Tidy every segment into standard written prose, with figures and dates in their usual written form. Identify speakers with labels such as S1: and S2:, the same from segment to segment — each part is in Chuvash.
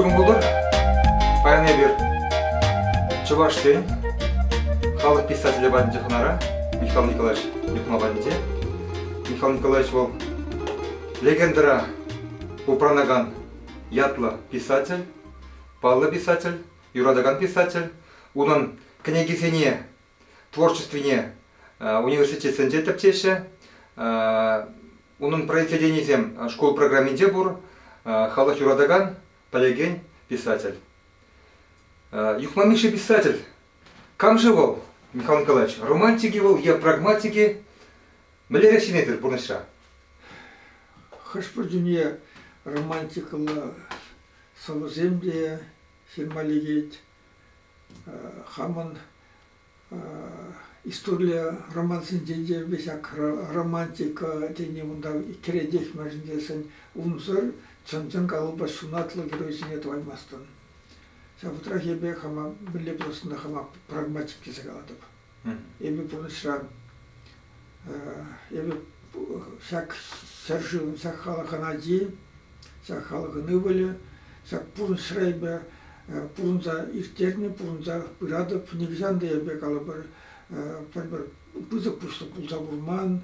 S1: Ырӑ кун пултӑр. Паян эпир чӑвашсен халӑх писателӗ патӗнче хӑнара, Михаил Николаевич Юхма патӗнче. Михаил Николаевич вӑл легендӑра упранакан ятлӑ писатель, паллӑ писатель, юратакан писатель. Унӑн кӗнекисене творчествине университетсенче тӗпчеҫҫӗ. Унӑн произведенийӗсем шкул программинче пур. Халӑх юратакан, пӗлекен писатель. Юхма Мишши писатель. Кам-ши вӑл, Михаил Николаевич? Романтик-и вӑл е прагматик-и? Мӗнлерех ҫын пурнӑҫра?
S2: Хӑш-пӗр чухне романтикӑллӑ сӑвӑсем те ҫырма лекет. Хамӑн историлле романсенче те ҫак романтика тени унта кӗретех, мӗншӗн тесен унсӑр чӑн-чӑн калӑпа ҫунатлӑ геройсене тӑваймастӑн. Ҫав вӑхӑтрах эпӗ хама мӗнле пулассӑн хама прагматик тесе калатӑп. Эпӗ пурнӑҫра эпӗ ҫак ҫӗршывӑн, ҫак халӑхӑн ачи, ҫак халӑхӑн ывӑлӗ, ҫак пурнӑҫра эпӗ пурӑнса ирттернӗ, пурӑнса пыратӑп. Нихӑҫан та эпӗ, калӑпӑр, пӗр-пӗр пысӑк пуҫлӑх пулса курман.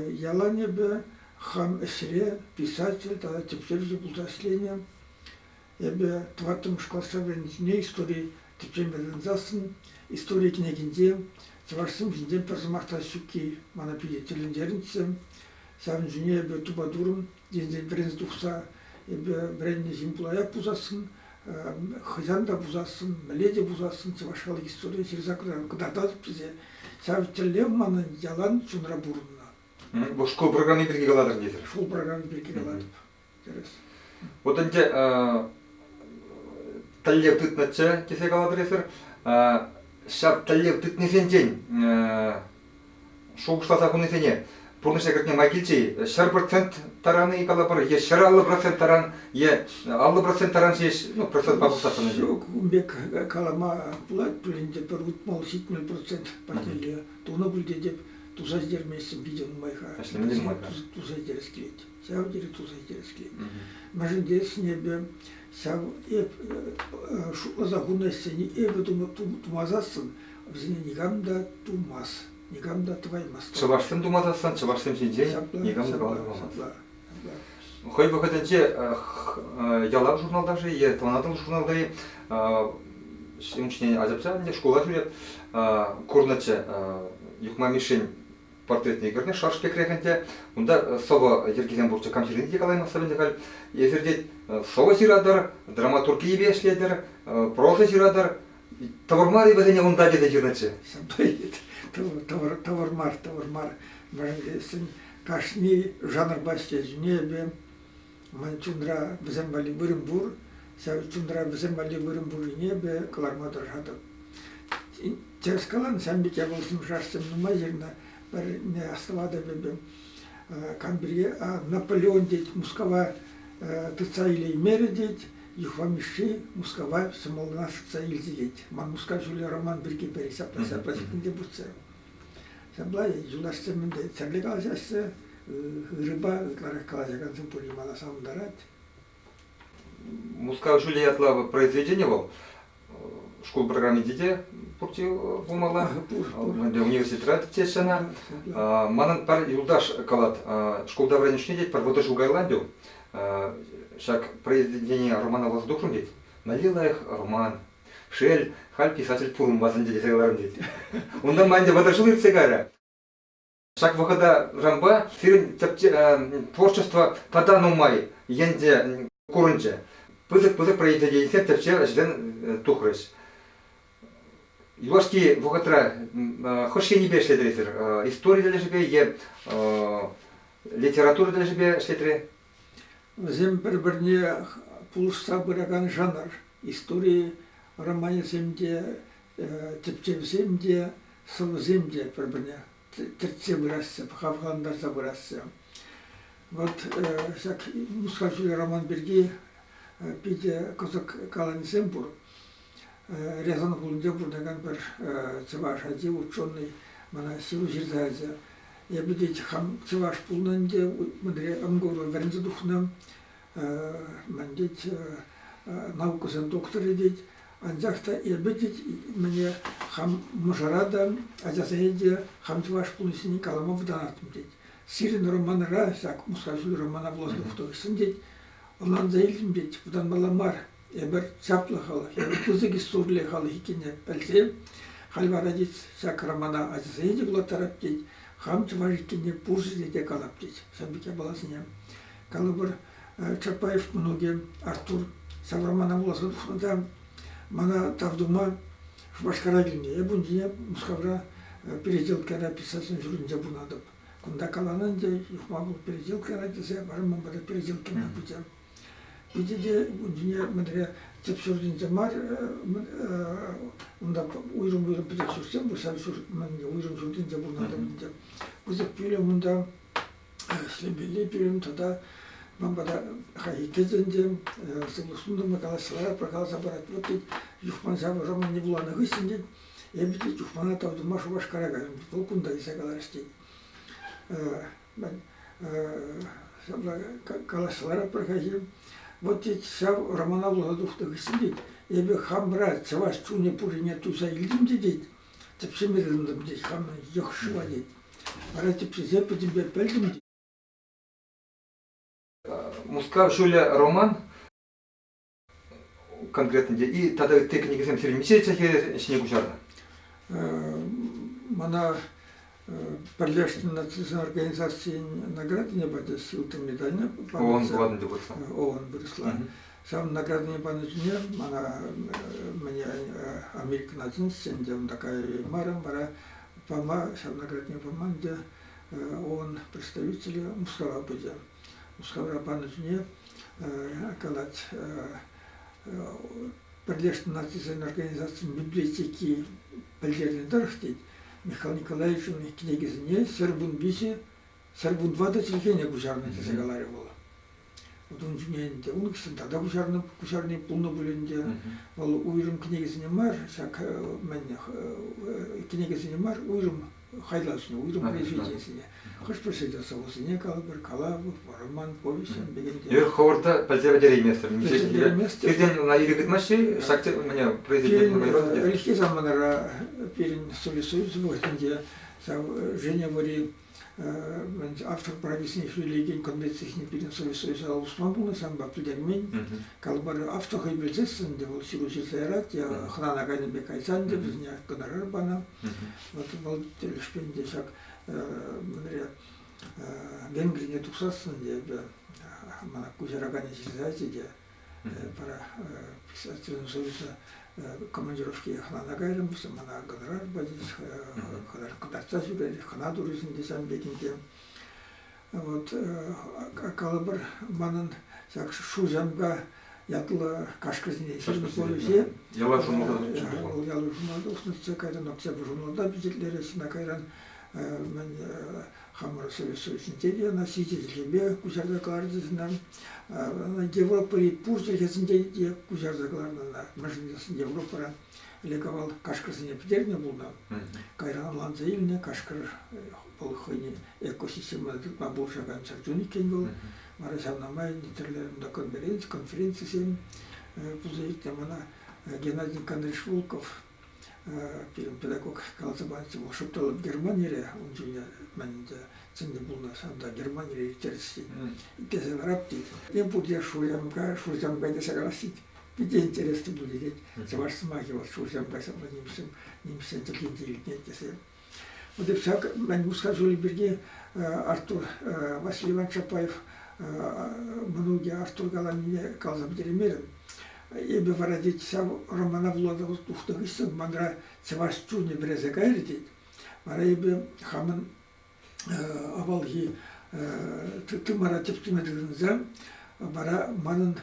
S2: Ялан эпӗ хам ӗҫре писатель тата тӗпчевҫӗ пулса ӗҫленӗ. Эпӗ тӑваттӑмӗш класра вӗреннӗ истори тӗпчеме тытӑнсассӑн истори кӗнекинче чӑвашсем ҫинчен пӗр сӑмах та ҫукки мана питӗ тӗлӗнтернӗччӗ. Ҫавӑн ҫине эпӗ тупа турӑм, енчен вӗренсе тухса эпӗ вӗреннӗ ҫын пулаяп пулсассӑн, хӑҫан та пулсассӑн, мӗнле те пулсассӑн чӑваш халӑх историне ҫырса кӑтартатӑп тесе ҫав тӗллев манӑн ялан чунра пурӑннӑ.
S1: Вӑл шкул программи пирки калатӑр тетӗр.
S2: Шкул программи пирки калатӑп. Тӗрӗс.
S1: Вот ӗнтӗ тӗллев тытнӑччӗ тесе калатӑр эсир. Ҫав тӗллев тытнисенчен шухӑшласа хунисене пурнӑҫа кӗртме май килчӗ-и? 100% таран-и калӑпӑр, е 150% таран, е 50% таран ҫеҫ, ну, процентпа пулсассӑн ӗнтӗ.
S2: Ҫук, ун пек калама пулать пулин те пӗр 60-70% патнелле тунӑ пуль тетӗп. Туса ҫитермеҫҫӗ питӗ нумай-ха.
S1: Ӗҫлеме те нумай-ха.
S2: Туса ҫитерес килет. Ҫав тери туса ҫитерес килет. Мӗншӗн тесен эпӗ ҫав эп шутласа хунӑ ӗҫсене эпӗ тумасассӑн вӗсене никам та тумас, никам та тӑваймасть.
S1: Чӑвашсем тумасассӑн чӑвашсем ҫинчен никам та каласа памасть. Хӑй вӑхӑтӗнче Ялав журналта-ши е Тӑван Атӑл журналта-и ун ҫине ачапча ӗнтӗ шкула ҫӳреп курнӑччӗ Юхма Мишшин портретне ӳкернӗ шарш пекрех ӗнтӗ. Унта сӑвӑ йӗркисем пурччӗ. Кам ҫырнине те калаймастӑп ӗнтӗ халь. Эсир тет сӑвӑ ҫыратӑр, драматургийӗпе ӗҫлетӗр, проза ҫыратӑр. Тӑвӑр мар-и вӗсене унта тесе ҫырнӑччӗ.
S2: Тӑвӑр, тӑвӑр мар, тӑвӑр мар. Мӗншӗн кашни жанрпа ӗҫлесине эпӗ ман чунра вӗсем валли вырӑн пур. Ҫав чунра вӗсем валли вырӑн пуррине эпӗ кӑларма тӑрӑшатӑп. Тӗрӗс калан, ҫавӑн пек япаласем шаршсем нумай ҫырнӑ. Пӗрне астӑватӑп эпӗ. Кам пирки Наполеон тет Мускава тытса илеймерӗ тет, Юхма Мишши Мускава ҫӑмӑллӑнах тытса илчӗ тет. Ман Мускав ҫулӗ роман пирки пӗри ҫапла ҫапла ҫырнӑ те пурччӗ. Ҫапла юлташсем ӗнтӗ тӗрлӗ калаҫаҫҫӗ, ырӑпа ытларах калаҫакансем пурри мана савӑнтарать.
S1: Мускав ҫулӗ ятлӑ произведени вӑл шкул программинче те пурте пулмалла. Университетра тӗпчеҫҫӗ ӑна. Манӑн пӗр юлташ калать, шкулта вӗреннӗ чухне тет, пӗр вӑтӑр ҫул каялла ӗнтӗ ҫак произведение романа вуласа тухрӑм тет. Мӗнле лайӑх роман. Шел, халь писатель пурӑнмасть ӗнтӗ тесе каларӑм тет. Унтан ӗнтӗ 30 ҫул иртсе кайрӗ. Ҫак вӑхӑта рампа сирӗн творчество тата нумай енте курӑнчӗ. Пысӑк-пысӑк произведенисем тӗпчев ӗҫӗсем тухрӗҫ. Юлашки вӑхӑтра хӑш енӗпе ӗҫлетӗр эсир? Истори тӗлӗшӗпе е литература тӗлӗшӗпе ӗҫлетӗр-и?
S2: Вӗсем пӗр-пӗрне пулӑшса пыракан жанр. Истори романӗсем те, тӗпчевсем те, сӑвӑсем те пӗр-пӗрне тӗртсе пыраҫҫӗ, хавхалантарса пыраҫҫӗ. Вот ҫак Мускав ҫулӗ роман пирки питӗ кӑсӑк каланисем пур. Рязан хулинче пурӑнакан пӗр чӑваш ачи, ученӑй, мана ҫыру ҫырса ячӗ. Эпӗ те хам чӑваш пулнӑ ӗнтӗ, мӗнре МГУра вӗренсе тухнӑ. Мӗн тет. наукӑсен докторӗ тет. Анчах та эпӗ тет мӗне хам мӑшӑра та, ачасене те хам чӑваш пулнине калама вӑтанаттӑм тет. Сирӗн романра ҫак Мускав ҫулӗ романа вуласа тухнӑ хыҫҫӑн тет, ӑнланса илтӗм тет, вӑтанмалла мар. Эпир чаплӑ халӑх, эпир пысӑк историллӗ халӑх иккенне пӗлсе, халь вара тет, ҫак романа ачасене те вулаттарап тет, хам чӑваш иккенне пур ҫӗрте те калап тет. Ҫав пек япаласене. Калӑпӑр, Чапаев мӑнукӗ Артур ҫав романа вуласа тухнӑ та мана тав тума Шупашкара килнӗ. Эп ун ҫине Мускавра переделкӑра писательсен ҫуртӗнче пурӑнатӑп. Кунта каланӑ ӗнтӗ, Юхма вӑл переделкӑра тесе, вара ман пата переделкӑна пычӗ. Питӗ те ун ҫине мӗнре тӗп ҫуртӗнче мар, унта уйрӑм-уйрӑм пӗчӗк ҫуртсем пур, ҫав ҫурт уйрӑм ҫуртӗнче пурӑнатӑп ӗнтӗ. Пысӑк пӳлӗм унта ӗҫлемелли пӳлӗм тата ман пата хайхи кӗчӗ ӗнтӗ, сывлӑх сунтӑмӑр, калаҫса ларатпӑр, каласа парать. Вот тет, Юхман ҫав романне вуланӑ хыҫҫӑн тет, эпӗ те Юхмана тав тума Шупашкара кайрӑм. Вӑл кунта илсе каларӗҫ тет. Ҫапла калаҫса ларатпӑр хайхи. Вот тет, ҫав романа вуласа тухнӑ хыҫҫӑн тет, эпӗ хамра чӑваш чунӗ пуррине туйса илтӗм те тет, тӗпчеме тытӑнтӑм тет, хамӑн йӑх шыва тет. Вара тӗпчесе пӗтӗмпе пӗлтӗм.
S1: Мускав ҫулӗ роман конкретно и тата ытти кӗнекесем сирӗн миҫе чӗлхе ҫине куҫарнӑ?
S2: Мана Пӗрлешнӗ Нацисен Организацийӗн наградине пачӗҫ, ылтӑн медальне
S1: ООН пулатӑн те вырӑсла.
S2: ООН вырӑсла. Ҫав наградине панӑ чухне мана мӗне Америкӑна чӗнчӗҫ ӗнтӗ, унта каяймарӑм, вара пама, ҫав наградине пама ӗнтӗ ООН представителӗ Мускава пычӗ. Мускавра панӑ чухне калать, Пӗрлешнӗ Нацисен Организацийӗн библиотеки пӗлтернӗ тӑрӑх, тет, Михаил Николаевичӑн кӗнекисене 113, 114 чӗлхене куҫарнӑ тесе каларӗ вӑл. Вот ун чухне ӗнтӗ ун хыҫҫӑн тата куҫарнӑ, куҫарни пулнӑ пуль ӗнтӗ. Вӑл уйрӑм кӗнекесене мар, ҫак мӗн кӗнекесене мар, уйрӑм хайлавсене, уйрӑм произведенисене. Хӑш-пӗр ҫӗрте сӑвӑсене калӑпӑр, калав, роман, повесть ҫавӑн пек ӗнтӗ.
S1: Эпир хӑвӑрта пӗлсе пӗтерейместӗр. Пиртен ӑна ирӗк ыйтмаҫҫӗ-и? Ҫак мӗне произведение
S2: Ӗлӗкхи саманара пирӗн Совет Союзӗ вӑхӑтӗнче ҫав Женевӑри автор прависене хӳтӗлекен конвенцисене пирӗн Совет Союза усман пулнӑ, ҫавӑнпа пӗлтермен. Калӑпӑр, автор хӑй пӗлсессӗн те вӑл ҫыру ҫырса ярать, е хӑнана кайнӑ пек кайсан те вӗсене гонорар панӑ. Вот вӑл тӗлӗшпе те ҫак мӗнре Венгрине тухсассӑн те эпӗ мана куҫараканӗ ҫырса ячӗ те пара писательсен союза командировки хӑнана кайрӑм, мана гонорар пачӗҫ, кӑтартса ҫӳрерӗҫ, хӑна турӗҫ ӗнтӗ ҫавӑн пек ӗнтӗ. Вот калӑпӑр, манӑн ҫак Шурҫамка ятлӑ кашкӑрсене ҫырнӑ повеҫе
S1: Ялав журналта тухнӑ.
S2: Вӑл Ялав журналта тухнӑччӗ, кайран Октябрь журналта пичетлерӗҫ, ӑна кайран мӗн хамӑр Совет Союзӗнче те ӑна ҫичӗ чӗлхепе куҫарса кӑларчӗҫ ӑна. Европӑри пур чӗлхесенче те куҫарса кӑларнӑ ӑна. Мӗншӗн тесен Европӑра ӗлӗк-авал кашкӑрсене пӗтернӗ пулнӑ. Кайран ӑнланса илнӗ, кашкӑр вӑл хӑйне экосистемӑна тытма пулӑшакан чӗрчун иккен вӑл. Вара ҫавна май тӗрлӗ унта конференци, конференцисем пулса иртнӗ. Мана Геннадий Никандрович Волков пирӗн педагог каласа панӑччӗ, вӑл шӑп Германире ун чухне мӗн ӗнтӗ чӗннӗ пулнӑ, ҫавӑнта Германире ирттерчӗҫ тет. Итлесе ларап тет. Эп пурте Шурҫамка, Шурҫамка тесе калас тет. Питӗ интереслӗ пулчӗ тет. Чӑваш сӑмахӗ вӑл Шурҫамка ҫапла нимӗҫсем нимӗҫсен чӗлхинче илтӗнет тесе. Вот ҫак мӗн Мускав ҫулӗ пирки Артур Василий Иванович Чапаев мӑнукӗ Артур каланине каласа пӗтереймерӗм. Эпӗ вара тет ҫав романа вуласа тухнӑ хыҫҫӑн манра чӑваш чунӗ вӗресе кайрӗ тет. Вара эпӗ хамӑн авалхи тымара тӗп тума тытӑнса вара манӑн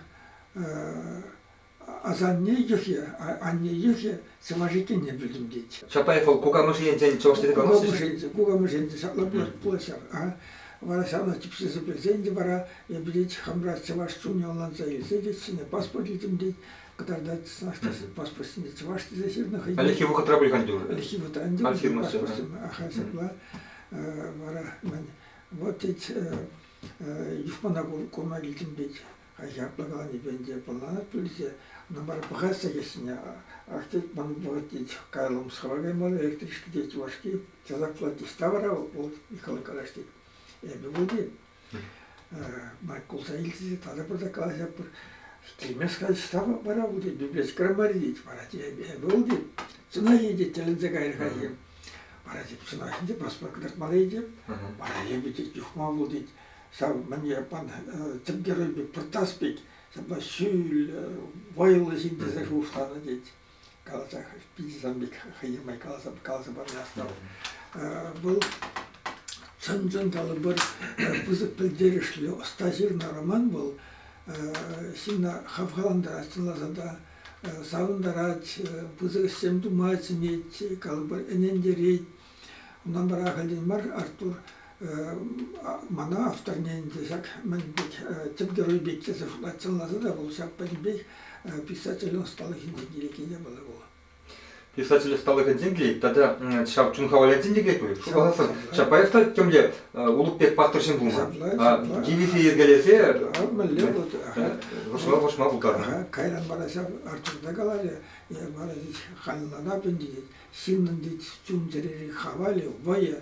S2: асанне йӑхӗ, анне йӑхӗ чӑваш иккенне пӗлтӗм тет.
S1: Чапаев вӑл кукамӑшӗ енчен чӑваш тесе каламасть-ши?
S2: Кукамӑшӗ енчен ҫапла пулать ҫав. Вара ҫавна тӗпчесе пӗлсен те вара эпӗ тет хамра чӑваш чунне ӑнланса илсе тет, ҫӗнӗ паспорт илтӗм тет, кӑтартать паспорт ҫине чӑваш тесе ҫырнӑ хӑй.
S1: Ӗлӗкхи вӑхӑтра пуль-ха ӗнтӗ.
S2: Ӗлӗкхи вӑхӑтра ӗнтӗ паспортсем. Аха, ҫапла. Вара мӗн, вот тет, Юхмана курма килтӗм тет. Ҫапла каланипе ӗнтӗ палланать пуль тесе, ӑна вара пӑхаҫҫӗ кӗҫне. Ах тет, ман вӑхӑт тет, каялла Мускава каймалла, электричка тет, юлашки часах пулать ӑҫта вара вӑл Михаил Николаевич тет. Эпӗ вӑл тет. Ман кулса илчӗ те тата пырса калаҫатпӑр. Килмест-ха ӑҫта вара вӑл тет, библиотекӑра мар тет. Вара тет, эпӗ вӑл тет. Чӑнах-и тет, тӗлӗнсе кайрӗ-ха Вара тет, чӑнах ӗнтӗ паспорт кӑтартмалла тет. Вара эпӗ тет, юхма вӑл тет. Ҫав мӗне пан тӗп герой пек Пӑртас пек ҫапла ҫӳл, вӑйлӑ ҫын тесе шухӑшланӑ тет. Каласа питӗ сан пек хӑйне май каласа каласа пани астав. Вӑл чӑн-чӑн калӑпӑр пысӑк пӗлтерӗшлӗ ӑста ҫырнӑ роман вӑл ҫынна хавхалантарать чӑнласа та савӑнтарать, пысӑк ӗҫсем тума чӗнет, калӑпӑр ӗнентерет. Унтан вара ахальтен мар Артур мана авторне ӗнтӗ ҫак мӗн пек тӗп герой пек тесе шутлать чӑнласа та вӑл ҫак пӗтӗмпех писатель ӑсталӑхӗнчен килекен япала вӑл.
S1: Писатель ӑсталӑхӗнчен килет тата ҫав чун хавалӗнчен те килет пуль. Шутласассӑн Чапаев та темле улӑп пек паттӑр ҫын пулман. Дивизи йӗркелесе
S2: мӗнле вӑл
S1: вӑрҫма вӑрҫма пултарнӑ.
S2: Кайран вара ҫав Артур та каларӗ, вара халланап ӗнтӗ тет. Ҫыннӑн тет чун-чӗрери хавалӗ, вӑйӗ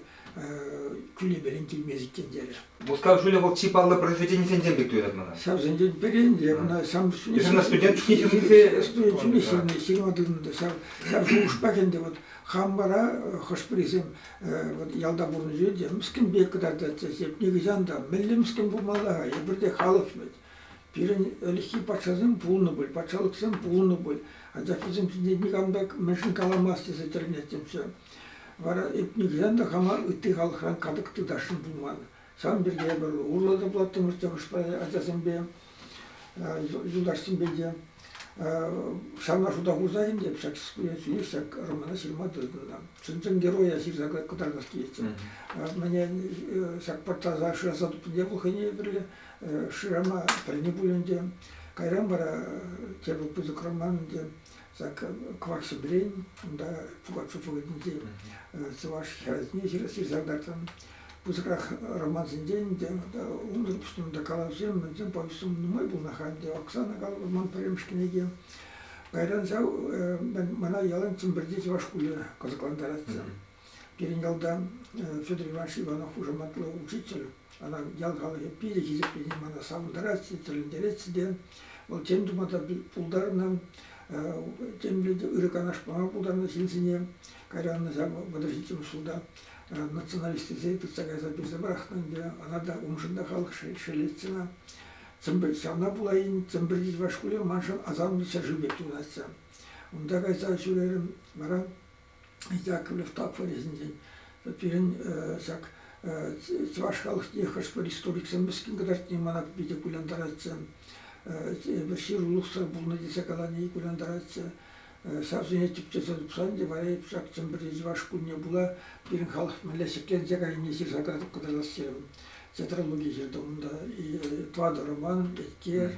S2: кӳлеперен килмест иккен терӗ.
S1: Мускав ҫулӗ вӑл чи паллӑ произведенисенчен пек туйӑнать мана.
S2: Ҫавсенчен пӗри ӗнтӗ мана сам
S1: Эсӗ студент чухне ҫырнисем
S2: студент чухне ҫырни ҫырма тытӑннӑ ҫав ҫав шухӑшпах ӗнтӗ вот хам вара хӑш-пӗрисем вот ялта пурӑннӑ те мӗскӗн пек кӑтартатчӗ эп нихӑҫан та мӗнле мӗскӗн пулмалла-ха эпир те халӑх вӗт Пирӗн ӗлӗкхи патшасем пулнӑ пуль, патшалӑхсем пулнӑ пуль, анчах вӗсем ҫинчен никам та мӗншӗн каламасть тесе тӗлӗнеттӗмччӗ. Вара эп нихӑҫан та хама ытти халӑхран катӑк тытасшӑн пулман. Ҫавӑн пирки эпир урлӑ та пулаттӑмӑрччӗ хӑш-пӗр ачасемпе, юлташсемпе те. Ҫавна шута хурса ӗнтӗ ҫак ҫак романа ҫырма тытӑннӑ. Чӑн-чӑн героя ҫырса кӑтартас килетчӗ. Мӗне ҫак пӑртаса шыраса тупнине вӑл хӑйне пӗрле шырама пӗлнӗ пуль ӗнтӗ. Кайран вара тепӗр пысӑк роман ӗнтӗ ҫак Кӑвак ҫӗмрен, унта Пугачев вӑхӑтӗнчи чӑваш хӗрӗсене ҫырса кӑтартнӑ. Пысӑкрах романсенчен ӗнтӗ унсӑр пуҫне унта калавсем, мӗнсем, повеҫсем нумай пулнӑ-ха ӗнтӗ. Оксана ман пӗрремӗш кӗнеке. Кайран ҫав мана ялан Чӗмпӗрти чӑваш шкулӗ кӑсӑклантаратчӗ. Пирӗн ялта Федор Иванович Иванов хушаматлӑ учитель Ӑна ял халӑхӗ питӗ хисеплени мана савӑнтаратчӗ, тӗлӗнтеретчӗ те. Вӑл тем тума та пултарнӑ, темле те ырӑ канаш пама пултарнӑ ҫынсене. Кайран ҫав 37-мӗш ҫулта националистсене тытса кайса персе пӑрахнӑ ӗнтӗ. Ӑна та уншӑн та халӑх шеллетчӗ ӑна. Чӗмпӗр, ҫавна пула-и Чӗмпӗрти чӑваш шкулӗ маншӑн асамлӑ ҫӗршыв пек туйӑнатчӗ. Унта кайса ҫӳрерӗм вара Яковлев тапхӑрӗ ҫинчен. Пирӗн ҫак чӑваш халӑхне хӑш-пӗр историксем мӗскӗн кӑтартни мана питӗ кулянтаратчӗ. Эпир ҫырулӑхсӑр пулнӑ тесе калани кулянтаратчӗ. Ҫавсене тӗпчесе тупсан те вара эп ҫак Чӗмпӗрти чӑваш шкулне пула пирӗн халӑх мӗнле ҫӗкленсе кайнине ҫырса кӑтартас терӗм. Тетралоги ҫыртӑм унта. Тӑватӑ роман, Еткер,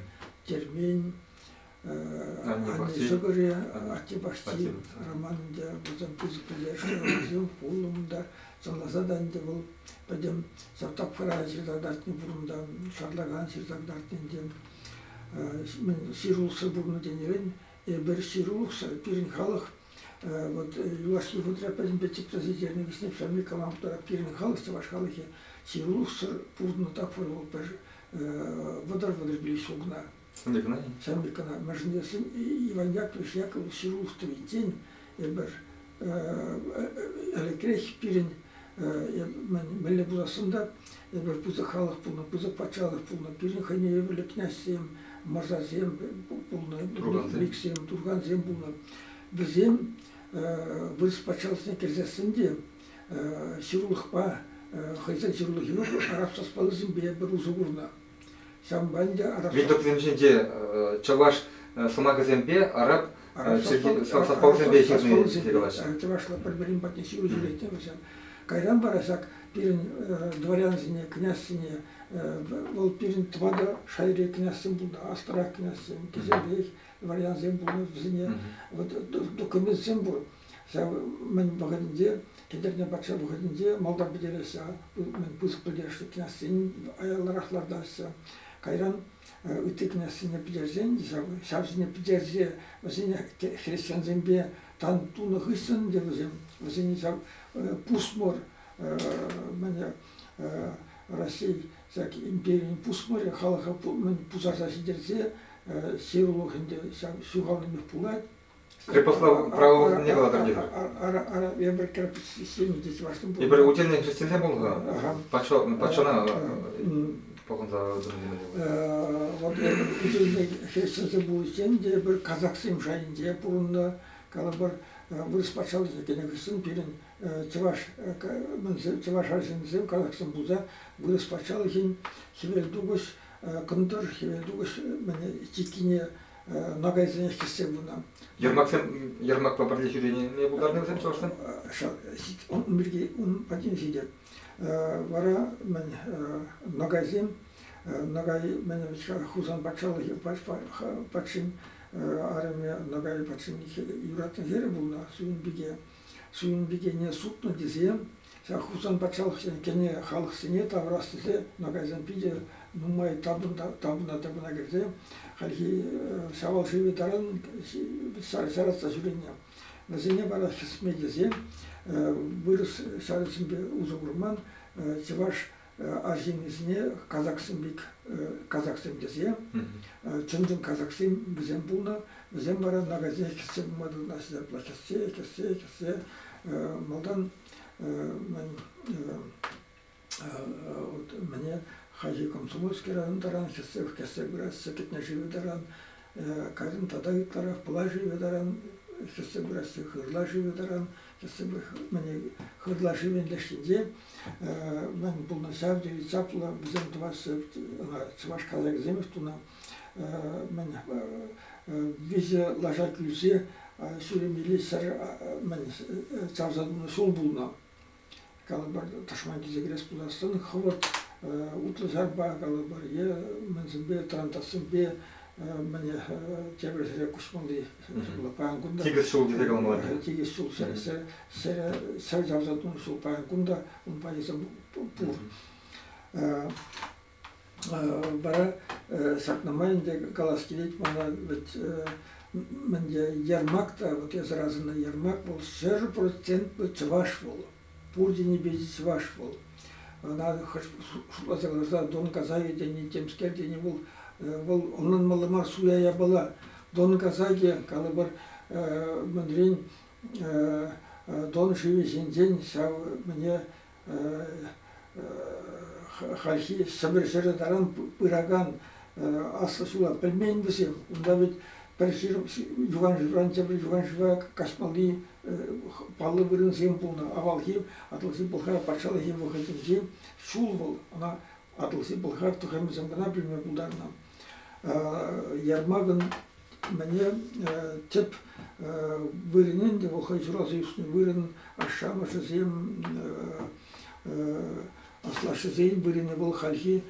S2: Термен, Анне ҫӑкӑрӗ, атте пахчи роман ӗнтӗ вӗсем пысӑк пӗлтерӗшлӗ романсем пулнӑ унта. Чӑнласа та ӗнтӗ вӑл пӗтӗм ҫав тапхӑра ҫырса кӑтартни пур унта, шарлакан ҫырса кӑтартни ӗнтӗ. Мӗн ҫырулӑхсӑр пурӑннӑ тенӗрен эпир ҫырулӑхсӑр пирӗн халӑх вот юлашки вӑхӑтра пӗтӗмпе тӗпчесе ҫитернӗ вӗсене ҫавни калама пултарать. Пирӗн халӑх, чӑваш халӑхӗ ҫырулӑхсӑр пурӑннӑ тапхӑр вӑл пӗр 30-35 ҫул кӑна.
S1: Ҫавӑн кӑна?
S2: Ҫавӑн пек кӑна. Мӗншӗн тесен Иван Яковлевич Яковлев ҫырулӑх тӑвиччен эпир ӗлӗкрех пирӗн мӗнле пулассӑн та эпир пысӑк халӑх пулнӑ, пысӑк патшалӑх пулнӑ. Пирӗн хӑйне евӗрлӗ князьсем, мӑрсасем пулнӑ, бексем, турхансем пулнӑ. Вӗсем вырӑс патшалӑхне кӗрсессӗн те ҫырулӑхпа, хӑйсен ҫырулӑхӗпе араб саспаллисемпе эпир усӑ курнӑ. Ҫавӑнпа ӗнтӗ араб
S1: Витоксем ҫинче чӑваш сӑмахӗсемпе араб саспаллисемпе ҫырни тесе калаҫҫӗ.
S2: Чӑвашла пӗр-пӗрин патне ҫыру ҫӳретнӗ вӗсем. Кайран вара ҫак пирӗн дворянсене, князьсене, вӑл пирӗн тӑватӑ шайри князьсем пулнӑ, аслӑрах князьсем, кӗҫӗнрех дворянсем пулнӑ, вӗсене вот документсем пур. Ҫав мӗн вӑхӑтӗнче, Кӗтерне патша вӑхӑтӗнче малтан пӗтереҫҫӗ, мӗн пысӑк пӗлтерӗшлӗ князьсен аяларах лартаҫҫӗ. Кайран ытти княҫсене пӗтерсен, ҫавсене пӗтерсе вӗсене хресченсемпе тан тунӑ хыҫҫӑн ӗнтӗ вӗсем вӗсене ҫав пусмӑр мӗне Раҫҫей ҫак империн пусмӑрӗ халӑха мӗн пусарса ҫитерсе ҫырулӑх ӗнтӗ ҫав ҫухалнипех пулать.
S1: Крепостла право вырӑнне калатӑр тетӗр.
S2: Ара, эпир крепостсем те чӑвашсем пулнӑ.
S1: Эпир удельный хресченсем пулнӑ. Патша, патшана пӑхӑнса
S2: Вот эпир удельный хресченсем пуличчен те эпир казаксем шайӗнче пурӑннӑ. Калӑпӑр, вырӑс патшалӑхӗ кӗнӗ хыҫҫӑн пирӗн чӑваш чӑваш арҫынсем казаксем пулса вырӑс патшалӑхӗн хӗвелтухӑҫ кӑнтӑр хӗвелтухӑҫ чиккине нагайсене хӗссе пынӑ.
S1: Ермаксем Ермакпа пӗрле ҫӳренине пултарнӑ вӗсем чӑвашсем?
S2: Ун пирки ун патне ҫитет. Вара мӗн нагайсем Нагай мӗн Хусан патшалӑхӗ патшин арӑмӗ Нагай патшин юратнӑ хӗрӗ пулнӑ Сююнбике. Сююнбикене сутнӑ тесе ҫак Хусан патшалӑхне кӗнӗ халӑхсене тавӑрас тесе нагайсем питӗ нумай тапӑна-тапӑна кӗрсе хальхи Ҫавал шывӗ таран ҫаратса ҫӳренӗ. Вӗсене вара хӗсме тесе вырӑс ҫарӗсемпе усӑ курман чӑваш арҫыннисене казаксем пек казаксем тесе чӑн-чӑн казаксем вӗсем пулнӑ. Вӗсем вара нагайсене хӗссе пыма тытӑнаҫҫӗ ҫапла хӗссе, хӗссе, хӗссе малтан мӗн вот мӗне хальхи Комсомольски район таран хӗссе хӗссе пыраҫҫӗ, Кӗтне шывӗ таран, кайран тата ытларах Пӑла шывӗ таран хӗссе пыраҫҫӗ, Хырла шывӗ таран хӗссе мӗне Хырла шывӗн леш енче мӗн пулнӑ ҫав тери чаплӑ вӗсем тӑваҫҫӗ, ӑна чӑваш казакӗсемех тунӑ мӗн виҫӗ лаша кӳлсе ҫӳремелли ҫӗр мӗн чавса тунӑ ҫул пулнӑ. Калӑпӑр, тӑшман килсе кӗрес пулсассӑн хӑвӑрт утлӑ ҫарпа калӑпӑр е мӗнсемпе тӑрантассемпе мӗне тепӗр ҫӗре куҫмалли паян кунта.
S1: Тикӗс ҫул тесе каламалла.
S2: Тикӗс ҫул ҫӗр чавса тунӑ ҫул паян кунта ун пайӗсем пур. Вара ҫакна май ӗнтӗ калас килет мана вӗт мӗнле Ермак та, вот эсӗ асӑннӑ Ермак вӑл 100% чӑваш вӑл. Пур енӗпе те чӑваш вӑл. Ӑна хӑш шутласа кӑларса Дон Казаки тени, темскер тени вӑл вӑл ӑнланмалла мар суя япала. Дон Казаки, калӑпӑр, мӗнрен Дон шывӗ ҫинчен ҫав мӗне хальхи Ҫӗпӗр ҫӗрӗ таран пыракан аслӑ ҫула пӗлмен вӗсем. Унта вӗт пӗр юханшывран тепӗр юханшыва каҫмалли паллӑ вырӑнсем пулнӑ. Авалхи Атӑлҫи Пӑлхар патшалӑхӗ вӑхӑтӗнчи ҫул вӑл. Ӑна Атӑлҫи Пӑлхар тӑхӑмӗсем кӑна пӗлме пултарнӑ. Ярмакӑн мӗне тӗп вырӑнӗ ӗнтӗ вӑл хӑй ҫуралса ӳснӗ вырӑн, ашшӗ-амӑшӗсем, аслашшӗсен вырӑнӗ вӑл хальхи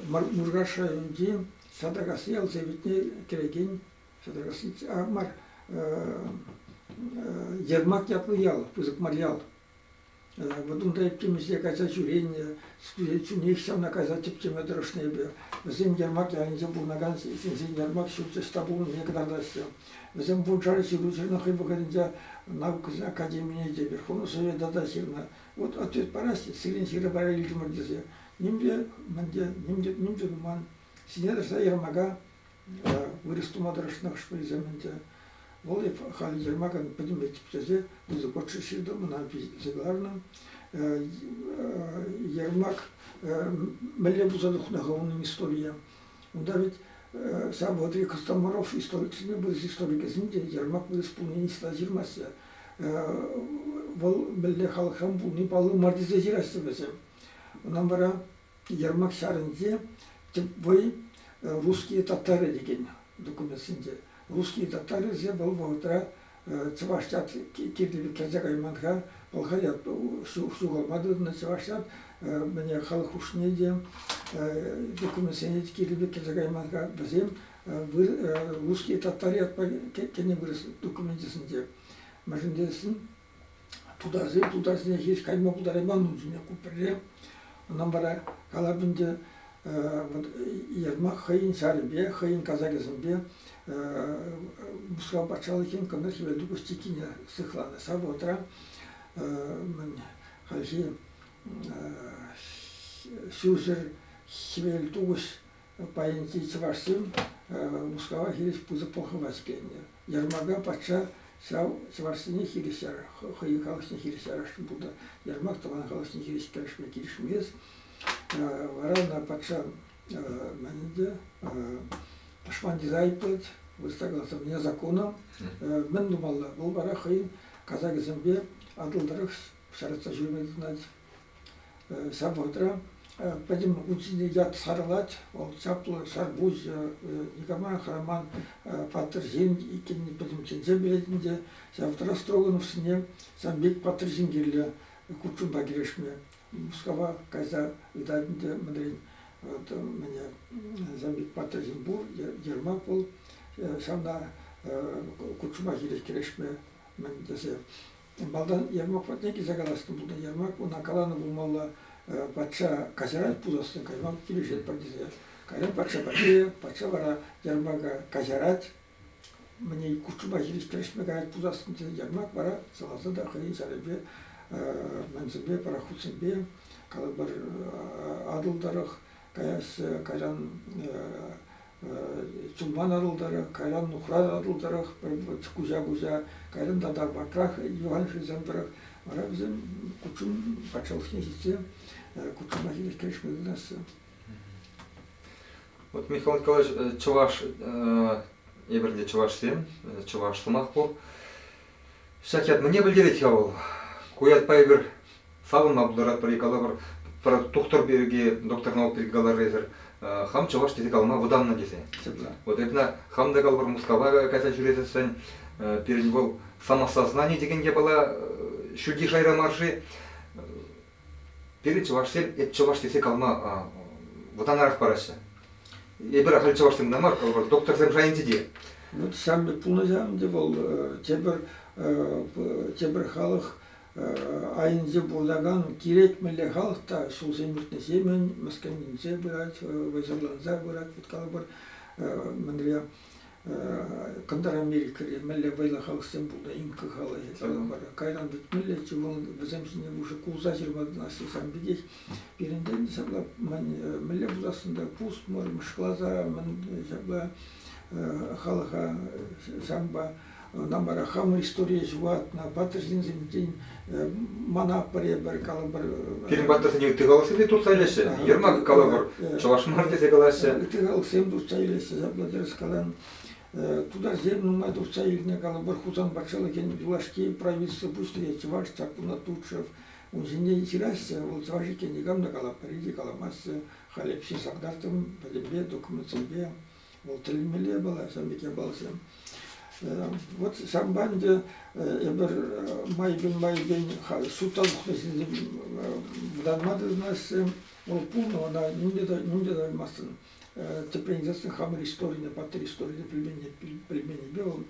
S2: Муркаш районӗнчи Сатакасси ял советне кӗрекен Сатакасси мар, Ермак ятлӑ ял, пысӑк мар ял. Вот унта темиҫе кайса ҫӳренӗ, чунех ҫавна кайса тӗпчеме тӑрӑшнӑ эпӗ. Вӗсем Ермак ялӗнче пурӑнакан ҫынсен Ермак ҫурчӗ ӑҫта пулнине кӑтартаҫҫӗ. Вӗсем вуншар ҫыру ҫырнӑ хӑй вӑхӑтӗнче Наукӑсен академине те, Верховный Совета та ҫырнӑ. Вот ответ параҫҫӗ, сирӗн ҫырӑва илтӗмӗр тесе. Ним те, мӗн те, ним те, ним те туман. Ҫине тӑрса Ермака вырӑс тума тӑрӑшнӑ хӑш-пӗрисем ӗнтӗ. Вӑл халь Ермакӑн пӗтӗмпе тӗпчесе пысӑк отчет ҫыртӑм, ӑна пичетлесе кӑларнӑ. Ермак мӗнле пулса тухнӑ-ха унӑн историйӗ? Унта ведь ҫав вӑхӑтри Костомаров историксемпе вырӑс историкӗсем те Ермак вырӑс пулнине ниҫта ҫырмаҫҫӗ. Вӑл мӗнле халӑхран пулни паллӑ мар тесе ҫыраҫҫӗ вӗсем. Унтан вара Ермак ҫарӗнче тӗп вӑй русские татары текен документсенче. Русские татарӗсем вӑл вӑхӑтра чӑваш ят кирлӗ пек кӗрсе кайман-ха, пӑлхар ят ҫухалма тытӑннӑ чӑваш ят мӗне халӑх хушшине те документсене те кирлӗ пек кӗрсе кайман-ха. Вӗсем русские татары ятпа кӗнӗ вырӑс докуменчӗсенче. Мӗншӗн тесен тутарсем тутарсене хирӗҫ кайма пултарайман ун чухне ку пӗрре. Унтан вара калап ӗнтӗ. Ермак хӑйӗн ҫарӗпе, хӑйӗн казакӗсемпе Мускав патшалӑхӗн кӑнтӑр хӗвелтухӑҫ чиккине сыхланӑ. Ҫав вӑхӑтра мӗн хальхи ҫурҫӗр хӗвелтухӑҫ пайӗнчи чӑвашсем Мускава хирӗҫ пысӑк пӑлхава ҫӗкленнӗ. Ермака патша ҫав чӑвашсене хирӗҫ хӑйӗн халӑхне хирӗҫ ярасшӑн пулнӑ. Ермак тӑван халӑхне хирӗҫ кӗрешме килӗшмест. Вара ӑна патша мӗн ӗнтӗ тӑшман тесе айӑплать, вырӑсла каласан вне закона. Мӗн тумалла? Вӑл вара хӑйӗн казакӗсемпе Атӑл тӑрӑх ҫаратса ҫӳреме тытӑнать. Ҫав вӑхӑтра пӗтӗм ут ҫине ят сарӑлать, вӑл чаплӑ ҫарпуҫӗ, никама хӑраман паттӑр ҫын иккенне пӗтӗм тӗнче пӗлет ӗнтӗ. Ҫав вӑхӑтра Строгановсене ҫавӑн пек паттӑр ҫын кирлӗ Курчунпа кӗрешме. Мускава кайса ыйтать ӗнтӗ мӗнрен мӗне ҫавӑн пек паттӑр ҫын пур, Ермак вӑл ҫавна Курчума хирӗҫ кӗрешме мӗн тесе. Малтан Ермак патне килсе калас пулнӑ. Ермак ӑна каланӑ пулмалла, патша каҫарать пулассӑн, кайма килӗшетпӗр тесе. Кайран патша патне, патша вара Ермака каҫарать, мӗне кушшӑпа хирӗҫ кӗрешме каять пулассӑн тесе Ермак вара саласа та хӑйӗн ҫарӗпе, мӗнсемпе, парахутсемпе, калӑпӑр, Атӑл тӑрӑх каяҫҫӗ, кайран Чулман Атӑл тӑрӑх, кайран Нухрат Атӑл тӑрӑх куҫа-куҫа, кайран тата вакрах юхан шывсем тӑрӑх. Вара вӗсем Кучум патшалӑхне ҫитсе Кучума хирӗҫ кӗрешме тытӑнаҫҫӗ.
S1: Вот Михаил Николаевич, чӑваш, эпир те чӑвашсем, чӑваш сӑмах пур. Ҫак ят мӗне пӗлтерет-ха вӑл? Ку ятпа эпир савӑнма пултаратпӑр-и, калӑпӑр, пӗр тухтӑр пирки, доктор наук пирки каларӗ эсир, хам чӑваш тесе калама вӑтаннӑ тесе. Вот эпна хам та калӑпӑр Мускава кайса ҫӳресессӗн пирӗн вӑл самосознание текен япала ҫӳлти шайра мар-ши? Пирӗн чӑвашсем эп чӑваш тесе калама вӑтанарах параҫҫӗ. Эпир ахаль чӑвашсем кӑна мар, калӑпӑр, докторсем шайӗнче те.
S2: Вот ҫавӑн пек пулнӑ ҫав ӗнтӗ вӑл тепӗр тепӗр халӑх айӗнче пурӑнакан кирек мӗнле халӑх та ҫулсем иртнӗҫемӗн мӗскӗнленсе пырать, вӑйсӑрланса пырать, вӗт калӑпӑр, мӗнле Кӑнтӑр Америкӑри мӗнле вӑйлӑ халӑхсем пулнӑ, инка халӑхӗ калӑпӑр, кайран вӗт мӗнлеччӗ вӑл вӗсем ҫине уже кулса ҫырма тытӑнаҫҫӗ ҫавӑн пекех пирӗнтен ҫапла мӗнле пулсассӑн та пусмӑр, мӑшкӑласа мӗн ҫапла халӑха ҫавӑнпа нам вара хамӑр историе ҫухатнӑ паттӑр ҫынсенчен мана пӗр калӑпӑр.
S1: Пирӗн паттӑрсене ытти халӑхсем те туртса илеҫҫӗ. Ермак калӑпӑр, чӑваш мар тесе калаҫҫӗ.
S2: Ытти халӑхсем туртса илеҫҫӗ, ҫапла тӗрӗс калан. Тутарсем нумай туртса илнӗ, калӑпӑр, Хусан патшалӑхӗн юлашки правительство пуҫлӑхӗ чӑваш Чапуна Тутшев. Ун ҫине ҫыраҫҫӗ, вӑл чӑваш иккен никам та калап, пӗри те каламаҫҫӗ. Халь эп ҫырса кӑтартрӑм пӗтӗмпе документсемпе. Вӑл тӗлӗнмелле япала, ҫавӑн пек япаласем. Вот ҫавӑнпа ӗнтӗ эпир майӗпен-майӗпен сутта тухнӑ ҫынсем вӑтанма тытӑнаҫҫӗ. Вӑл пулнӑ, ӑна ним те ним те тӑваймастӑн. Тӗпрен илсессӗн хамӑр историне, паттӑр историне пӗлменнипе вӑл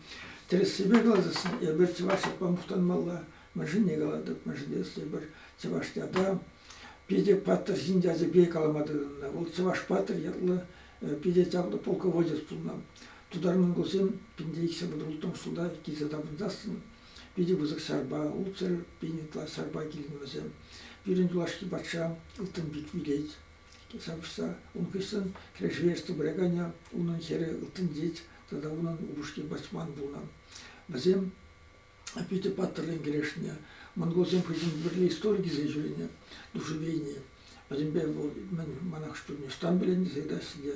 S2: тӗрӗссипе каласассӑн эпир чӑваш ятпа мухтанмалла. Мӗншӗнне калатӑп, мӗншӗн тесен эпир чӑваш ята питӗ паттӑр ҫын ячӗпе калама тытӑннӑ. Вӑл чӑваш паттӑр ятлӑ питӗ чаплӑ полководец пулнӑ. Тутар-монголсем пинте иксӗр улттӑмӗш ҫулта килсе тапӑнсассӑн питӗ пысӑк ҫарпа, ултсӑр пин ытла ҫарпа килнӗ вӗсем. Пирӗн юлашки патша Ылтӑнпик вилет. Ҫапӑҫса ун хыҫҫӑн кӗрешӳ пыраканӗ унӑн хӗрӗ Ылтӑнтет тата унӑн упӑшки Бачман пулнӑ. Вӗсем питӗ паттӑррӑн кӗрешнӗ. Монголсем хӑйсен пӗрле истори килсе ҫӳренӗ, душевение. Пӗтӗмпе вӑл мӗн мана хӑш чухне ӑҫтан пӗлен тесе ыйтаҫҫӗ те,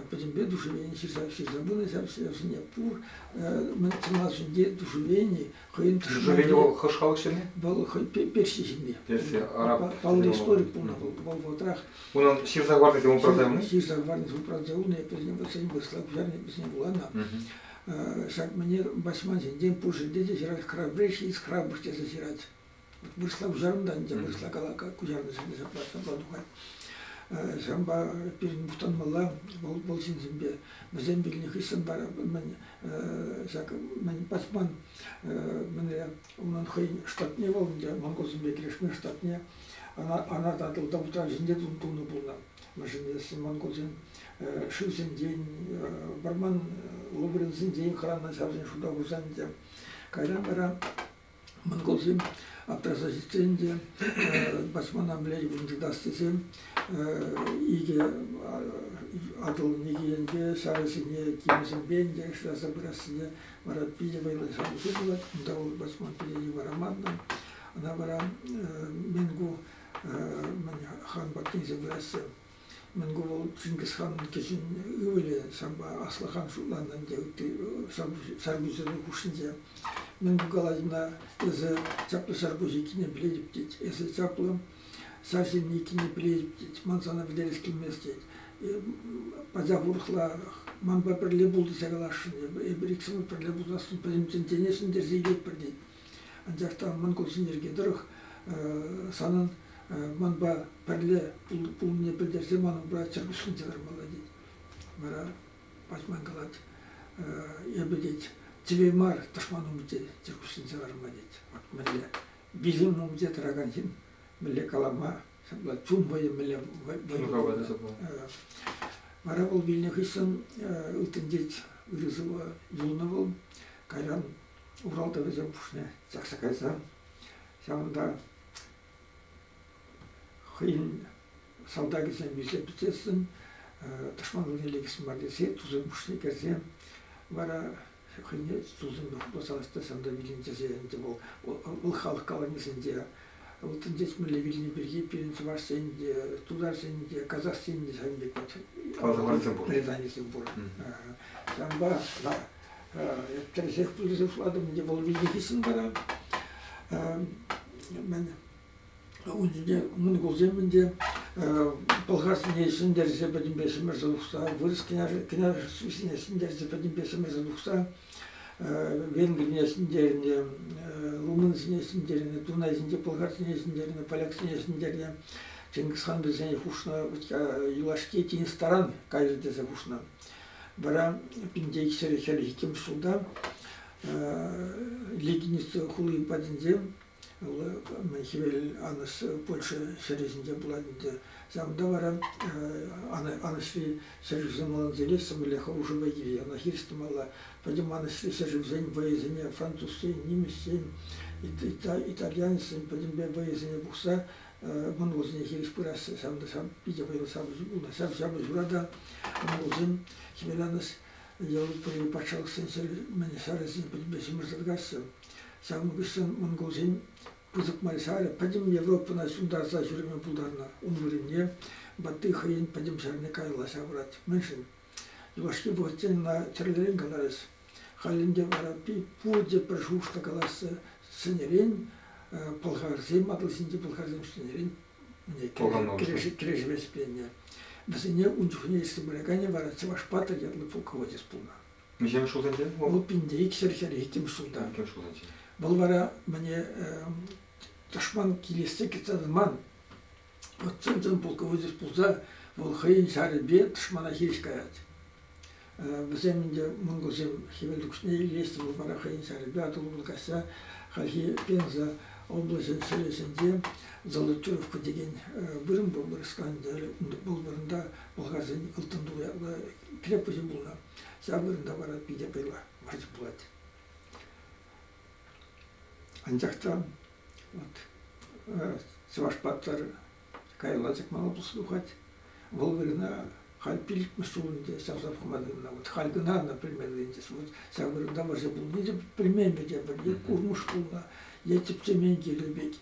S2: пӗтӗмпе душевение ҫырса ҫырса пынӑ ҫав ҫавсене пур мӗн чӑнласинче душевение хӑйӗн
S1: Душевение вӑл хӑш халӑх ҫынни?
S2: Вӑл хӑй перси ҫынни.
S1: Перси, араб.
S2: Паллӑ историк пулнӑ вӑл, вӑл вӑхӑтрах.
S1: Унӑн ҫырса хӑварнисем упранса юлнӑ?
S2: Ҫырса хӑварнисем упранса юлнӑ, эпир вӗсен вырӑсла куҫарнӑ, вӗсене вуланӑ. Ҫак мӗне басман ҫинчен пур ҫӗрте те ҫырать, храбрейший из храбрых тесе ҫырать. Вырӑсла куҫарнӑ та ӗнтӗ, вырӑсла куҫарнӑ ҫӗрте ҫапла ҫапла тухать. Ҫавӑнпа пирӗн мухтанмалла вӑл, вӑл ҫынсемпе. Вӗсем вилнӗ хыҫҫӑн вара мӗн ҫак мӗн басман мӗнре унӑн хӑйӗн штатне вӑл ӗнтӗ монголсемпе кӗрешме штатне ана Атӑлта утрав ҫинче тунӑ пулнӑ. Мӗншӗн тесен монголсем шывсенчен, вӑрман вырӑнсенчен хӑранӑ ҫавсен шута хурсан ӗнтӗ. Кайран вара монголсем аптраса ҫитсен те Басмана мӗнле кун тытас тесе икӗ Атӑлӑн икӗ енче ҫарӗсене кимӗсемпе ӗнтӗ шыраса пырассине вара питӗ вӑйлӑ ҫапӑҫу пулать. Унта вӑл Басман питӗ йывӑр аманнӑ. Ӑна вара Менгу мӗн хан патне илсе пыраҫҫӗ. Мӗн ку вӑл Чингисханӑн кӗҫӗн ывӑлӗ, ҫавӑнпа аслӑ хан шутланнӑ ӗнтӗ ытти ҫарпуҫсен хушшинче. Мӗн ку калать ӑна, эсӗ чаплӑ ҫарпуҫ иккенне пӗлетӗп тет, эсӗ чаплӑ ҫар ҫынни иккенне пӗлетӗп тет, ман сана вӗлерес килмест тет. Пачах урӑхла, манпа пӗрле пул тесе каласшӑн эпӗ, эпир иксӗмӗр пӗрле пулсассӑн пӗтӗм тӗнчене ҫӗнтерсе илетпӗр тет. Анчах та монголсен йӗрки тӑрӑх санӑн манпа пӗрле пулнине пӗлтерсе ман умра чӗркуҫленсе лармалла тет. Вара Патьман калать, эпӗ тет, тӗве мар тӑшман умӗнче чӗркуҫленсе ларма тет. Вот мӗнле вилӗм умӗнче тӑракан ҫын мӗнле калама ҫапла чун вӑйӗ мӗнле вӑй Вара вӑл вилнӗ хыҫҫӑн ылтӑн тет ырӑ сывӑ юлнӑ вӑл. Кайран Урал тӑвӗсем пуҫне чакса кайса ҫавӑнта хӑйӗн салтакӗсем вилсе пӗтсессӗн тӑшман вырӑнне лекес мар тесе тусем пуҫне кӗрсе вара хӑйне тусемпе хупласа лартса ҫавӑнта вилнӗ тесе ӗнтӗ вӑл вӑл халӑх каланисенче ылтӑн мӗнле вилни пирки пирӗн чӑвашсен те, тутарсен те, казахсен те ҫавӑн пек преданисем пур. Ҫавӑнпа тӗрӗсех пулса шутлатӑм ӗнтӗ вӑл вилнӗ хыҫҫӑн вара мӗн ун ҫине монголсем ӗнтӗ пӑлхарсене ҫӗнтерсе пӗтӗмпе ҫӗмӗрсе тухса вырӑс княжествисене ҫӗнтерсе пӗтӗмпе ҫӗмӗрсе тухса Венгрине ҫӗнтернӗ, румынсене ҫӗнтернӗ, Дунай ҫинче пӑлхарсене ҫӗнтернӗ, поляксене ҫӗнтернӗ. Чингисхан вӗсене хушнӑ юлашки тинӗс таран кайрӗ тесе хушнӑ. Вара 1242 ҫулта Лигница хули патӗнче хӗвел анӑҫ Польша ҫӗрӗ ҫинче пулать ӗнтӗ. Ҫавӑнта вара анӑҫри ҫӗршывсем малалла илеҫҫӗ, мӗнле хӑрушӑ вӑй килет, ӑна хирӗҫ тӑмалла. Пӗтӗм анӑҫри ҫӗршывсен вӑйӗсене французсен, нимӗҫсен, итальянецсен пӗтӗмпе вӑйӗсене пухса монголсене хирӗҫ пыраҫҫӗ. Ҫавӑнта ҫав питӗ вӑйлӑ ҫапӑҫу пулнӑ. Ҫав ҫапӑҫура та монголсем хӗвеланӑҫ Европӑри патшалӑхсен ҫарӗсене пӗтӗмпе ҫӗмӗрсе тӑкаҫҫӗ. Ҫавӑн хыҫҫӑн монголсен пысӑк мар ҫарӗ пӗтӗм Европӑна ҫунтарса ҫӳреме пултарнӑ. Ун вырӑнне Батый хӑйӗн пӗтӗм ҫарне каялла ҫавӑрать. Мӗншӗн? Юлашки вӑхӑтчен ӑна тӗрлӗрен каларӗҫ. Халь ӗнтӗ вара пурте пӗр шухӑшлӑ калаҫҫӗ. Ҫӗнӗрен пӑлхарсем, Атӑл ҫинчи пӑлхарсем ҫӗнӗрен кӗрешӗве ҫӗкленнӗ. Вӗсене ун чухне ертсе пыраканӗ вара Чӑваш Паттӑр ятлӑ полководец пулнӑ.
S1: Миҫемӗш ҫулсенче?
S2: Вӑл 1242 ҫулта.
S1: Иккӗмӗш ҫулсенче.
S2: Вӑл вара мӗне тӑшман килессе кӗтсе тӑман. Вот чӑн-чӑн полководец пулса вӑл хӑйӗн ҫарӗпе тӑшмана хирӗҫ каять. Вӗсем ӗнтӗ монголсем хӗвелтухӑҫне илеҫҫӗ, вӑл вара хӑйӗн ҫарӗпе Атӑл урлӑ каҫса хальхи Пенза облаҫӗн ҫӗрӗсенче Золотуровка текен вырӑн пур вырӑсла ӗнтӗ. Вӑл вырӑнта пӑлхарсен ылтӑн ту ятлӑ крепоҫӗ пулнӑ. Ҫав вырӑнта вара питӗ вӑйлӑ вӑрҫӑ пулать. Анчах та вот Чӑваш паттӑр каялла чакмалла пулса тухать. Вӑл вырӑна халь пиллӗкмӗш ҫул ӗнтӗ ҫавса пӑхма тытӑннӑ. Вот халь кӑна ӑна пӗлме тытӑнчӗҫ. Вот ҫав вырӑнта вӑрҫӑ пулни те пӗлмен вӗт эпир. Е курмӑш пулнӑ, е тӗпчемен кирлӗ пек.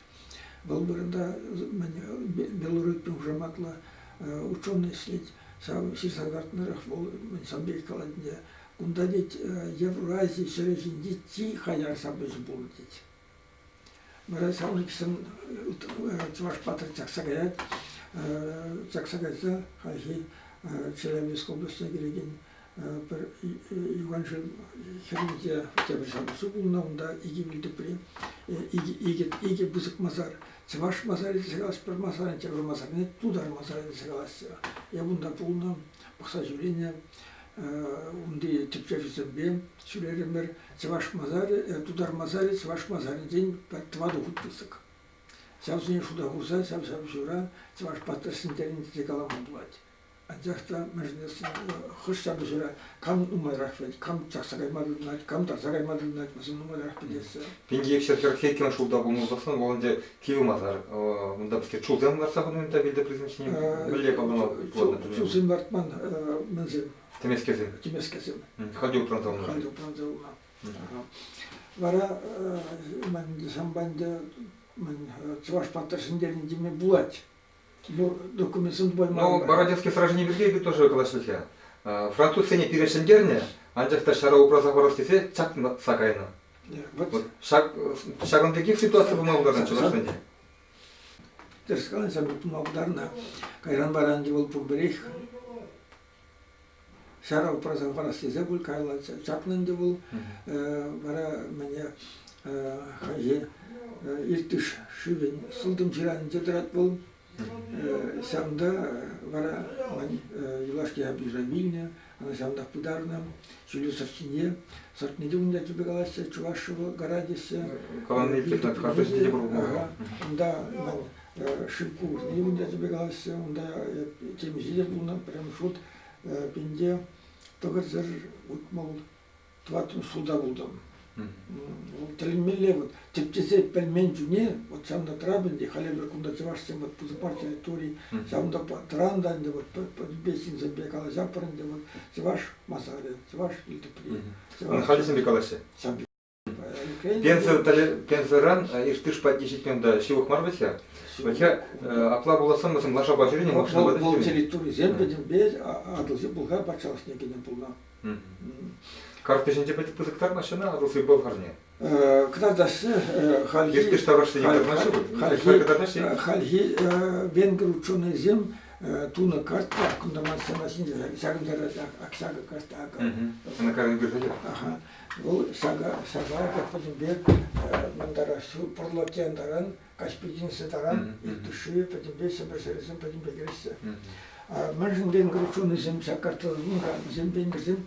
S2: Вӑл вырӑнта мӗн Белорукин хушаматлӑ ученый ӗҫлет. Ҫав ҫырса кӑтартнӑрах вӑл мӗн сан пек калать ӗнтӗ. Кунта тет Еврази ҫӗрӗ ҫинчи чи хаяр ҫапӑҫу пулнӑ тет. Вара ҫавӑн хыҫҫӑн Чӑваш Паттӑр чакса каять. Чакса кайса хальхи Челябинск облаҫне кӗрекен пӗр юханшыв хӗрринче тепӗр ҫапӑҫу пулнӑ. Унта икӗ вилтӑпри, икӗ пысӑк масар. Чӑваш масарӗ тесе калаҫ, пӗр масарӗ, тепӗр масарне тутар масарӗ тесе калаҫҫӗ. Эп унта пулнӑ, пӑхса ҫӳренӗ. Унти тӗпчевҫӗсемпе ҫӳрерӗмӗр. Чӑваш масарӗ, тутар масарӗ чӑваш масарӗнчен пӗр тӑватӑ хут пысӑк. Ҫавсене шута хурса ҫав ҫапӑҫура чӑваш паттӑр ҫӗнтернӗ тесе калама пулать. Анчах та мӗншӗн хӑш ҫапӑҫура кам нумайрах вӗт, кам чакса кайма тытӑнать, кам тарса кайма тытӑнать, вӗсем нумайрах пӗлеҫҫӗ.
S1: 1242 ҫулта пулнӑ пулсан вӑл ӗнтӗ кивӗ масар. Унта пӗскер чулсем лартса хунӑ унта вилтӗ призм ҫине мӗнле паллама пулать?
S2: Чулсем лартман мӗнсем?
S1: Тӗмескесем.
S2: Тӗмескесем.
S1: Халь те упранса юлнӑ.
S2: Халь те упранса юлнӑ. Вара ҫавӑнпа ӗнтӗ чӑваш паттӑр ҫӗнтернӗ теме пулать. Ну, документсем тупайман.
S1: Ну, Бородинский сражени пирки эпир тоже калаҫрӗҫ-ха. Французсене пире ҫӗнтернӗ, анчах та ҫара упраса хӑварас тесе чакса кайнӑ.
S2: Вот.
S1: Ҫакӑн пекех ситуаци пулма пултарнӑ чӑвашсенче.
S2: Тӗрӗс каланӑ, ҫавӑн пек пулма пултарнӑ. Кайран вара ӗнтӗ вӑл пурпӗрех ҫара упраса хӑварас тесе пуль каялла чакнӑ ӗнтӗ вӑл. Вара мӗне хайхи Иртыш шывӗн сылтӑм ҫыранӗнче тӑрать вӑл. Ҫавӑнта вара мӗн юлашки обижа вилнӗ, ӑна ҫавӑнтах пытарнӑ. Ҫӳллӗ сӑрт ҫине, сӑртне те унта тӳпе калаҫҫӗ, Чувашево гора теҫҫӗ. Унта мӗн шыв курни унта тӳпе калаҫҫӗ, унта темиҫе те пулнӑ, прям шут пинте 964 ҫулта пултӑм. Тӗлӗнмелле вот тӗпчесе пӗлмен чухне вот ҫавӑнта тӑрап ӗнтӗ, халӗ эпир кунта чӑвашсем вот пысӑк мар территори, ҫавӑнта тӑран та ӗнтӗ вот пӗтӗмпе ҫынсемпе калаҫатпӑр ӗнтӗ вот чӑваш масарӗ, чӑваш вилтӑпри.
S1: Халӗ калаҫҫӗ. Пензӑран Иртыш патне ҫитме унта ҫывӑх мар вӗт-ха. Вӗт-ха апла пулассан вӗсем лашапа ҫӳренӗ, машинӑпа та
S2: Вӑл территорисем пӗтӗмпе Атӑлҫи Пӑлхар патшалӑхне кӗнӗ пулнӑ.
S1: Карта ҫинче пӗтӗм пысӑк тармаҫҫӗ ӑна Атӑлҫи Пӑлхарне.
S2: Кӑтартаҫҫӗ хальхи
S1: Иртыш таврашсене кӑтартаҫҫӗ.
S2: Хальхи венгр ученӑйсем тунӑ карта кунта ман сана ҫинче ҫакӑнта ҫакӑ карта акӑ. Ага. Вӑл ҫакӑ пӗтӗмпе мантара пӑрлӑ океан таран, Каҫпи тинӗсӗ таран, Иртышши пӗтӗмпе Ҫӗпӗр ҫӗрӗсем пӗтӗмпе кӗреҫҫӗ. Мӗншӗн венгр ученӑйсем ҫак карттӑна тунӑ-ха? Вӗсем венгрсем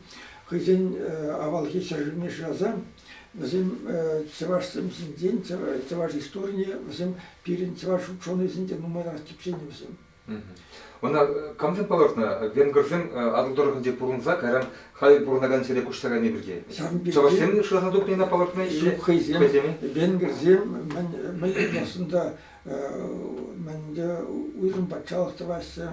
S2: хӑйсен авалхи ҫӗршывне шыраса вӗсем чӑвашсем ҫинчен, чӑваш историне вӗсем пирӗн чӑваш ученӑйсенчен нумайрах тӗпченӗ вӗсем.
S1: Ӑна камсем палӑртнӑ? Венгрсем Атӑл тӑрӑхӗнче пурӑнса кайран халь пурӑнакан ҫӗре куҫса кайни пирки. Чӑвашсем шыраса тупнине палӑртнӑ
S2: Ҫук, хӑйсем, венгрсем мӗн аслында мӗнле уйрӑм патшалӑх тӑваҫҫӗ.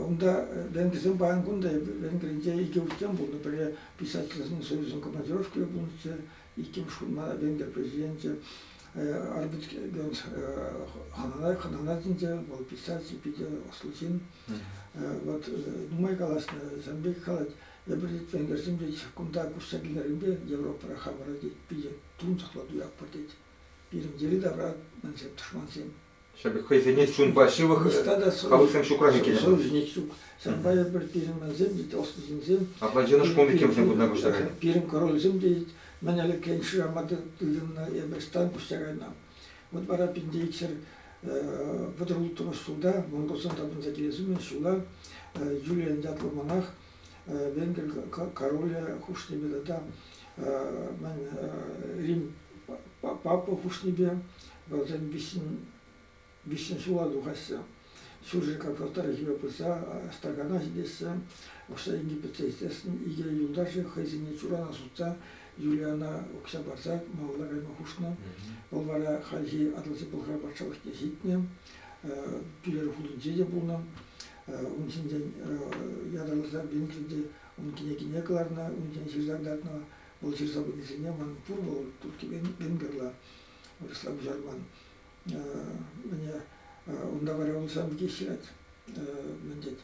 S2: Унта венгрсем паян кун та Венгринче икӗ хутчен пулнӑ. Пӗрре писательсен союзӗн командировки пулнӑччӗ, иккӗмӗш хут мана венгр президенчӗ Арбит хӑнана, хӑнана чӗнчӗ, вӑл писатель, питӗ ӑслӑ ҫын. Вот нумай калаҫнӑ, ҫавӑн пек калать, эпир тет, венгерсем тет, кунта куҫса килнӗренпе Европӑра хамӑра тет, питӗ тунсӑхлӑ туятпӑр тет. Пирӗн йӗри-тавра мӗнсем тӑшмансем.
S1: Ҫав пек хӑйсене чунпа ҫывӑх халӑхсем ҫукрах иккен.
S2: Союзник ҫук. Ҫавӑнпа эпир пирӗн мӗнсем тет, ӑслӑ ҫынсем.
S1: Апла йӑнӑш пулнӑ иккен вӗсем кунта куҫса кайнӑ.
S2: Пирӗн корольсем тет, мӗн ӗлӗкрен шырама тытӑннӑ, эпир ӑҫтан куҫса кайнӑ. Вот вара пинте икҫӗр 36 ҫулта монголсем тапӑнса килес умӗн ҫула Юлиан ятлӑ монах венгр королӗ хушнипе тата мӗн Рим папа хушнипе вӗсем виҫҫӗн ҫула тухаҫҫӗ. Ҫурҫӗр Кавказ тӑрӑхӗпе пырса Астакана ҫитеҫҫӗ. Укҫа тенки пӗтсе ҫитсессӗн икӗ юлташӗ хӑйсене чурана сутса Юлиана укҫа парса малалла кайма хушнӑ. Вӑл вара хальхи Атӑлҫи Пӑлхар патшалӑхне ҫитнӗ. Пӳлер хулинче те пулнӑ. Ун ҫинчен ятарласа Венгрире ун кӗнекине кӑларнӑ, ун ҫинчен ҫырса кӑтартнӑ. Вӑл ҫырса пынисене ман пур вӑл туркки венгрла, вырӑсла куҫарман. Мӗне унта вара вӑл ҫавӑн пекех ҫырать. Мӗн тет,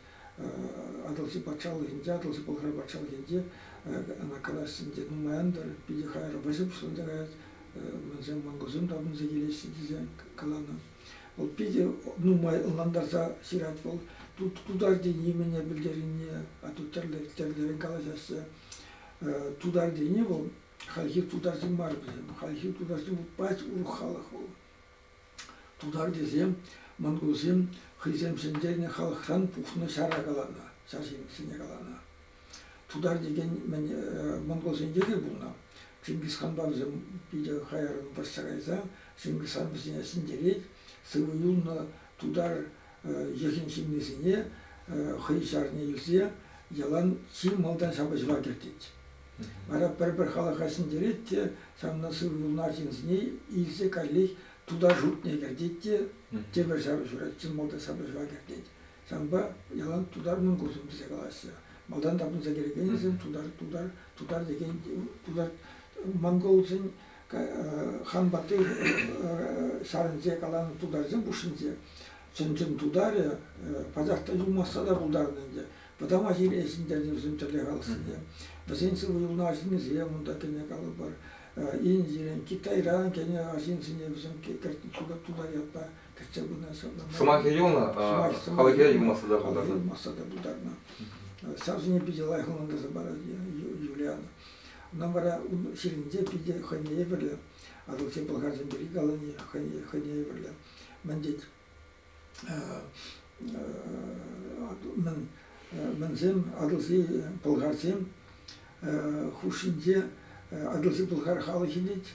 S2: Атӑлҫи патшалӑхӗнче, Атӑлҫи Пӑлхар патшалӑхӗнче ӑна калаҫҫӗ те нумай антӑр, питӗ хаяр вӑрҫӑ пуҫланса каять, мӗнсем монголсем тапӑнса килеҫҫӗ тесе каланӑ. Вӑл питӗ нумай ӑнлантарса ҫырать вӑл. Тутар тени мӗне пӗлтернине, а тут тӗрлӗ тӗрлӗрен калаҫаҫҫӗ. Тутар тени вӑл хальхи тутарсем мар вӗсем. Хальхи тутарсем пач урӑх халӑх вӑл. Тутар тесе монголсем хӑйсем ҫӗнтернӗ халӑхран пухнӑ ҫара каланӑ, ҫар ҫыннисене каланӑ. Тутар текен мӗн монголсен йӑхӗ пулнӑ. Чингисханпа вӗсем питӗ хаяррӑн вӑрҫса кайса Чингисхан вӗсене ҫӗнтерет. Сывӑ юлнӑ тутар йӑхӗн ҫыннисене хӑй ҫарне илсе ялан чи малтан ҫапӑҫӑва кӗртет. Вара пӗр-пӗр халӑха ҫӗнтерет те ҫавна сывӑ юлнӑ арҫынсене илсе каллех тутар шутне кӗртет те тепӗр ҫапӑҫура чӑн малтан ҫапӑҫӑва кӗртет. Ҫавӑнпа ялан тутар мӑнкурсем тесе калаҫҫӗ. Малтан тапӑнса кӗрекенӗсем тутар, тутар, тутар текен тутар монголсен хан патти ҫарӗнче каланӑ тутарсем хушшинче чӑн-чӑн тутарӗ пачах та юлмасса та пултарнӑ ӗнтӗ. Вӑтам Азире ҫӗнтернӗ вӗсем тӗрлӗ халӑхсене. Вӗсен сывӑ юлнӑ арҫыннисем унта кӗнӗ калӑпӑр. Индирен, Китайран кӗнӗ арҫынсене вӗсем тутар ятпа кӗртсе пынӑ.
S1: Сӑмахӗ юлнӑ, халӑхӗ юлмасса та пултарнӑ.
S2: Юлмасса та пултарнӑ. Ҫавсене питӗ лайӑх ӑнлантарса парать Юлиана. Ӑна вара ун ҫырнинче питӗ хӑйне евӗрлӗ, Атӑлҫи пӑлхарсем пирки калани хӑйне евӗрлӗ. Мӗн тет, мӗн, мӗнсем Атӑлҫи пӑлхарсем хушшинче Атӑлҫи пӑлхар халӑхӗ тет,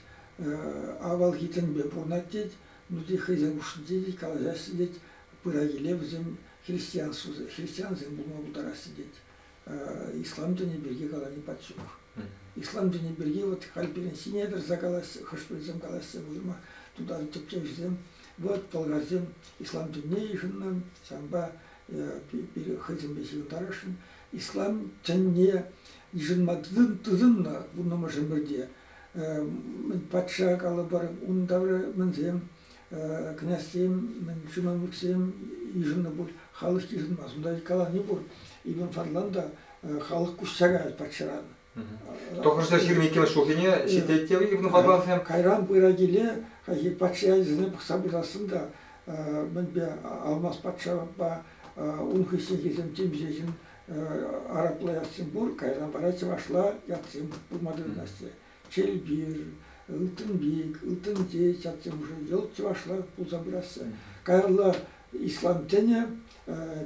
S2: авалхи тӗнпе пурӑнать тет, ну тет хӑйсен хушшинче тет, калаҫаҫҫӗ тет, пыра киле вӗсем христиансем пулма пултараҫҫӗ тет. Ислам тӗнӗ пирки калани пач ҫук. Ислам тӗнӗ пирки вот халь пирӗн ҫине тӑрса калаҫҫӗ, хӑш-пӗрисем калаҫҫӗ, уйрӑмах тутар тӗпчевҫисем, вот пӑлхарсем ислам тӗнне йышӑннӑ, ҫавӑнпа пире хӑйсемпе ҫыхӑнтарасшӑн. Ислам тӗнне йышӑнма тытӑннӑ вуннӑмӗш ӗмӗрте. Патша калӑпӑр, ун тавра мӗнсем, князьсем, мӗн чиновниксем йышӑннӑ пуль, халӑх йышӑнмасть. Унта калани пур. Ибн Фадлан та халӑх куҫса каять патшаран.
S1: 922 ҫулхине ҫитет те Ибн Фадлансем.
S2: Кайран пыра киле хайхи патша ячӗсене пӑхса пырасшӑн та мӗнпе Алмаз патшапа ун хыҫҫӑнхисем темиҫе ҫын арабла ятсем пур, кайран вара чӑвашла ятсем пулма тытӑнаҫҫӗ. Челпир, Ылтӑнпик, Ылтӑнчеч ятсем уже йӑлт чӑвашла пулса пыраҫҫӗ. Каялла ислам тӗнӗ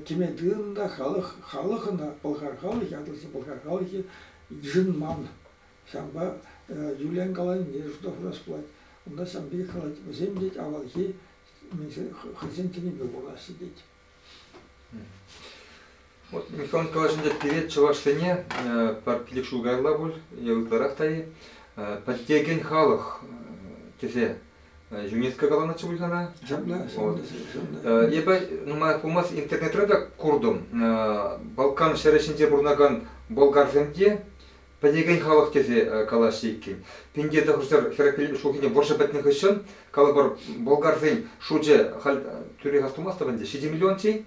S2: кӗме тытӑннӑ халӑх, халӑх ӑна, пӑлхар халӑхӗ, Атӑлҫи пӑлхар халӑхӗ йышӑнман. Ҫавӑнпа Юлиан каланине шута хурас пулать. Унта ҫавӑн пекех калать, вӗсем тет авалхи хӑйсен тӗнӗпе пурӑнаҫҫӗ тет.
S1: Вот Михаил Николаевич ӗнтӗ пире чӑвашсене пӗр пилӗк ҫул каялла пуль е ытларах та-и пӗтекен халӑх тесе ЮНЕСКО каланӑччӗ пуль сана.
S2: Ҫапла,
S1: ҫапла. Эпӗ нумаях пулмасть интернетра та куртӑм. Балкан ҫӗрӗ ҫинче пурӑнакан болгарсем те пӗтекен халӑх тесе калаҫҫӗ иккен. 1945 ҫулхине вӑрҫӑ пӗтнӗ хыҫҫӑн, калӑпӑр, болгарсен шучӗ халь тӳрех астумастӑп ӗнтӗ, 7 миллион-чи?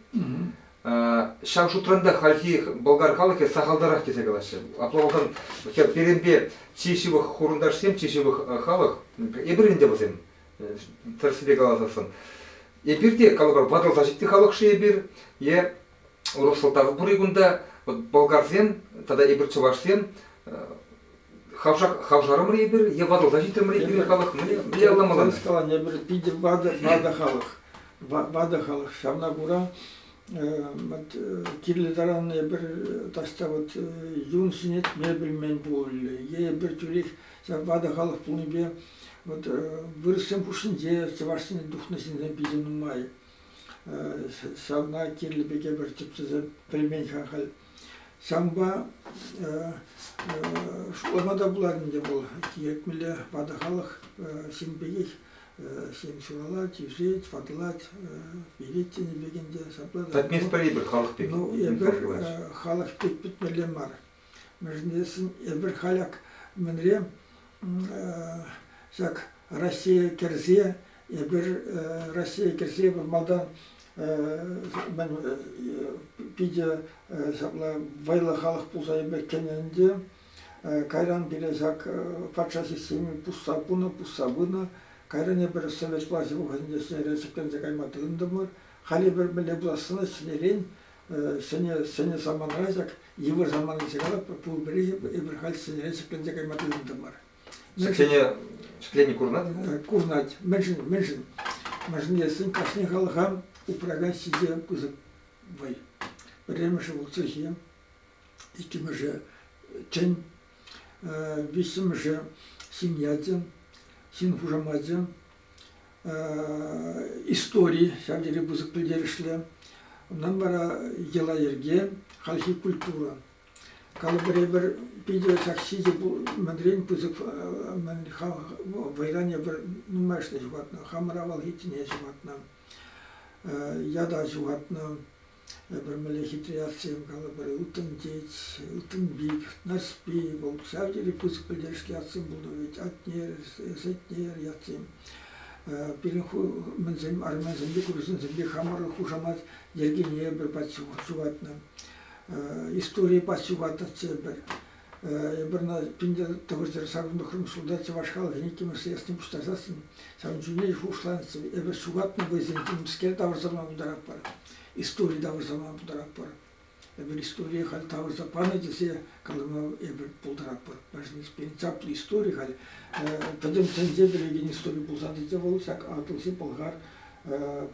S1: Ҫав шутран та хальхи болгар халӑхӗ сахалтарах тесе калаҫҫӗ. Апла пулсан, пирӗнпе чи ҫывӑх хурӑнташсем, чи ҫывӑх халӑх, эпир ӗнтӗ вӗсем, тӗрӗссипе каласассӑн. Эпир те, калӑпӑр, ватӑлса ҫитнӗ халӑх-ши эпир е урӑх сӑлтав пур-и кунта? Вот болгарсем тата эпир чӑвашсем хавшак хавшарӑмӑр эпир е ватӑлса ҫитрӗмӗр эпир халӑх мӗнле алламалла?
S2: Каланӑ, эпир питӗ ватӑ, ватӑ халӑх. Ватӑ халӑх. Ҫавна кура кирлӗ таран эпир таҫта вот юн ҫӗнетме пӗлмен пуль е эпир тӳрех ҫав ватӑ халӑх пулнипе вот вырӑссем хушшинче чӑвашсене тухнӑ ҫынсем питӗ нумай. Ҫавна кирлӗ пек эпир тӗпчесе пӗлмен-ха халь. Ҫавӑнпа шутлама та пулать ӗнтӗ вӑл кирек мӗнле ватӑ халӑх ҫын пекех ҫын ҫуралать, ӳсет, ватӑлать, вилет тенӗ пек ӗнтӗ ҫапла та.
S1: Пӗтместпӗр эпир халӑх пек.
S2: Ну, эпир халӑх пек пӗтмелле мар. Мӗншӗн тесен эпир халь ак мӗнре ҫак Россия кӗрсе эпир Россия кӗрсе эпир малтан мӗн питӗ ҫапла вӑйлӑ халӑх пулса эпир кӗнӗ ӗнтӗ. Кайран пире ҫак патша системи пусса пынӑ, пусса пынӑ. Кайран эпир совет влаҫӗ вӑхӑтӗнче ҫӗнӗрен ҫӗкленсе кайма тытӑнтӑмӑр. Халь эпир мӗнле пулассине ҫӗнӗрен ҫӗнӗ, ҫӗнӗ саманара ҫак йывӑр самана тесе калатпӑр, пурпӗрех эпир халь ҫӗнӗрен ҫӗкленсе кайма тытӑнтӑмӑр.
S1: Ҫӗклени, ҫӗклени курӑнать?
S2: Курӑнать. Мӗншӗн? Мӗншӗн? Мӗншӗн тесен кашни халӑха упракан ҫичӗ пысӑк вӑй. Пӗрремӗшӗ вӑл чӗлхе, иккӗмӗшӗ тӗн, виҫҫӗмӗшӗ ҫын ячӗ, ҫын хушамачӗ. Истори ҫав тери пысӑк пӗлтерӗшлӗ. Унтан вара йӑла-йӗрке, хальхи культура. Калӑпӑр эпир питӗ ҫак ҫичӗ мӗнрен пысӑк мӗн вӑйран эпир нумайӑшне ҫухатнӑ. Хамӑр авалхи тӗне ҫухатнӑ, ята ҫухатнӑ. Эпир мӗнле хитре ятсем калӑпӑр, ылтӑн тет, ылтӑн пик, Нарспи, вӑл ҫав тери пысӑк пӗлтерӗшлӗ ятсем пулнӑ вӗт, Атнер, Сетнер ятсем. Пирӗн мӗнсем, армянсемпе, грузинсемпе хамӑр хушамат йӗркине эпир пач ҫухатнӑ. Историе пач ҫухатнӑччӗ эпир. Эпир ӑна 1989 ҫулта чӑваш халӑхӗн иккӗмӗш съездне пуҫтарсассӑн ҫавӑн чухне шухӑшланӑччӗ, эпир ҫухатнӑ вӑйсем темскер тавӑрса пама пултаратпӑр, истори тавӑрса пама пултаратпӑр. Эпир историе халь тавӑрса панӑ тесе калама эпир пултаратпӑр. Мӗншӗн пирӗн чаплӑ истори халь пӗтӗм тӗнче пӗлекен истори пулса тӑчӗ вӑл ҫак Атӑлҫи Пӑлхар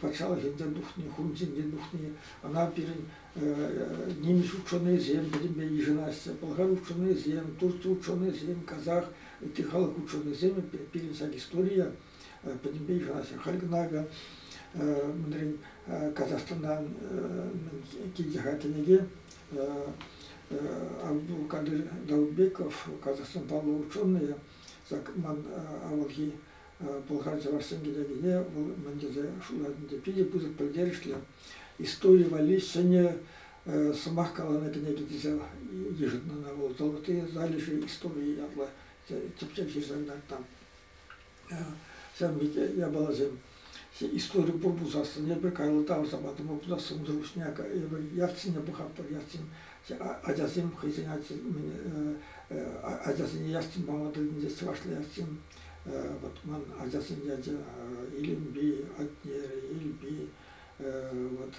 S2: патшалӑхӗнчен тухни, хунсенчен тухни, ӑна пирӗн нимӗҫ ученӑйӗсем пӗтӗмпе йышӑнаҫҫӗ, пӑлхар ученӑйӗсем, турци ученӑйӗсем, казах, ытти халӑх ученӑйӗсем пирӗн ҫак историе пӗтӗмпе йышӑнаҫҫӗ. Халь кӑна акӑ мӗнрен Казахстанран килчӗ-ха кӗнеке Абдулкадыр Даутбеков, Казахстан паллӑ ученӑйӗ, ҫак ман авалхи пӑлхар чӑвашсен кӗнекине вӑл мӗн тесе шутлать ӗнтӗ, питӗ пысӑк пӗлтерӗшлӗ истори валли ҫӗнӗ сӑмах каланӑ кӗнеке тесе йышӑннӑ ӑна вӑл «Золотые залежи истории» ятлӑ тӗпчев ҫырса кӑтартнӑ. Ҫавӑн пек япаласем. Истори пур пулсассӑн эпир каялла тавӑрса патӑмӑр пулсассӑн унсӑр пуҫне эпир ятсене пӑхатпӑр, ятсем ачасем хӑйсен ачасене ятсем пама тытӑнчӗҫ, чӑвашла ятсем. Вот ман ачасен ячӗ Илемпи, Атнер, Илпи, вот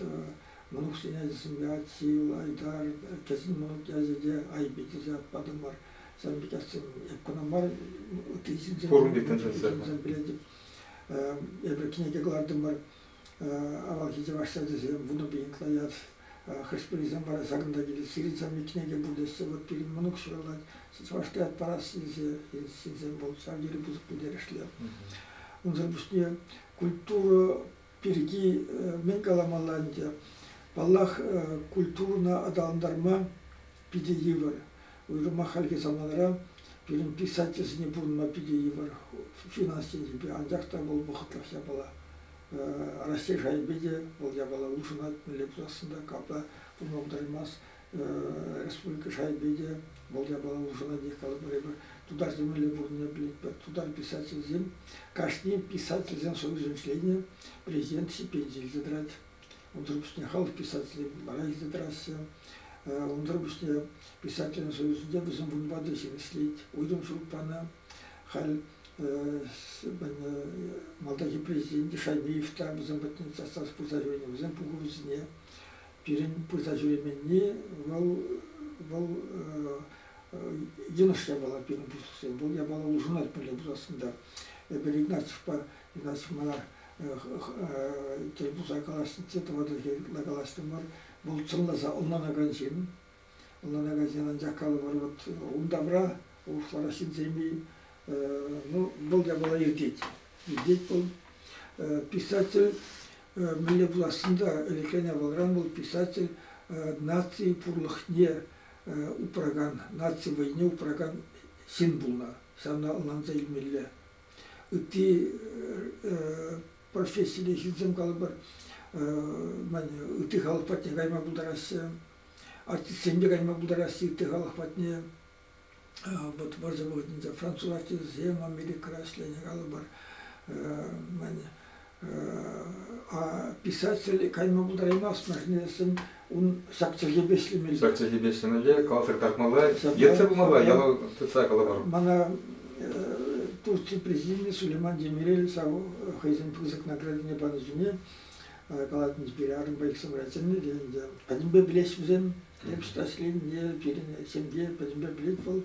S2: мӑнуксен ячӗсемпе Атил, Айтар, кӗҫӗн мӑнук ячӗ те Айпи тесе ят патӑмӑр. Ҫавӑн пек ятсем эп кӑна мар, ытти ҫынсем пӗлетӗп. Эпир кӗнеке кӑлартӑмӑр авалхи чӑваш ячӗсем, 10,000 ытла ят. Хӑш-пӗрисем вара ҫакӑнта килет, сирӗн ҫав кӗнеке пур теҫҫӗ, вот пирӗн мӑнук ҫуралать, чӑвашла ят парас тесе ҫынсем вӑл ҫав тери пысӑк пӗлтерӗшлӗ. Унсӑр пуҫне культура пирки мӗн каламалла ӗнтӗ? Паллах, культурӑна аталантарма питӗ йывӑр. Уйрӑмах хальхи саманара пирӗн писательсене пурӑнма питӗ йывӑр финанс енӗпе, анчах та вӑл вӑхӑтлӑх япала. Раҫҫей шайӗпе те вӑл япала улшӑнать, мӗнле пулассӑн та капла пулма пултараймасть. Республика шайӗпе те вӑл япала улшӑнать, калӑпӑр эпир. Тутарсем мӗнле пурӑннине пӗлетпӗр. Тутар писательсем, кашни писательсен союзӗн членӗ президент стипенди илсе тӑрать. Унсӑр пуҫне халӑх писателӗ вара илсе тӑраҫҫӗ. Унсӑр пуҫне писательсен союзӗнче вӗсем вунпа та ҫын ӗҫлет. Уйрӑм ҫурт панӑ. Халь малтанхи президент Шаймиев та вӗсем патне час-час пырса ҫӳренӗ. Вӗсем пухӑвӗсене пирӗн пырса ҫӳременни вӑл вӑл йӑнӑш япала пирӗн пуҫлӑхсем. Вӑл япала улшӑнать мӗнле пулсассӑн та. Эпир Игнатьевпа Игнатьев мана тӗл пулса калаҫнӑччӗ, тӑватӑ хӗр ытла калаҫтӑмӑр. Вӑл чӑнласа ӑнланакан ҫын. Ӑнланакан ҫын, анчах калӑпӑр, вот ун тавра урӑхларах ҫынсем-и, ну, вӑл япала иртет. Иртет вӑл. Писатель мӗнле пулассӑн та ӗлӗкрен авалран вӑл писатель наци пурлӑхне упракан, наци вӑйне упракан ҫын пулнӑ. Ҫавна ӑнланса илмелле. Ытти профессиллӗ ҫынсем калӑпӑр, ытти халӑх патне кайма пултараҫҫӗ. Артистсем те кайма пултараҫҫӗ ытти халӑх патне. Вот вӑрҫӑ вӑхӑтӗнче француз артисчӗсем Америкӑра ӗҫленӗ калӑпӑр. А писатель кайма пултараймасть, мӗншӗн ун ҫак чӗлхепе ӗҫлемелле.
S1: Ҫак чӗлхепе ӗҫлемелле, каласа кӑтартмалла, ертсе пымалла, яла тытса калӑпӑр.
S2: Мана Турци президенчӗ Сулейман Демирель ҫав хӑйсен пысӑк наградине панӑ чухне калать пире арӑмпа иксӗмӗре чӗннӗ те ӗнтӗ. Пӗтӗмпе пӗлеҫ вӗсем, эп ӑҫта ӗҫленине, пирӗн ҫемье пӗтӗмпе пӗлет вӑл.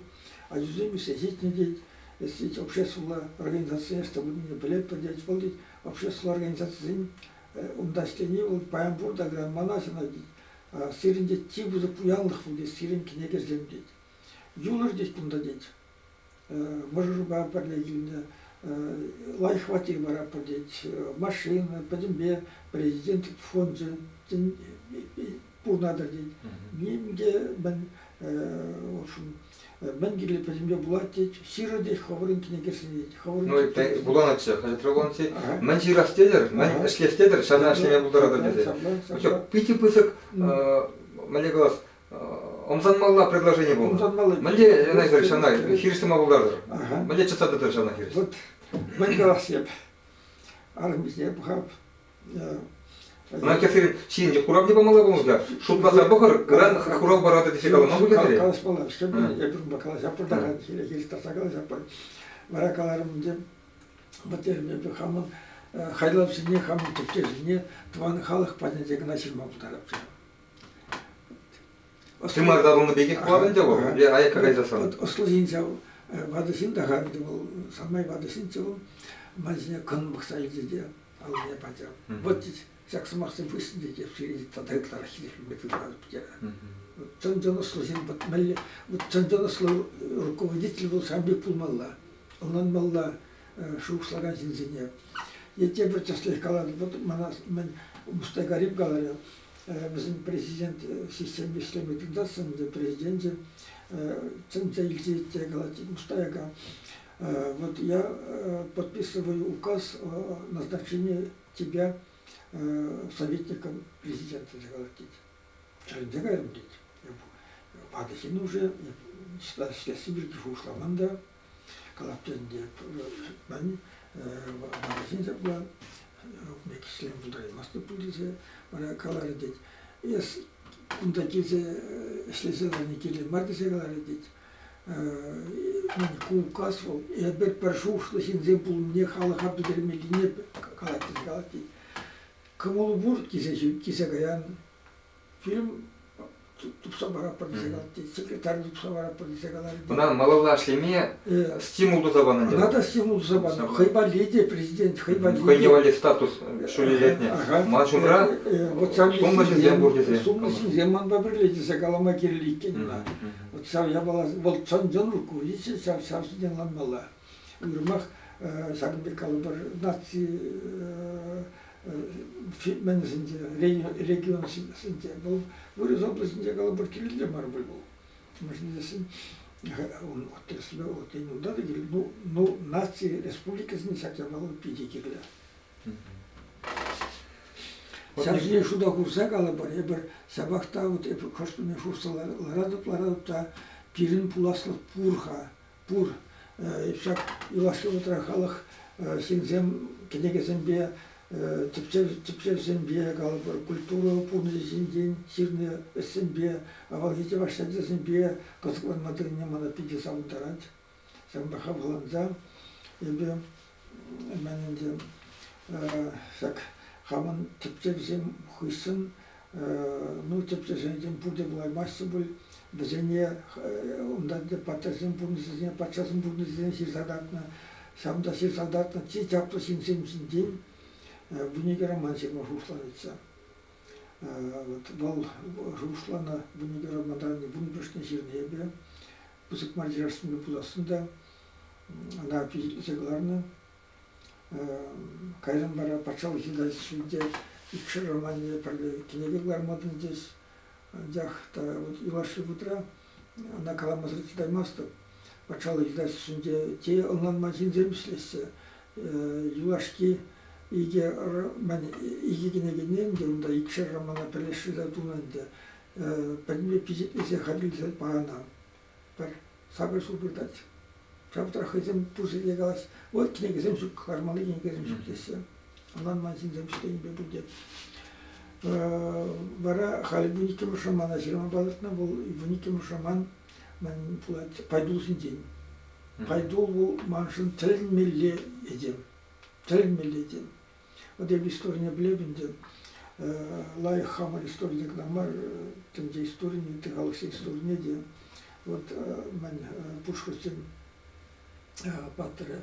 S2: Ачусем ӳссе ҫитнӗ тет, эс обществӑлла организацисене ӑҫта пынине пӗлетпӗр тет. Вӑл тет, обществӑлла организацисен унта ӗҫлени вӑл паян пур та мана сӑнать тет. Сирӗн тет чи пысӑк пуянлӑх вӑл тет, сирӗн кӗнекесем тет. Юлӑр тет кунта тет. Мӑшӑрпа пӗрле килнӗ. Лайӑх хваттер паратпӑр тет, машина, пӗтӗмпе президент фончӗ пурӑнатӑр тет. Ним те мӗн, в общем, мӗн кирлӗ пӗтӗмпе пулать тет. Ҫырӑр тет хӑвӑрӑн кӗнекесене тет. Хӑвӑрӑн
S1: Ну, вуланатчӗ, хаҫатра вуланатчӗ. Мӗн ҫырас тетӗр, мӗн ӗҫлес тетӗр, ҫавна ӗҫлеме пултаратӑр тесе. Питӗ пысӑк, мӗнле калас, ӑмсанмалла предложени пулнӑ.
S2: Ӑмсанмалла.
S1: Мӗнле, Геннадий ҫавна хирӗҫ тӑма пултартӑр? Мӗнле чӑтса тӑтӑр ҫавна хирӗҫ?
S2: Вот, мӗн калас эп. Арӑмӗсене пӑхап.
S1: Ӑна кӗсерен ҫийӗнче хурав те памалла пулнӑ та. Шутласа пӑхӑр, кӑран хурав паратӑр тесе каламан пуль тетӗр-и?
S2: Калаҫмалла, эпир унпа калаҫатпӑр та, хире-хирӗҫ тӑрса калаҫатпӑр. Вара каларӑм ӗнтӗ, вот эпӗ хамӑн хайлавсене, хамӑн тӗпчевсене тӑван халӑх патӗнче кӑна ҫырма пултарап.
S1: Тымар татӑлнӑ пекех пулать ӗнтӗ вӑл, е аякка кайса сан?
S2: Ӑслӑ ҫын ҫав, ватӑ ҫын та-ха ӗнтӗ вӑл, самай ватӑ ҫынччӗ вӑл. Ман ҫине кӑн пӑхса илчӗ те аллине пачӗ. Вот ҫак сӑмахсем хыҫҫӑн те сире тата ытларах хисеплеме тытӑнатӑп терӗ. Чӑн-чӑн ӑслӑ ҫын, вот мӗнле, вот чӑн-чӑн ӑслӑ руководитель вӑл ҫавӑн пек пулмалла, ӑнланмалла шухӑшлакан ҫынсене. Е тепӗр тӗслӗх калатӑп, вот мана мӗн Мустай Карим каларӗ, вӗсен президент системи ӗҫлеме тытӑнсассӑн ӗнтӗ президенчӗ чӗнсе илсе те калать Мустай ака, вот я подписываю указ о назначении тебя советником президента тесе калать тет. Чӗрӗнсе кайрӑм тет. Ватӑ ҫын уже ӗҫлесси пирки шухӑшламан та. Калап ӗнтӗ, мӗн ватӑ ҫын ҫапла ӗҫлеме пултараймастӑп пуль тесе вара каларӗ тет. Эс кунта килсе ӗҫлесе ларни кирлӗ мар тесе каларӗ тет. Ку указ вӑл эпир пӗр шухӑшлӑ ҫынсем пулнине халӑха пӗлтермеллине калать тесе калать тет. Кӑмӑлу пур килсе килсе каян фильм тупса паратпӑр тесе калать тет, секретарь тупса паратпӑр тесе каларӗ.
S1: Ӑна малалла ӗҫлеме стимул туса панӑ ӗнтӗ.
S2: Ӑна та стимул туса панӑ. Хӑй валли те президент хӑй валли.
S1: Хӑйне валли статус ҫӳлелетнӗ. Ман ҫумра сумлӑ ҫынсем пур тесе.
S2: Сумлӑ ҫынсем манпа пӗрле тесе калама кирлӗ иккен ӑна. Вот ҫав япала вӑл чӑн-чӑн руководитель ҫав ҫав ҫинчен ӑнланмалла. Уйрӑмах ҫакӑн пек калӑпӑр наци мӗнсенче, регионсенче вӑл вырӑс облаҫӗнче калӑпӑр кирлӗ те мар пуль вӑл. Мӗншӗн тесен ун отрасле тен унта та кирлӗ. Ну, ну наци республикисене ҫак япала питӗ кирлӗ. Ҫав ҫине шута хурса калӑпӑр, эпир ҫапах та вот эпир хӑш-пӗрне шухӑшса ларатӑп, ларатӑп та пирӗн пуласлӑх пур-ха. Пур. Ҫак юлашки вӑхӑтра халӑх ҫынсем кӗнекесемпе, тӗпчевсемпе, калӑпӑр, культура пурнӑҫӗ ҫинчен ҫырнӑ ӗҫсемпе, авалхи чӑваш ячӗсемпе кӑсӑкланма тытӑнни мана питӗ савӑнтарать. Ҫавӑнпа хавхаланса эпӗ мӗн ӗнтӗ ҫак хамӑн тӗпчевсем хыҫҫӑн ну, тӗпчесенчен пурте пулаймаҫҫӗ пуль. Вӗсене унта паттӑрсен пурнӑҫӗсене, патшасен пурнӑҫӗсене ҫырса кӑтартнӑ. Ҫавӑнта ҫырса кӑтартнӑ чи чаплӑ ҫынсем ҫинчен вуникӗ роман ҫырма шухӑшланӑччӗ. Вот вӑл шухӑшланӑ вуникӗ романтан вунпӗршне ҫырнӑ эпӗ. Пысӑк мар тиражсемпе пулассӑн та ӑна пичетлесе кӑларнӑ. Кайран вара патшалӑх издательствинче икшер романне пӗрле кӗнеке кӑларма тытӑнчӗҫ. Анчах та вот юлашки вӑхӑтра ӑна каламасӑр чӑтаймастӑп. Патшалӑх издательствинче те ӑнланман ҫынсем ӗҫлеҫҫӗ. Юлашки икӗ икӗ кӗнекене ӗнтӗ унта икшер романа пӗрлештерсе тунӑ ӗнтӗ. Пӗтӗмпе пичетлесе хатӗрлесе панӑ. Пӗр сакӑр ҫул выртать. Ҫав хӑйсем пур ҫӗрте калаҫ, вот кӗнекесем ҫук, кӑлармалли кӗнекесем ҫук теҫҫӗ. Ӑнланман ҫынсем ӗҫленипе пурте. Вара халь вуниккӗмӗш романа ҫырма палӑртнӑ. Вӑл вуниккӗмӗш роман ман пулать Пайдул ҫинчен. Пайдул вӑл маншӑн тӗлӗнмелле этем. Тӗлӗнмелле этем. Вот эпӗ историне пӗлеп ӗнтӗ. Лайӑх хамӑр историне кӑна мар, тӗнче историне, ытти халӑхсен историне те. Вот мӗн пушкӑртсен паттӑрӗ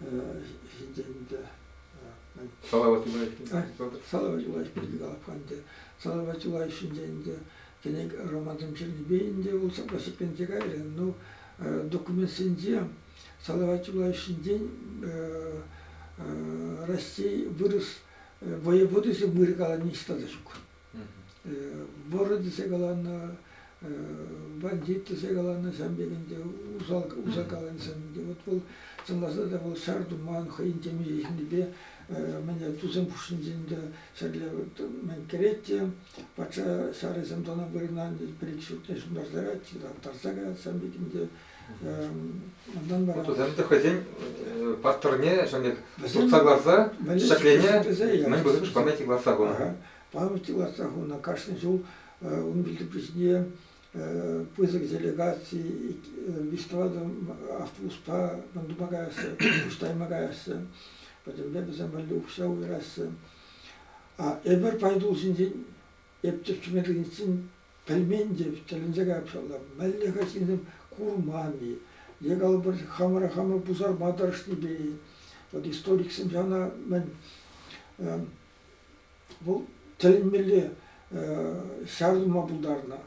S2: ҫинчен ӗнтӗ.
S1: Салават Юлаев.
S2: Салават Юлаев пирки калап-ха ӗнтӗ. Салават Юлаев ҫинчен ӗнтӗ кӗнеке романсем ҫырнипе ӗнтӗ вӑл ҫапла ҫӗкленсе кайрӗ. Ну, документсенче. Салават Юлаев ҫинчен Раҫҫей вырӑс воеводисем мыр калани ниҫта та ҫук. Вӑрӑ тесе каланӑ, бандит тесе каланӑ, ҫавӑн пек ӗнтӗ усал, усал каланисем ӗнтӗ. Вот вӑл чӑнласа та вӑл ҫар туман хӑйӗн темиҫе ҫыннипе мӗн тусем хушшинче ӗнтӗ ҫӗрле мӗн кӗрет те патша ҫарӗсем тӑнӑ вырӑна пӗр-ик ҫуртне ҫунтарса каять, тарса каять ҫавӑн пек ӗнтӗ. Унтан вара...
S1: Вӗсем те хӑйсен паттӑрне ҫавӑн пек туртса кӑларса ҫӗкленӗ, мӗн пысӑкӑш памятник лартса хунӑ.
S2: Памятник лартса хунӑ. Кашни ҫул ун вилтӑприсене пысӑк делегаци виҫ-тӑватӑ автобуспа мӗн тума каяҫҫӗ, пуҫтарма каяҫҫӗ. Пӗтӗмпе вӗсем валли укҫа уйӑраҫҫӗ. А эпир Пайтул ҫинчен эп тӗпчеме тытӑниччен пӗлмен те, тӗлӗнсе кайӑп ҫапла. Мӗнле-ха ҫынсем курман-и е калӑпӑр хамӑра хамӑр пусарма тӑрӑшнипе-и. Вот историксем ҫавна мӗн вӑл тӗлӗнмелле ҫар тума пултарнӑ.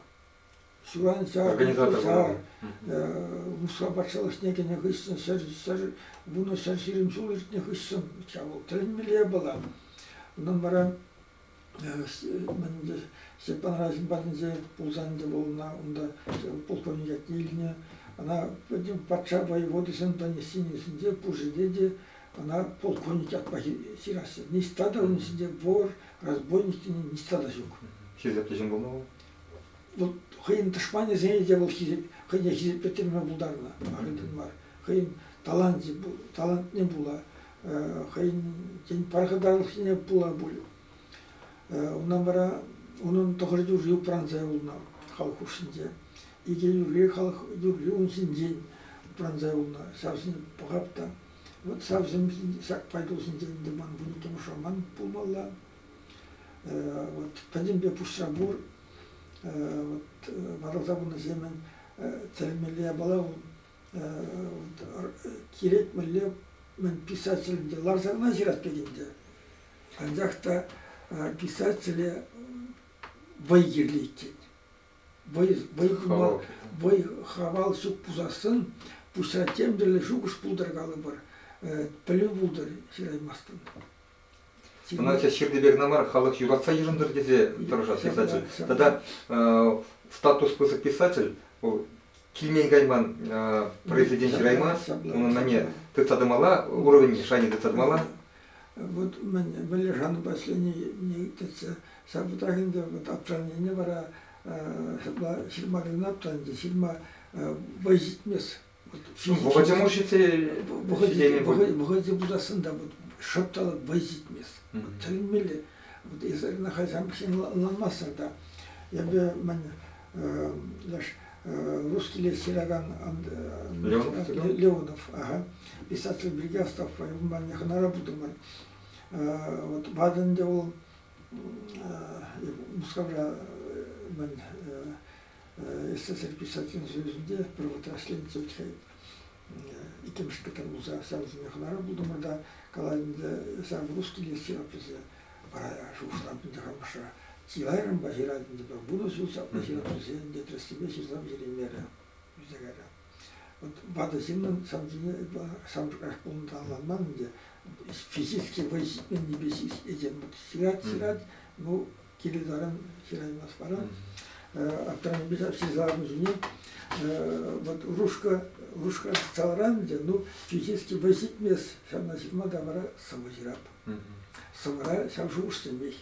S2: Ҫуран ҫар, ҫар, Мускав патшалӑхне кӗнӗ хыҫҫӑн 110, 120 ҫул иртнӗ хыҫҫӑн ҫав вӑл тӗлӗнмелле япала. Унтан вара Степан Разин патӗнче пулсан ӗнтӗ вӑл ӑна унта полковник ятне илнӗ. Ӑна пӗтӗм патша воеводисен донесенийӗсенче пур ҫӗрте те ӑна полковник ятпа ҫыраҫҫӗ. Ниҫта та ун ҫинче вор, разбойник тени ниҫта та ҫук.
S1: Хисеплӗ ҫын пулнӑ вӑл?
S2: Вӑл хӑйӗн тӑшманӗсене те вӑл хӑйне хисеплеттерме пултарнӑ, ахальтен мар. Хӑйӗн таланчӗ, талантне пула, хӑйӗн тен пархатарлӑхне пула пуль. Унтан вара унӑн тӑхӑр юрри упранса юлнӑ халӑх хушшинче. Икӗ юрри халӑх юрри ун ҫинчен упранса юлнӑ. Ҫавсене пӑхап та. Вот ҫавсем ҫак пайтулсенчен ӗнтӗ ман 12-мӗш роман пулмалла. Вот пӗтӗмпе пуҫра пур. Вот ватӑлса пынӑҫемӗн тӗлӗнмелле япала вӑл. Кирек мӗнле мӗн писатель ӗнтӗ ларса кӑна ҫырать пек ӗнтӗ. Анчах та писателе вӑй кирлӗ иккен. Вӑй, вӑй пулма, вӑй хавал ҫук пулсассӑн пуҫра тем тӗрлӗ шухӑш пултӑр калӑпӑр, пӗлӳ пултӑр ҫыраймастӑн.
S1: Ӑна ҫырнипе кӑна мар, халӑх юратса йышӑнтӑр тесе тӑрӑшать писатель. Тата статус пысӑк писатель, вӑл килмен-кайман произведени ҫыраймасть, унӑн мӗне тытса тӑмалла, уровень шайне тытса тӑмалла.
S2: Вот мӗн мӗнле шанӑпа ӗҫлени тетсе ҫав вӑхӑтрах ӗнтӗ вот аптранине вара ҫапла ҫырма кӑна аптранчӗ, ҫырма вӑй ҫитмест.
S1: Вӑхӑчӗ мур ҫитсе
S2: Вӑхӑчӗ пулсассӑн та вот шӑп та вӑй ҫитмест. Вот тӗлӗнмелле. Вот эсӗ халь ҫамрӑксем ӑнланмастӑр та. Эпӗ мӗн леш русскийле ҫыракан Леонов, ага, писатель пирки Астафа унпа хӑнара пултӑмӑр. Вот ватӑ ӗнтӗ вӑл Мускавра мӗн СССР писателӗн союзӗнче пӗр вӑхӑтра ӗҫленӗччӗ вӗт-ха иккӗмӗш секретарь пулса ҫавсене хӑнара пултӑмӑр та калать ӗнтӗ ҫав русскийле ҫырап тесе вара шухӑшлап ӗнтӗ хамӑрша чылайранпа ҫырать ӗнтӗ пӗр вунӑ ҫул ҫапла ҫырап тесе ӗнтӗ тӗрӗссипе ҫырса пӗтереймерӗ ӳссе кайрӗ. Вот ватӑ ҫыннӑн ҫамрӑкне ҫамрӑкрах пулнӑ та ӑнланман ӗнтӗ. Физически вӑй ҫитменнипе этем ҫырать, ҫырать, ну кирлӗ таран ҫыраймасть вара. Аптранипе ҫав ҫырса ларнӑ чухне вот рушка, рушка саларан ӗнтӗ, ну физически вӑй ҫитмест ҫавна ҫырма та вара сӑвӑ ҫырап. Сӑвӑра ҫав шухӑшсемех.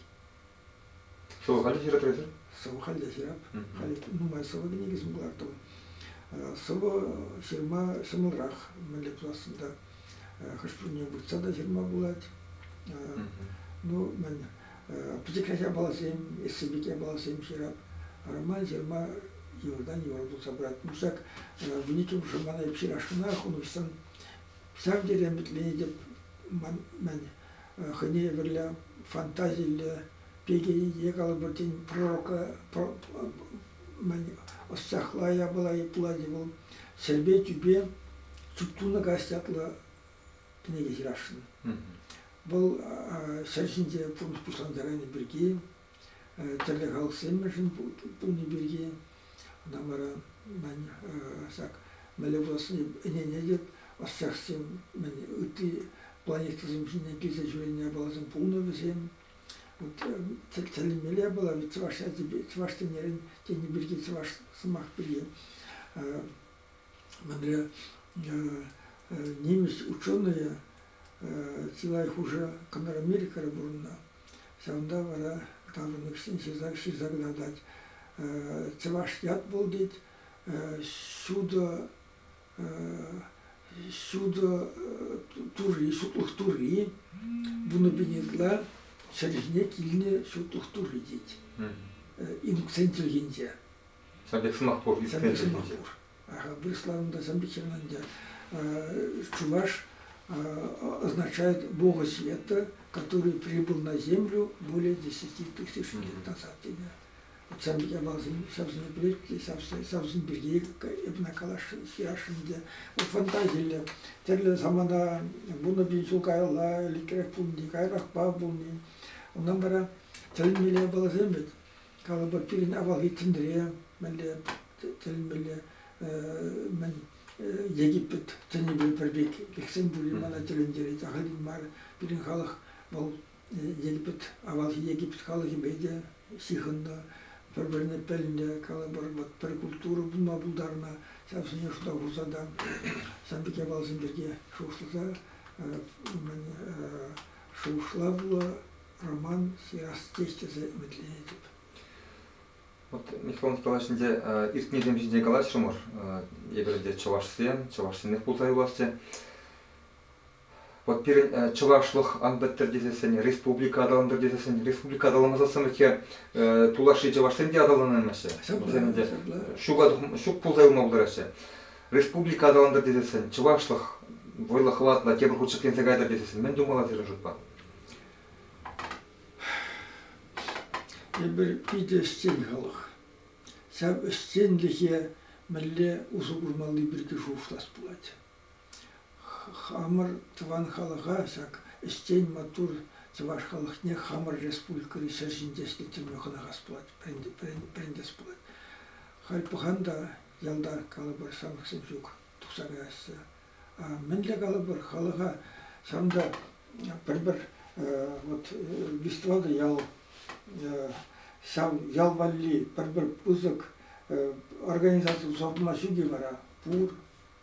S1: Сӑвӑ халӗ ҫыратӑр-и?
S2: Сӑвӑ халь те ҫырап. Халь нумай сӑвӑ кӗнекисем кӑлартӑм. Сӑвӑ ҫырма ҫӑмӑлрах мӗнле пулассӑн та. Хӑш-пӗрне выртса та ҫырма пулать. Ну, мӗн, пӗчӗкрех япаласем, эссе пек япаласем ҫырап. Роман ҫырма йывӑртан йывӑр пулса пырать. Ну, ҫак 12-мӗш романа эп ҫырасшӑнах, ун хыҫҫӑн ҫав тери ӗмӗтленетӗп. Ман, мӗн, хӑйне евӗрлӗ фантазиллӗ пике е калӑпӑр тен пророка мӗн ӑсчахла япала пулать вӑл ҫӗрпе тӳпе чуптунӑ каҫ ятлӑ кӗнеке ҫырасшӑн. Вӑл ҫӗр ҫинче пурнӑҫ пуҫланса кайнӑ пирки, тӗрлӗ халӑхсемшӗн пулни пирки, ӑна вара мӗн ҫак мӗнле пулассине ӗненетӗп. ӑсчахсем мӗн ытти планетӑсем ҫине килсе ҫӳренӗ япаласем пулнӑ вӗсем. Вот тӗлӗнмелле япала ведь чӑваш ячӗпе чӑваш тенӗрен тени пирки чӑваш сӑмах пирки мӗнле нимӗҫ ученӑйӗ чылай хушӑ Кӑнтӑр Америкӑра пурӑннӑ. Ҫавӑнта вара таврӑннӑ ҫырса, ҫырса кӑтартать. Чӑваш ят вӑл тет, ҫутӑ ҫутӑ турри, ҫутлӑх турри 10,000 ытла чӗлхине килнӗ ҫутлӑх турри тет. Инксен чӗлхинче.
S1: Ҫав пек сӑмах пур.
S2: Ҫав пек сӑмах пур. Вырӑсла унта ҫав пек ҫырнӑ ӗнтӗ. Чуваш означает Бога света, который прибыл на землю более 10 тысяч лет назад тенӗ. Ҫав япаласем ҫавсене пӗлет те, ҫавсем пирки эпӗ каласшӑн, ҫырасшӑн те. Фантазиллӗ, тӗрлӗ самана 10,000 ҫул каялла ӗлӗкрех пулни, каярахпа пулни. Унтан вара тӗлӗнмелле япаласем вӗт. Калӑпӑр, пирӗн авалхи тӗнре мӗнле тӗлӗнмелле мӗн Египет тӗнӗпе пӗр пек лексен пулин мана тӗлӗнтерет. Ахальтен мар пирӗн халӑх вӑл Египет, авалхи Египет халӑхӗпе те ҫыхӑннӑ, пӗр-пӗрне пӗлнӗ, калӑпӑр, вот пӗр культура пулма пултарнӑ. Ҫавсене шута хурса та ҫав пек япаласем пирки шухӑшласа мӗн шухӑшлавлӑ роман ҫырас теҫ тесе ӗмӗтленетӗп.
S1: Вот Михаил Николаевич ӗнтӗ иртнисем ҫинчен калаҫрӑмӑр. Эпир ӗнтӗ чӑвашсем, чӑвашсемех пулса юласчӗ. Вот пирӗн чӑвашлӑх ан пӗттӗр тесессӗн, республика аталантӑр тесессӗн, республика аталанмасассӑн вӗт-ха тулашри чӑвашсем те аталанаймаҫҫӗ. Вӗсем ӗнтӗ ҫука ҫук пулса юлма пултараҫҫӗ. Республика аталантӑр тесессӗн, чӑвашлӑх вӑйлӑ хӑватлӑ тепӗр хут ҫӗкленсе кайтӑр тесессӗн мӗн тумалла сирӗн шутпа?
S2: Эпир питӗ ӗҫчен халӑх. Ҫав ӗҫченлӗхе мӗнле усӑ курмалли пирки шухӑшлас пулать. Хамӑр тӑван халӑха ҫак ӗҫчен маттур чӑваш халӑхне хамӑр республикӑри ҫӗр ҫинче ӗҫлеттерме хӑнӑхас пулать, вӗрентес пулать. Халь пӑхан та ялта, калӑпӑр, ҫамрӑксем ҫук, тухса каяҫҫӗ. Мӗнле калӑпӑр, халӑха ҫавӑнта пӗр-пӗр вот виҫ-тӑватӑ ял ҫав ял валли пӗр-пӗр пысӑк организаци туса хума ҫук-и вара? Пур.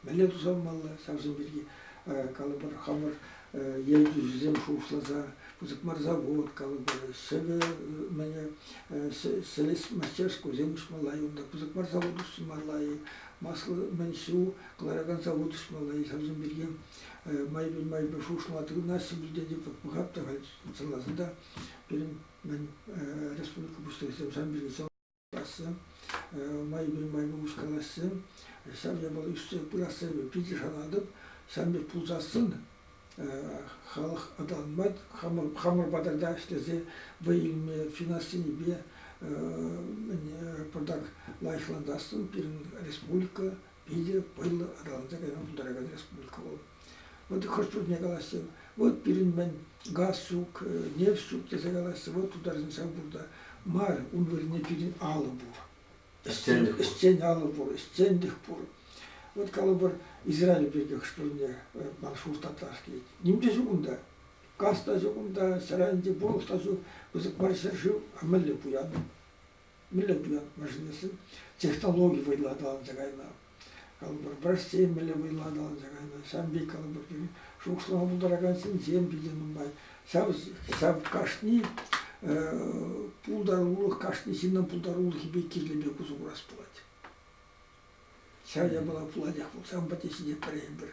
S2: Мӗнле туса хумалла ҫавсем пирки калӑпӑр, хамӑр ертӳҫӗсем шухӑшласа пысӑк мар завод, калӑпӑр, сӗве мӗне сӗлес мастерскойсем уҫмалла-и унта, пысӑк мар завод уҫмалла-и, масло мӗн ҫу кӑларакан завод уҫмалла-и, ҫавсем пирки майӗпен-майӗпен шухӑшлама тытӑнаҫҫӗ пуль тетӗп, пӑхап та халь чӑнласа та пирӗн мӗн республика пуҫлӑхӗсем ҫавӑн пирки чӑнлаҫҫӗ, майӗпен-майӗпен уҫкалаҫҫӗ. Ҫав япала ӳссе пырасса эпӗ питӗ шанатӑп. Ҫавӑн пек пулсассӑн халӑх аталанмать, хамӑр патӑрта ӗҫлесе вӑй илме финанс енӗпе пӑртак лайӑхлантассӑн пирӗн республика питӗ вӑйлӑ аталанса кайма пултаракан республика вӑл. Вот хӑш-пӗрне калаҫҫӗ, вот пирӗн мӗн газ ҫук, нефть ҫук тесе калаҫҫӗ, вот тутарсен ҫав пур та. Мар, ун вырӑнне пирӗн алӑ пур. Ӗҫчен алӑ пур, ӗҫченлӗх пур. Вот калӑпӑр, Израиль пирки хӑш-пӗрне ман шухӑшлаттарас килет. Ним те ҫук унта. Газ та ҫук унта, сарайӗнче пурлӑх та ҫук, пысӑк мар ҫӗршыв, а мӗнле пуян? Мӗнле пуян машинӑсем технологи вӑйлӑ аталанса кайнӑ. Калӑпӑр, врачсем мӗнле вӑйлӑ аталанса кайнӑ. Ҫавӑн пек калӑпӑр, шухӑшлама пултаракан ҫынсем питӗ нумай. Ҫав, ҫав кашни пултарулӑх, кашни ҫыннӑн пултарулӑхӗпе кирлӗ пек усӑ курас пулать. Ҫав япала пулатех вӑл. Ҫавӑнпа та ҫитет пӗр.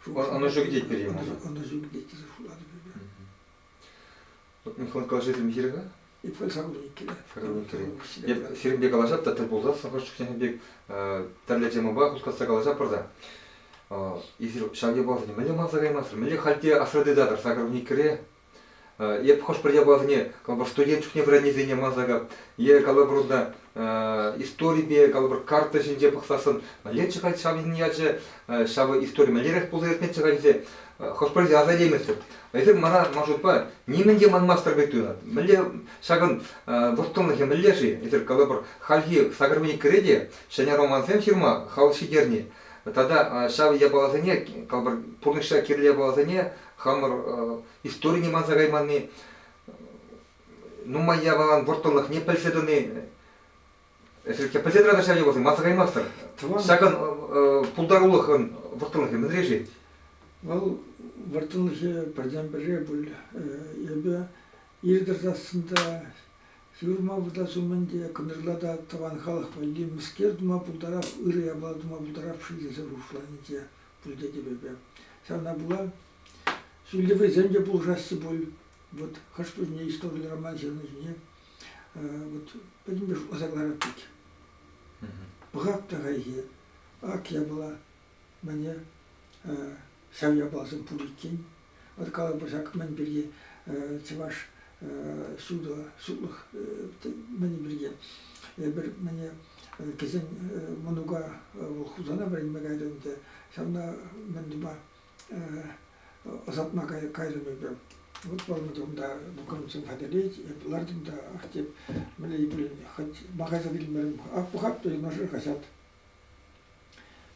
S1: Ӑнӑҫу кӗтет пире.
S2: Ӑнӑҫу кӗтет тесе шутлатӑп эпӗ.
S1: Вот Михаил Николаевич михере-ха?
S2: Эп Сакурниккере.
S1: Эп сирӗнпе калаҫап та тӗл пулсассӑн хӑш чухне пек тӗрлӗ темӑпа хускатса калаҫатпӑр та. Эсир ҫав япаласене мӗнле манса каймастӑр? Мӗнле халь те асра тытатӑр сакӑрвниккӗре? Эп хӑш-пӗр япаласене, калӑпӑр, студент чухне вӗреннисене манса кап, е калӑпӑр унта историпе, калӑпӑр, карта ҫинче пӑхсассӑн мӗнлеччӗ халь ҫав ячӗ, ҫав истори мӗнлерех пулса иртнӗччӗ халь тесе хӑш-пӗр аса илейместӗп. Эсир мана ман шутпа нимӗн те манмастӑр пек туйӑнать. Мӗнле ҫакӑн вӑрттӑнлӑхӗ мӗнле-ши? Эсир калӑпӑр, хальхи сакӑрвуниккӗре те ҫӗнӗ романсем ҫырма хал ҫитерни. Тата ҫав япаласене, калӑпӑр, пурнӑҫра кирлӗ япаласене хамӑр историне манса кайманни, нумай япалан вӑрттӑнлӑхне пӗлсе тӑни, пӗлсе тӑракан ҫав япаласем манса каймастӑр. Ҫакӑн пултарулӑхӑн вӑрттӑнлӑхӗ мӗнре-ши?
S2: Вӑл вӑрттӑнлӑхӗ пӗртен-пӗрре пуль. Эпӗ ир тӑрсассӑн та Ҫурма выртас умӗн те кӑнтӑрла та тӑван халӑх валли мӗскер тума пултарап, ырӑ япала тума пултарап-ши тесе шухӑшланӑ те пуль тетӗп эпӗ. Ҫавна пула ҫӳлти вӑйсем те пулӑшаҫҫӗ пуль. Вот хӑш-пӗрне историллӗ роман ҫырнӑ ҫине вот пӗтӗмпе шутласа кӑларап пек. Пӑхап та хайхи, ак япала мӗне ҫав япаласем пур иккен. Вот калӑпӑр ҫак мӗн пирки чӑваш ҫутӑ сутлӑх мӗн пирки эпир мӗне кӗҫӗн мӑнука вӑл Хусана вӗренме кайрӗ ӗнтӗ. Ҫавна мӗн тума ӑсатма кайрӑм эпӗ. Вот вӑл унта документсем хатӗрлет, эп лартӑм та, ах теп, мӗнле пулин, хоть махайса килмерӗм. Ах пӑхап та юнашар хаҫат.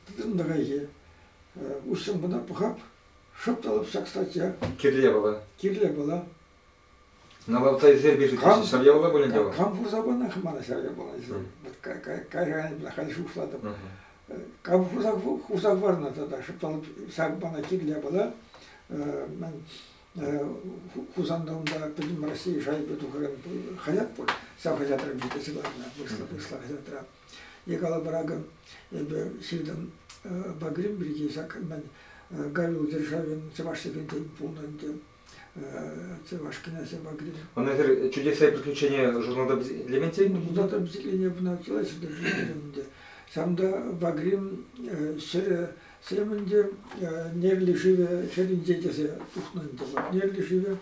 S2: Тытӑм та хайхи. Уҫсӑм кӑна пӑхап, шӑп та лӑп ҫак статья.
S1: Кирлӗ япала.
S2: Кирлӗ япала.
S1: Налавта эсир пишет, ҫав япала пулин те вӑл.
S2: Кам хурса панӑ мана ҫав япала? Вот кайран халь шухӑшлатӑп. Кам хурса хӑварнӑ тата шӑп та лӑп ҫак мана кирлӗ япала. Мӗн Хусанта унта Пӗтӗм Россия шайӗпе тухакан хаҫат пур. Ҫав хаҫатра пичетлесе кӑларнӑ, вырӑсла хаҫатра. Е калӑпӑр акӑ, эпӗ ҫыртӑм Багрим пирки ҫак мӗн Гаврил Державин чӑваш чӗлхинчен пулнӑ ӗнтӗ. Чӑваш князӗ Багрим.
S1: Ӑна хӗр «Чудеса и приключения» журналта пичетленмен
S2: Унта та пичетлене пына чылай ҫӗрте ӗнтӗ. Ҫавӑнта Багрим ҫӗрӗ сем ӗнтӗ Нерли шывӗ хӗрринче тесе тухнӑ ӗнтӗ. Нерли шывӗ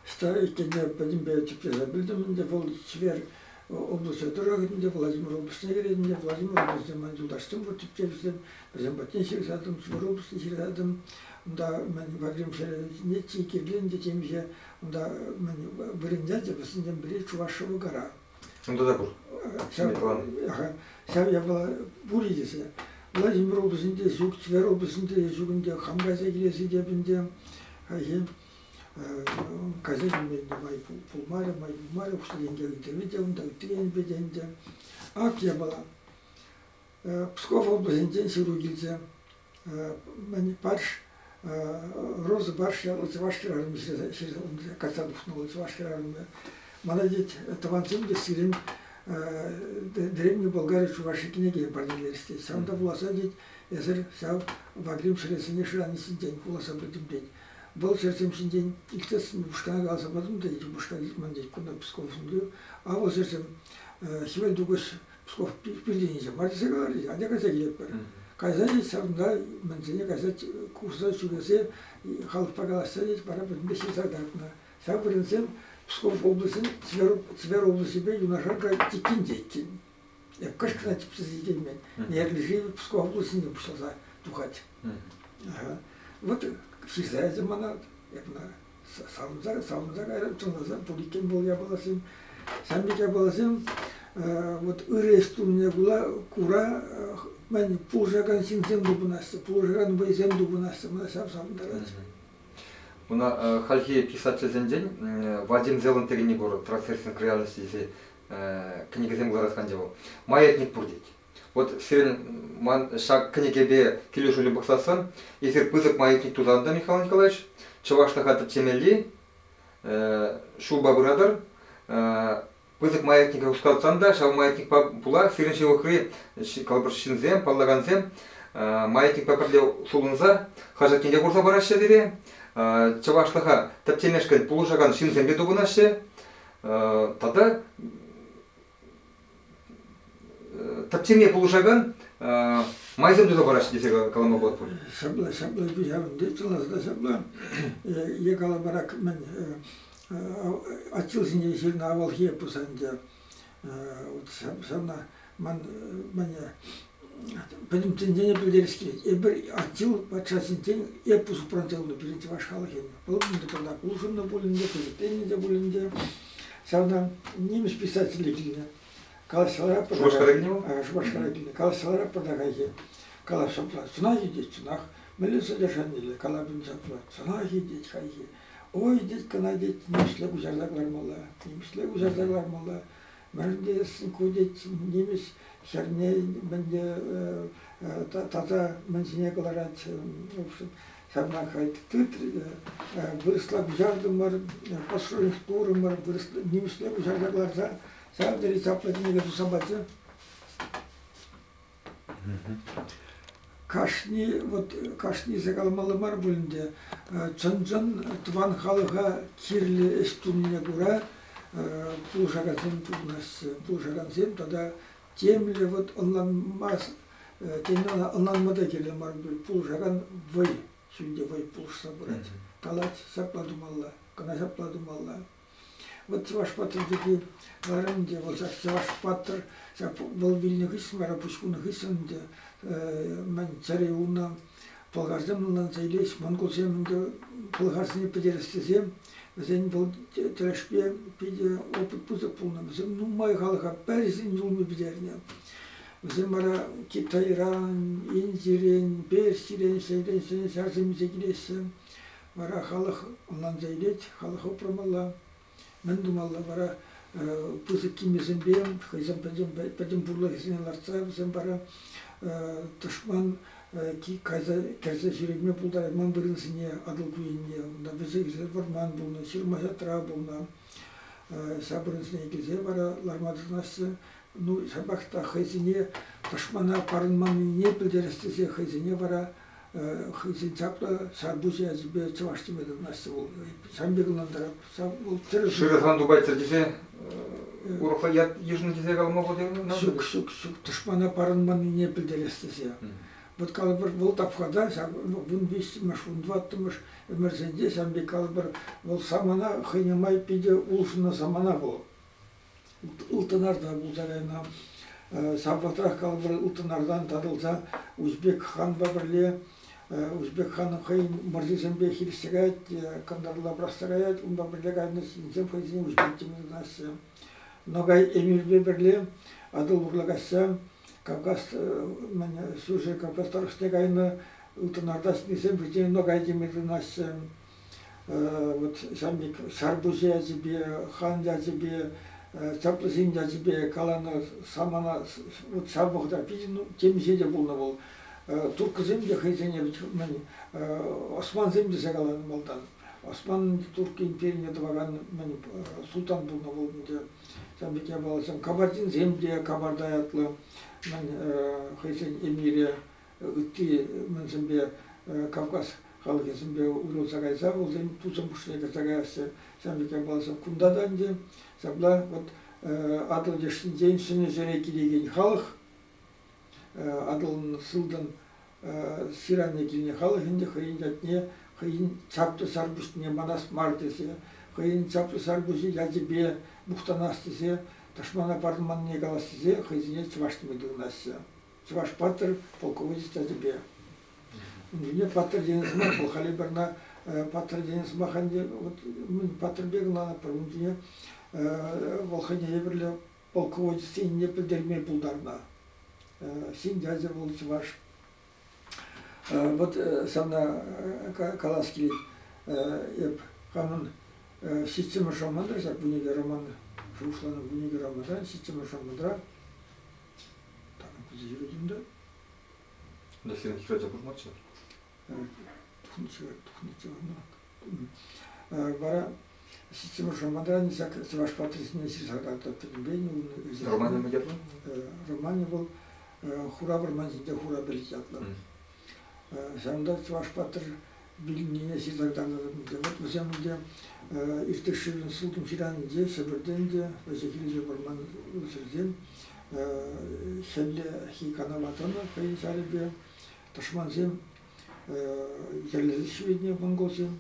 S2: Ӑҫта иккенне пӗтӗмпе тӗпчесе пӗлтӗм ӗнтӗ. Вӑл Тверь облаҫӗ тӑрӑх ӗнтӗ, Владимир облаҫне кӗрет ӗнтӗ. Владимир облаҫӗнче ман юлташсем пур тӗпчевҫӗсем. Вӗсем патне ҫырсатӑм, Тверь облаҫне ҫырсатӑм. Унта мӗн Вагрим ҫӗрӗнче чи кирли ӗнтӗ темиҫе унта мӗн вырӑн ячӗ, вӗсенчен пӗри Чувашево гора.
S1: Унта та пур.
S2: Ҫав, ҫав япала пур-и тесе. Владимир облаҫӗнче ҫук, Тверь облаҫӗнче ҫук ӗнтӗ, хам кайса килес теп ӗнтӗ. Хайхи кайса килме май пулмарӗ, май пулмарӗ, укҫа-тенкӗ ыйтӑвӗ те унта, ытти енпе те ӗнтӗ. Ак япала. Псков облаҫӗнчен ҫыру килчӗ. Мӗн парш, Роза Барш ятлӑ чӑваш хӗрарӑмӗ ҫырса качча тухнӑ вӑл чӑваш хӗрарӑмӗ. Мана тет, тӑвансем те сирӗн Древний Болгари чуваши кӗнеке парнелерӗҫ тет. Ҫавӑнта вуласа тет, эсӗр ҫав Вагрим ҫӗресене шырани ҫинчен вуласа пӗлтӗм тет. Вӑл ҫӗрсем ҫинчен илтсессӗн упӑшкана каласа патӑм та упӑшка илтман тет, кунта Псков А вӑл ҫӗрсем хӗвел тухӑҫ Псков пиртен инҫе мар тесе каларӗ, атя кайса килетпӗр. Кайса тет, ҫавӑнта мӗнсене кайса курса ҫӳресе халӑхпа калаҫса тет, вара пӗтӗмпе ҫырса кӑтартнӑ. Ҫав вырӑнсем Псков облаҫӗн Тверь облаҫӗпе юнашар тиккинче иккен. Эп кӑшт кӑна тӗпчесе ҫитеймен. Нерлӗ Псков облаҫӗнчен пуҫласа тухать. Вот ҫырса ячӗ мана, эп ӑна савӑнса, савӑнса кайрӑм, чӑнласа пур иккен вӑл япаласем. Ҫавӑн пек япаласем вот ырӑ ӗҫ тунине кура мӗн пулӑшакан ҫынсем тупӑнаҫҫӗ, пулӑшакан вӑйсем тупӑнаҫҫӗ, мана ҫав савӑнтарать.
S1: Мана хальхи писательсенчен Вадим Зеланд текенни пур, «Трансерфинг реальности» тесе кӗнекесем кӑларас канчӗ вӑл. Маятник пур тет. Вот сирӗн ман ҫак кӗнекепе килӗшӳллӗн пӑхсассӑн, эсир пысӑк маятник тусан та, Михаил Николаевич, чӑвашлӑха тӗпчемелли ҫулпа пыратӑр. Пысӑк маятника хускатсан та ҫав маятникпа пула сирӗн ҫывӑхри калӑпӑр ҫынсем, паллакансем маятникпа пӗрле сулӑнса хаҫатне те курса параҫҫӗ сире. Чӑвашлӑха тӗпчемешкӗн пулӑшакан ҫынсем те тупӑнаҫҫӗ. Тата тӗпчеме пулӑшакан майсем туса параҫҫӗ тесе калама пулать пуль.
S2: Ҫапла, ҫапла ҫавӑн чӑнласа та ҫапла. Е калӑпӑрах мӗн Аттил ҫине ҫырнӑ авалхи эпос ӗнтӗ. Вот ҫавна ман мӗне пӗтӗм тӗнчене пӗлтерес килет. Эпир Аттил патша ҫинчен эпос упранса юлнӑ пирӗн чӑваш халӑхӗн. Вӑл ӗнтӗ пӑртак улшӑннӑ пуль ӗнтӗ, пӗчӗкленнӗ те пуль ӗнтӗ. Ҫавна нимӗҫ писателӗ килнӗ. Калаҫса ларатпӑр.
S1: Шупашкара килнӗ вӑл?
S2: Шупашкара килнӗ. Калаҫса ларатпӑр та хайхи. Калап ҫапла, чӑнах-и тет, чӑнах. Мӗнле содержаниллӗ калапӑн ҫапла, чӑнах-и тет хайхи. Ой, тет кӑна тет, нимӗҫле куҫарса кӑлармалла, нимӗҫле куҫарса кӑлармалла. Мӗншӗн тесен ку тет нимӗҫ хӗрне мӗнле тата мӗн ҫине кӑларать, в общем, ҫавна хай тытрӗ те вырӑсла куҫартӑмӑр, построить турӑмӑр, нимӗҫле куҫарса кӑларса ҫав тери чаплӑ кӗнеке туса пачӗ. Кашни, вот кашни ӗҫе каламалла мар пуль ӗнтӗ, чӑн-чӑн тӑван халӑха кирлӗ ӗҫ тунине кура пулӑшакансем тупӑнаҫҫӗ. Пулӑшакансем тата темле вот ӑнланмасть, тен, ӑнланма та кирлӗ мар пуль, пулӑшакан вӑй, ҫӳлте вӑй пулӑшса пырать. Калать, ҫапла тумалла, кӑна ҫапла тумалла. Вот Чӑваш паттӑр пирки вара ӗнтӗ вӑл ҫак Чӑваш паттӑр ҫак вӑл вилнӗ хыҫҫӑн вара пуҫ хунӑ хыҫҫӑн ӗнтӗ мӗн чӗре юлнӑ пӑлхарсем ӑнланса илеҫ, монголсем ӗнтӗ пӑлхарсене пӗтерес тесе вӗсен вӑл тӗлӗшпе питӗ опыт пысӑк пулнӑ. Вӗсем нумай халӑха пӗр ҫын юлми пӗтернӗ. Вӗсем вара Китайран, Индирен, Персирен, ҫӗртен ҫӗнӗ ҫарсем илсе килеҫҫӗ. Вара халӑх ӑнланса илет, халӑха упрамалла. Мӗн тумалла вара пысӑк кимӗсемпе хӑйсем пӗтӗм пурлӑхӗсене лартса вӗсем вара тӑшман кайса кӗрсе ҫӳреме пултарайман вырӑнсене Атӑл ку енне. Унта вӗҫӗ вӑрман пулнӑ, ҫырма-ҫатра пулнӑ. Ҫав вырӑнсене килсе вара ларма тытӑнаҫҫӗ. Ну, ҫапах та хӑйсене тӑшмана парӑнманнине пӗлтерес тесе хӑйсене вара хӑйсен чаплӑ ҫарпуҫӗ ячӗпе чӑваш теме тытӑнаҫҫӗ вӑл. Ҫавӑн пек ӑнлантарап. Ҫав вӑл тӗрӗс.
S1: Шырасан тупайтӑр тесе урӑхла ят йышӑннӑ тесе калама пулать?
S2: Ҫук, ҫук, ҫук. Тӑшмана парӑнманнине пӗлтерес тесе. Вот калӑпӑр, вӑл тапхӑрта ҫав 15-мӗш, 14-мӗш ӗмӗрсенче ҫавӑн пек калӑпӑр, вӑл самана хӑйне май питӗ улшӑннӑ самана вӑл. Ылтӑн Орда пулса кайнӑ. Ҫав вӑхӑтрах калӑпӑр Ылтӑн Ордан татӑлса Узбек ханпа пӗрле Узбек хан хӑйӗн мӑрсисемпе хирӗҫсе каять, кӑнтӑрла пӑрахса каять, унпа пӗрле кайнӑ ҫынсем хӑйсене узбек теме тытӑнаҫҫӗ. Ногай эмирпе пӗрле Атӑл урлӑ каҫса Кавказ мӗн Ҫурҫӗр Кавказ тӑрӑхне кайнӑ Ылтӑн Орда ҫыннисем хӑйсене Ногай теме тытӑнаҫҫӗ. Вот ҫавӑн пек ҫарпуҫӗ ячӗпе, хан ячӗпе, чаплӑ ҫын ячӗпе каланӑ самана вот ҫав вӑхӑтра питӗ темиҫе те пулнӑ вӑл. Турккӑсем те хӑйсене мӗн османсем тесе каланӑ малтан. Осман Турккӑ империне тӑвакан мӗн султан пулнӑ вӑл ӗнтӗ. Ҫавӑн пек япаласем. Кабардинсем те Кабарда ятлӑ мӗн хӑйсен эмирӗ ытти мӗнсемпе Кавказ халӑхӗсемпе уйрӑлса кайса вӗсем тусем хушшине кӗрсе каяҫҫӗ. Ҫавӑн пек япаласем кунта та ӗнтӗ. Ҫапла вот Атӑл леш ҫӗнӗ ҫӗре килекен халӑх, Атӑлӑн сылтӑм ҫыранне килнӗ халӑх ӗнтӗ хӑйӗн ятне хӑйӗн чаплӑ ҫарпуҫне манас мар тесе, хӑйӗн чаплӑ ҫарпуҫӗ ячӗпе мухтанас тесе, тӑшмана парӑнманнине калас тесе хӑйсене чӑваш теме тытӑнаҫҫӗ. Чӑваш паттӑр полководец ячӗпе. Ун чухне паттӑр тенӗ сӑмах вӑл халӗ пӗрна паттӑр тенӗ сӑмах ӗнтӗ вот мӗн паттӑр пек ӑнланатпӑр. Ун чухне вӑл хӑйне евӗрлӗ полководецсене пӗлтерме пултарнӑ. Ҫын ячӗ вӑл чӑваш. Вот ҫавна калас килет. Эп хамӑн ҫиччӗмӗш романра, ҫак 12 роман шухӑшланӑ 12 романран ҫиччӗмӗш романра Такам килсе ҫӳрет унта.
S1: Унта сирӗн хӗрача пурмаччӗ?
S2: Тухнӑччӗ, тухнӑччӗ. Вара ҫиччӗмӗш романра ҫак чӑваш паттӑрсене ҫырса кӑтартать пӗтӗмпе.
S1: Романӗ мӗн ятлӑ?
S2: Романӗ вӑл Хура вӑрман ҫинче хура пӗлӗт ятлӑ. Ҫавӑнта чӑваш паттӑр вилнине ҫырса кӑтартать. Вот вӗсем ӗнтӗ Иртыш шывӗн сылтӑм ҫыранӗнче Ҫӗпӗртен те вӗҫӗ-хӗррисӗр вӑрман ҫӗрсем хӗллехи канава тӑнӑ хӑйӗн ҫарӗпе. Тӑшмансем йӗрлесе ҫӳренӗ монголсем.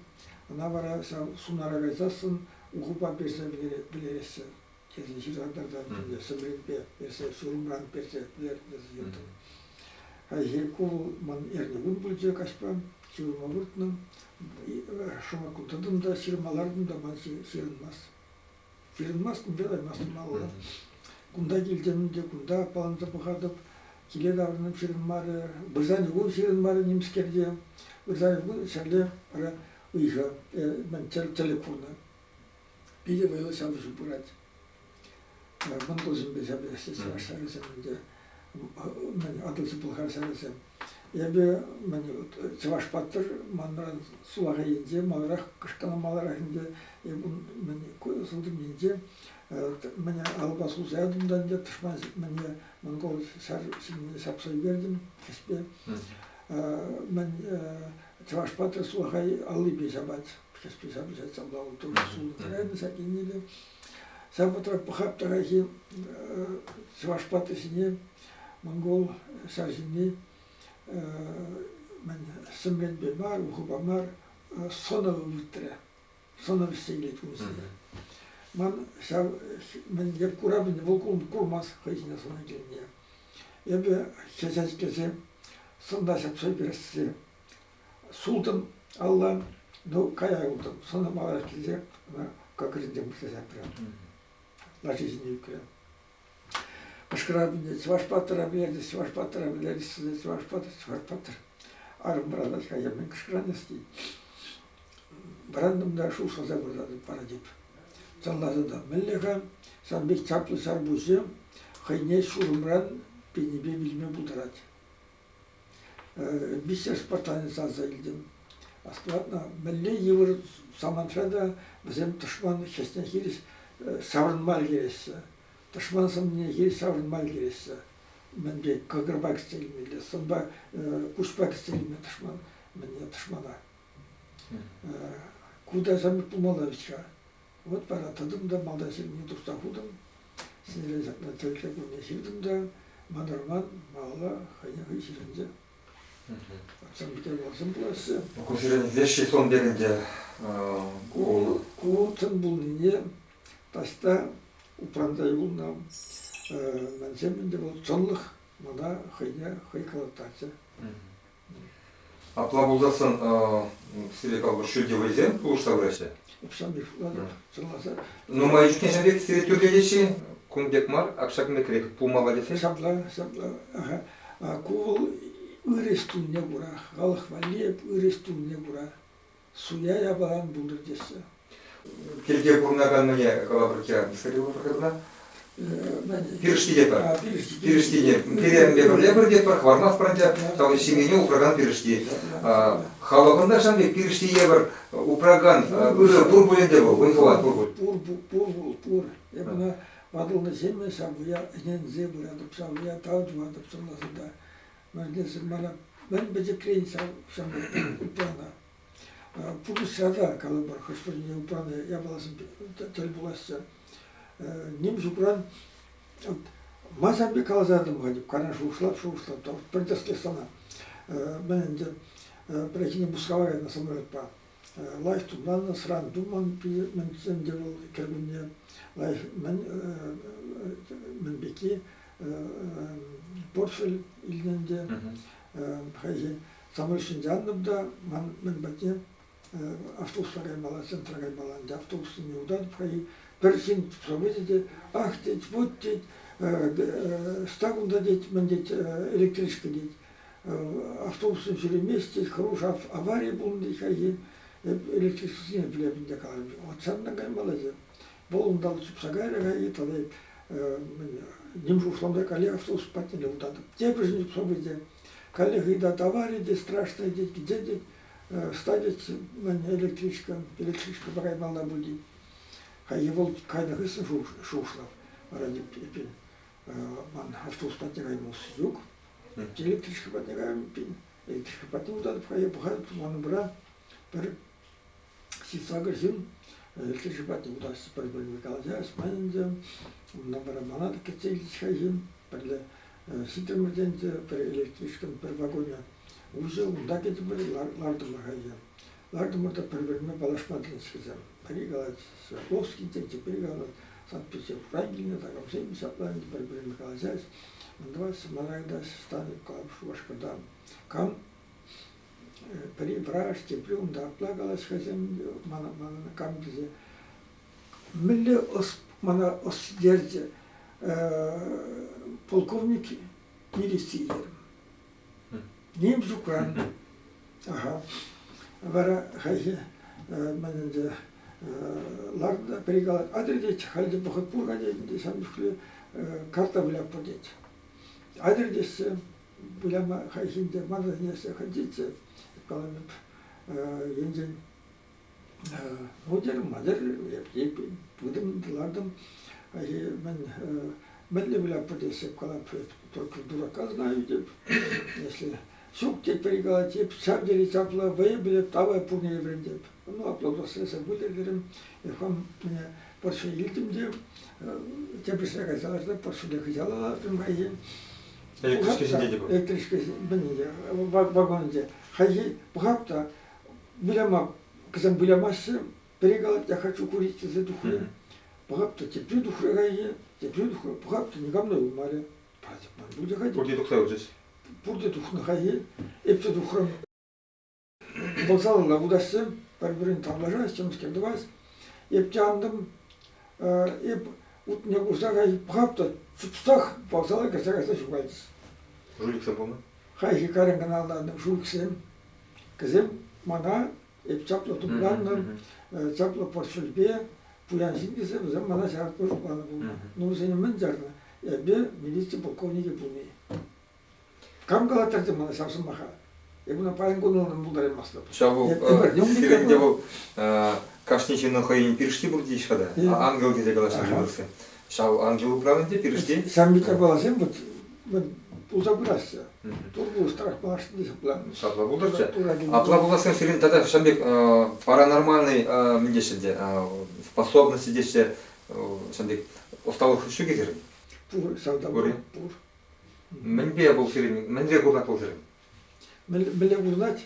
S2: Ӑна вара ҫав сунара кайсассӑн ухӑпа персе вӗлереҫҫӗ тесе ҫырса кӑтартать. Сӗмренпе персе, ҫурӑмран персе вӗлернӗ тесе ҫыртӑм. Хайхи ку ман эрнекун пулчӗ каҫпа, ҫывӑрма выртнӑ. Шӑматкун тӑтӑм та ҫырма лартӑм та ман ҫырӑнмасть. Ҫырӑнмастӑм, калаймастӑм малалла. Кунта килтӗм те кунта аппаланса пӑхатӑп. Киле таврӑннӑ ҫырӑнмарӗ, вырсарникун ҫырӑнмарӗ нимскер те. Вырсарникун ҫӗрле вара ыйхӑ, мӗн тӗлӗк курнӑ. Питӗ вӑйлӑ ҫапӑҫу пырать. Монголсемпе ҫапӑҫаҫҫӗ чӑваш ҫарӗсем ӗнтӗ, мӗн Атӑлҫи Пӑлхар ҫарӗсем. Эпӗ мӗн чӑваш паттӑр манран сулахай енче маларах кӑшкана маларах ӗнтӗ эп ун мӗн сылтӑм енче мӗн алӑпа сулса ятӑм та ӗнтӗ тӑшман мӗне монгол ҫар ҫыннине ҫапса ӳкертӗм хӗҫпе. Мӗн чӑваш паттӑр сулахай аллипе ҫапать. Хӗҫпе ҫапӑҫать ҫапла вӑл тоже сулӑнса кайнӑ ҫак еннелле. Ҫав вӑхӑтра пӑхап та хайхи чӑваш паттӑр ҫине монгол ҫар ҫынни мӗн сӗмренпе мар, ухӑпа мар сӑнӑ ывӑтрӗ. Сӑнӑ вӗҫсе килет ун ҫине. Ман ҫав мӗн эп курап ӗнтӗ, вӑл курмасть хӑй ҫине сӑнӑ килнине. Эпӗ хӗсеслесе сӑнна ҫапса ӳкерессе султӑм алла, ну, кая юлтӑм. Сӑнӑ маларах килсе ӑна кӑкӑрӗнчен пырса ҫапрӗ. Лаши ҫине ӳкрӗ. Кӑшкӑрап ӗнтӗ, Чӑваш паттӑра вӗлерчӗҫ, Чӑваш паттӑра вӗлерчӗҫ, Чӑваш паттӑр, Чӑваш паттӑр. Арӑм вӑранать, кая мӗн кӑшкӑранас тет. Вӑрантӑм та шухӑшласа выртатӑп вара теп. Чӑнласа та, мӗнле-ха сан пек чаплӑ ҫарпуҫӗ хӑйне ҫурӑмран пенипе вилме пултарать. Виҫҫӗш спартанец аса илтӗм. Астӑватна, мӗнле йывӑр самантра та вӗсем тӑшман хӗсне хирӗҫ ҫаврӑнма ӗлкӗреҫҫӗ. Тӑшман сӑнне хирӗҫ ҫаврӑнма ӗлкӗреҫҫӗ. Мӗнпе кӑкӑрпа кӗтсе илмелле, сӑнпа, куҫпа кӗтсе илме тӑшман, мӗнне тӑшмана. Ку та ҫамрӑк пулмалла вӗт-ха. Вот вара тӑтӑм та малтан ҫырнине тухса хутӑм. Сӗнерен ҫакна тӗлӗкре кунне ҫыртӑм та ман роман малалла хӑйне хӑй ҫырӑнчӗ. Сан пӗтермесен пулаҫҫӗ.
S1: Ку сирӗн вещи сон пек ӗнтӗ.
S2: Ку, ку чӑн пулнине таҫта упранса юлнӑ мӗнсем ӗнтӗ вӑл чӑнлӑх мана хӑйне хӑй калаттарчӗ.
S1: Апла пулсассӑн сире калӑпӑр ҫӳлти вӑйсем пулӑшса пыраҫҫӗ?
S2: Укҫан пек шутлатӑп, чӑнласа.
S1: Нумай чухне ҫав пек сире тӳрлетеҫҫӗ кун пек мар, ак ҫакӑн пекрех пулмалла тесе?
S2: Ҫапла, ҫапла. Аха. Ку вӑл ыр ӗҫ тунине кура, халӑх валли ыр ӗҫ тунине кура суя япалан пултӑр теҫҫӗ.
S1: Килте пурӑнаканнине калапӑр Михаил Пирӗшти тетпӗр. Пирӗштине пире пӗрле пӗр тетпӗр, хӑвармастпӑр ӗнтӗ. Ҫав ҫемьене упракан пирӗшти. Халӑхӑн та ҫавӑн пек пирӗшти евӗр упракан ырӑ пур пуль ӗнтӗ вӑл, вӑй-хӑват пур пуль.
S2: Пур, пур вӑл, пур. Эп ӑна ватӑлнӑ ҫемӗ ҫав вӑя ӗненсе пыратӑп, ҫав вӑя тав тӑватӑп чӑнласа та. Мӗнлесӗр мана мӗн пӗчӗкрен ҫав ҫамрӑк упранӑ. Пурнӑҫра та, калӑпӑр, хӑш-пӗрне упранӑ япаласем тӗл пулаҫҫӗ. Ним ҫукран ма сан пек каласа ятӑм-ха теп, кайран шухӑшлап, шухӑшлап та пӗр тӗслӗх сана. Мӗн ӗнтӗ, пӗррехинче Мускава кайнӑ самолетпа. Лайӑх тумланнӑ, сӑран тумман мӗн ӗнтӗ вӑл кӗркунне. Лайӑх мӗн, мӗн пекки портфель илнӗ ӗнтӗ. Хайхи самолет ҫинче антӑм та ман мӗн патне автобуспа каймалла, центра каймалла ӗнтӗ. Автобус ҫине утатӑп хайхи пӗр ҫын проводит те, ах тет, вот тет, ӑҫта кунта тет, мӗн тет, электричка тет. Автобуссем ҫӳремест тет, хӑрушӑ авари пулнӑ тет хайхи. Электричествӑсене пӗлеп ӗнтӗ каларӑм. Вот ҫавӑнтан каймалла тет. Вӑл унталла чупса кайрӗ хайхи, тата ним шухӑшламасӑр каллех автобус патнелле утатӑп. Тепӗр ҫын чупса пычӗ. Каллех ыйтать, авария тет, страшная тет, где тет, ӑҫта тет, мӗн электричка, электричкӑпа каймалла пуль тет. Хайхи вӑл кайнӑ хыҫҫӑн шухӑшлап. Вара эппин ман автобус патне кайма усси ҫук. Электричка патне каям эппин. Электричка патне утатӑп, хайхи пӑхатӑп, манӑн пыра пӗр ҫитсакӑр ҫын электричка патне утаҫҫӗ, пӗр-пӗринпе калаҫаҫҫӗ. Ман ӗнтӗ унтан вара мана та кӗтсе илчӗҫ хайхи. Пӗрле ҫитрӗмӗр те ӗнтӗ, пӗр электричкӑн пӗр вагонӗ уҫӑ, унта кӗтӗмӗр, лартӑмӑр хайхи. Лартӑмӑр та пӗр-пӗринпе паллашма тытӑнчӗҫ. Пӗри калать Свердловский тет, тепри калать Санкт-Петербургран килнӗ, такамсем ҫапла ӗнтӗ пӗр-пӗринпе калаҫаҫ. Мӗн тӑваҫҫӗ, мана ыйтаҫҫӗ, станет калап Шупашкарта. Кам пӗри врач, тепри унта апла калаҫ хӑйсем мана, мана кам тесе. Мӗнле ӑс мана ӑс ҫитерчӗ. Полковник. Милици терӗм. Ним ҫукран. Аха. Вара хайхи мӗн ӗнтӗ ларнӑ пӗри калать, атьӑр тет, халь те вӑхӑт пур-ха тет, ӗнтӗ ҫав чухлӗ карта вылятпӑр тет. Атьӑр теҫҫӗ, выляма хайхинче мана ӗнессе хотите, каланӑ енчен ну терӗм, атьӑр, эп пытӑм, лартӑм. Хайхи мӗн мӗнле вылятпӑр теҫҫӗ, калап, только дурака знаю теп, если Ҫук, тет пӗри калать, эп ҫав тери чаплӑ вӑйӑ пӗлеп, тавай пурне те вӗрентеп. Ну, апла пуласса выльӑх терӗм. Хам портфель илтӗм те тепӗр ҫӗре кайса лартӑм, портфеле хыҫала лартӑм хайхи.
S1: Электричка ҫинче те пур.
S2: Электричка мӗнӗнче, вагонӗнче. Хайхи пӑхап та выляма, кӗсем вылямаҫҫӗ, пӗри калать, я хочу курить тесе тухрӗ. Пӑхап та тепри тухрӗ хайхи, тепри тухрӗ, пӑхап та никам та юлмарӗ.
S1: Пурте тухса юлчӗҫ.
S2: Пурте тухнӑ хайхи. Эп те тухрӑм. Вокзалалла утаҫҫӗ, пӗр-пӗрин тавлашаҫҫӗ, темскер тӑвас. Эп те антӑм. Эп утне курса хайхи пӑхап та чупсах вокзала кӗрсе кайса ҫухалчӗҫ.
S1: Жуликсем пулнӑ?
S2: Хайхи карен кӑна ӑнлантӑм, жуликсем. Кӗсем мана Эп чаплӑ тумланнӑ, чаплӑ портфельпе пуян ҫын тесе вӗсем мана ҫаратма шутланӑ пулнӑ. Ну, вӗсене мӗн чарнӑ? Эпӗ милици полковникӗ пулни. Кам калаттарчӗ мана ҫав сӑмаха? Эп ӑна паян кун ӑнланма пултараймастӑп.
S1: Ҫав вӑл сирӗн те вӑл кашни ҫыннӑн хӑйӗн пирӗшти пур теҫ-ха та. Ангел тесе калаҫнӑ Ҫав ангел управӗн те пирӗшти.
S2: Ҫав япаласем вот пулса пыраҫҫӗ. Тур пулӑштарах малашне ҫапла.
S1: Ҫапла пултӑрччӗ. Апла пулассан сирӗн тата ҫавӑн пек паранормальный мӗн теҫҫӗ те способности теҫҫӗ ҫавӑн пек ӑсталӑх ҫук-и сирӗн?
S2: Пур, ҫавта пур. Пур.
S1: Мӗнпе вӑл сирӗн, мӗнре курнать вӑл сирӗн?
S2: Мӗнле курнать?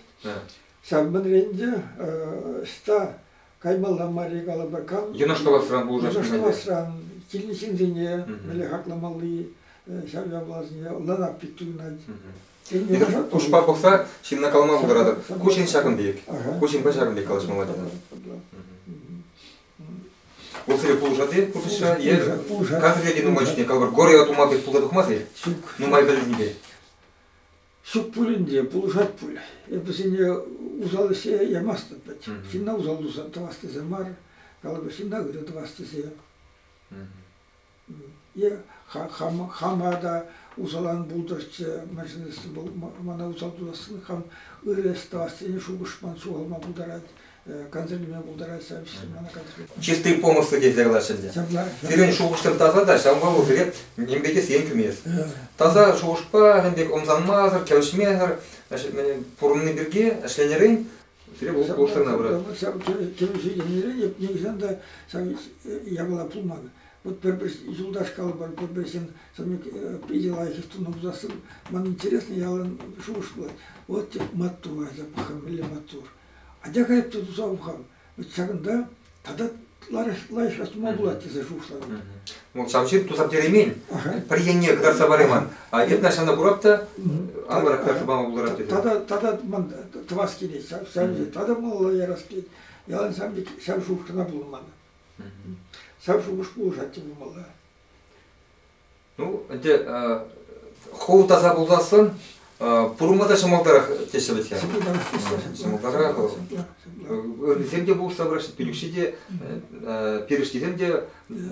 S2: Ҫав мӗнрен те ӑҫта каймалла мар-и калӑпӑр, кам
S1: Йӑнӑш тӑвасран пулӑшас
S2: Йӑнӑш тӑвасран килнӗ ҫынсене мӗнле хакламалли ҫав япаласене ӑнланап пек туйӑнать.
S1: Куҫпа пӑхса ҫынна калама пултаратӑп. Ку ҫын ҫакӑн пек, ку ҫынпа ҫакӑн пек калаҫмалла тенӗ. Вӑл сире пулӑшать-и пурнӑҫра е кансӗрлет-и нумай чухне калӑпӑр горе тума пек пулса тухмасть-и?
S2: Ҫук.
S1: Нумай пӗлнипе.
S2: Ҫук пулин те, пулӑшать пуль. Эп вӗсене усал ӗҫе ямастӑп вӗт. Ҫынна усал туса тӑвас тесе мар, калӑпӑр, ҫынна ырӑ тӑвас тесе. Е хама та усал ан пултӑрччӗ, мӗншӗн тесен вӑл мана усал тусассӑн хам ырӑ ӗҫ тӑвас тенӗ шухӑш ман ҫухалма пултарать, кансӗрлеме пултарать ҫав ӗҫре мана кансӗрлеме.
S1: Чистый помыслы тесе калаҫҫӗ ӗнтӗ.
S2: Ҫапла.
S1: Сирӗн шухӑшсем таса та, ҫавӑнпа вӑл сире нимпе те сиен кӳмест. Таса шухӑшпа ӗнтӗ ӑмсанмасӑр, кӗвӗҫмесӗр пурӑнни пирки ӗҫленӗрен сире вӑл пулӑштарма пырать.
S2: Ҫав кӗвӗҫӳ тенӗрен эп нихӑҫан та ҫав япала пулман. Вот пӗр-пӗр юлташ калӑпӑр, пӗр-пӗр ҫын питӗ лайӑх ӗҫ тунӑ пулсассӑн ман интересно ялан шухӑш пулать. Вот маттур ача, пӑхам, мӗнле маттур. Атя кайӑп та туса пӑхам. Вот ҫакӑнта тата лайӑхрах тума пулать тесе шухӑшлатӑп.
S1: Ну, ҫав ҫын туса пӗтереймен. Пӗр енне кӑтартса парайман. А эп ҫавна курап та анлӑрах кӑтартса пама пултарап тесе.
S2: Тата, тата ман тӑвас килет, ҫав, ҫав, тата малалла ярас килет. Ялан ҫав пек ҫав шухӑш кӑна пулнӑ ман. Ҫав шухӑш пулӑшать те пулмалла.
S1: Ну, ӗнтӗ хӑв таса пулсассӑн пурӑнма та ҫӑмӑлтарах теҫҫӗ вӗт-ха. Ҫӑмӑлтарах. Ыррисем те пулӑшса пыраҫҫӗ, пилӗкҫи те, пирӗштисем те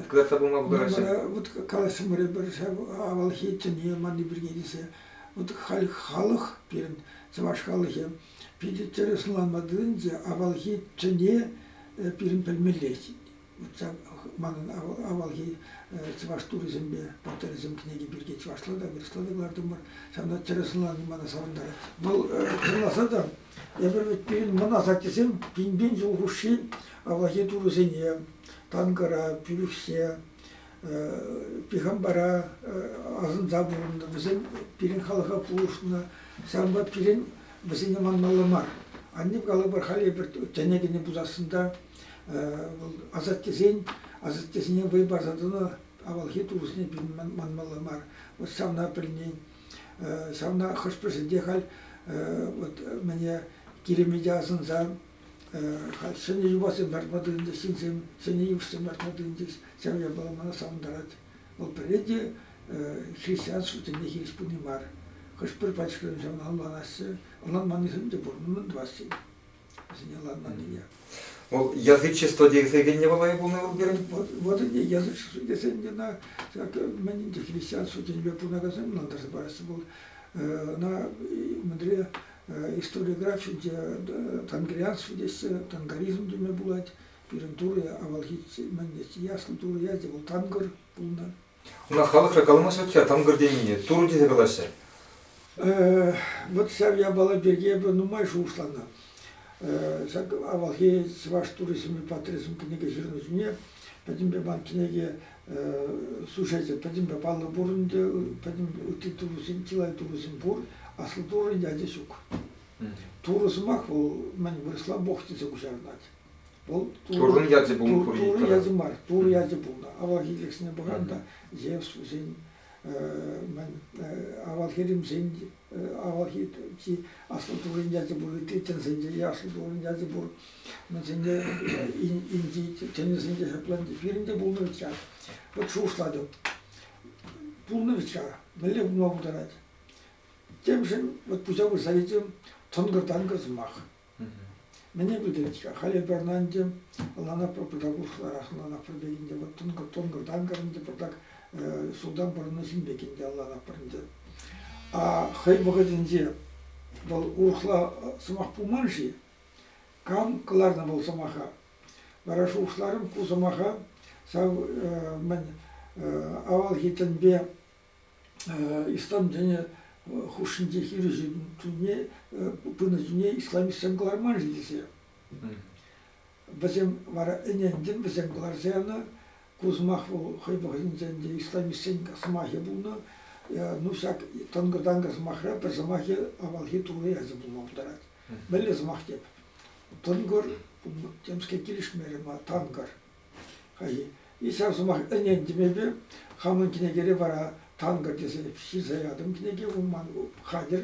S1: кӑтартса пыма пултараҫҫӗ.
S2: Вот калаҫрӑмӑр эпир ҫав авалхи тӗне манни пирки тесе. Вот халь халӑх пирӗн, чӑваш халӑхӗ, питӗ тӗрӗс ӑнланма тытӑнчӗ, авалхи тӗне пирӗн пӗлмелле. Манӑн авалхи чӑваш туррисемпе паттӑрӗсем кӗнеки пирки чӑвашла та, вырӑсла та кӑлартӑмӑр. Ҫавна тӗрӗс ӑнланни мана савӑнтарать. Вӑл чӑнласа та эпир вӗт пирӗн мӑн асаттесем пин-пин ҫул хушши авалхи турӑсене, Танкӑра, Пӳлӗхҫе, Пихампара асӑнса пурӑннӑ. Вӗсем пирӗн халӑха пулӑшнӑ. Ҫавӑнпа пирӗн вӗсене манмалла мар. Анне калӑпӑр, халь эпир тӗне кӗнӗ пулсассӑн та вӑл асаттесен, асаттесене вӑй парса тӑнӑ авалхи турӑсене пирӗн манмалла мар. Вот ҫавна пӗлни, ҫавна хӑш-пӗр ҫӗрте халь вот мӗне киремете асӑнса халь ҫӗнӗ юпасем лартма тытӑнчӗҫ ҫынсем, ҫӗнӗ йывӑҫсем лартма тытӑнчӗҫ. Ҫав япала мана савӑнтарать. Вӑл пӗрре те. христианство тӗнне хирӗҫ пыни мар. Хӑш-пӗр пачӑшкӑсем ҫавна ӑнланаҫҫӗ, ӑнланманнисем те пур. Ну, мӗн тӑвас тен? Вӗсене ӑнланманнине.
S1: Вӑл язычество тесе килнӗ вӑл пулнӑ вӑл пирӗн?
S2: Вот ӗнтӗ язычество тесен ӗнтӗ ӑна ҫак мӗн ӗнтӗ христианство тӗнӗпе пурӑнакансем ӑнлантарса параҫҫӗ. Вӑл ӑна мӗнре историографинче тангрианство теҫҫӗ, тангаризм теме пулать. Пирӗн Турӑ авалхи мӗн яслӑ Турӑ ячӗ вӑл Тангӑр пулнӑ.
S1: Ӑна халӑхра каламасть вӗт-ха Тангӑр тенине, Турӑ тесе калаҫҫӗ.
S2: Вот ҫав япала пирки эпӗ нумай шухӑшланӑ. Ҫак авалхи чӑваш туррисемпе паттӑрӗсем кӗнеке ҫырнӑ чухне пӗтӗмпе ман кӗнеке сюжечӗ пӗтӗмпе паллӑ пур ӗнтӗ, пӗтӗм ытти турӑсем, чылай турӑсем пур, аслӑ туррӑн ячӗ ҫук. Турӑ сӑмах вӑл мӗн вырӑсла Бог тесе куҫарӑнать. Вӑл
S1: Туррӑн ячӗ пулнӑ пур
S2: Турӑ ячӗ мар, Турӑ ячӗ пулнӑ. Авалхи грексене пӑхан та Зевс вӗсен мӗн авалхи римсен авалхи чи аслӑ туррин ячӗ пур, ытти тӗнсенче те аслӑ туррин ячӗ пур. Мӗнсенче Инди тӗнӗсенче ҫапла пирӗн те пулнӑ вӗт-ха. Вот шухӑшлатӑп. Пулнӑ вӗт-ха. Мӗнле пулма пултарать? Темшӗн вот пуҫа пырса илчӗ тӑнкӑр-танкӑр сӑмах. Мӗне пӗлтерет-ха? Халь эпир ӑна ӗнтӗ ӑнланатпӑр пӑртак урӑхларах ӑнланатпӑр пек ӗнтӗ. Вот тӑнкӑр-танкӑр ӗнтӗ пӑртак ҫултан пӑрӑннӑ ҫын пек ӗнтӗ ӑнланатпӑр ӗнтӗ. А хӑй вӑхӑтӗнче вӑл урӑхла сӑмах пулман-ши? Кам кӑларнӑ вӑл сӑмаха? Вара шухӑшларӑм ку сӑмаха ҫав мӗн авалхи тӗнпе ислам тӗнӗ хушшинче хирӗҫӳ тунине пынӑ чухне исламистсем кӑларман-ши тесе. Вӗсем вара ӗнентӗм, вӗсем кӑларса янӑ. Ку сӑмах вӑл хӑй вӑхӑтӗнче ӗнтӗ исламистсен сӑмахӗ пулнӑ. Ну, ҫак тӑнкӑр-танкӑр сӑмахра пӗр сӑмахӗ авалхи Турӑ ячӗ пулма пултарать. Мӗнле сӑмах теп? Тӑнкӑр, темскер килӗшмерӗ ма, танкӑр. Хайхи. И ҫав сӑмах ӗнентӗм эпӗ. Хамӑн кӗнекере вара Танкӑр тесе ҫырса ятӑм кӗнеке, ун ман хатӗр.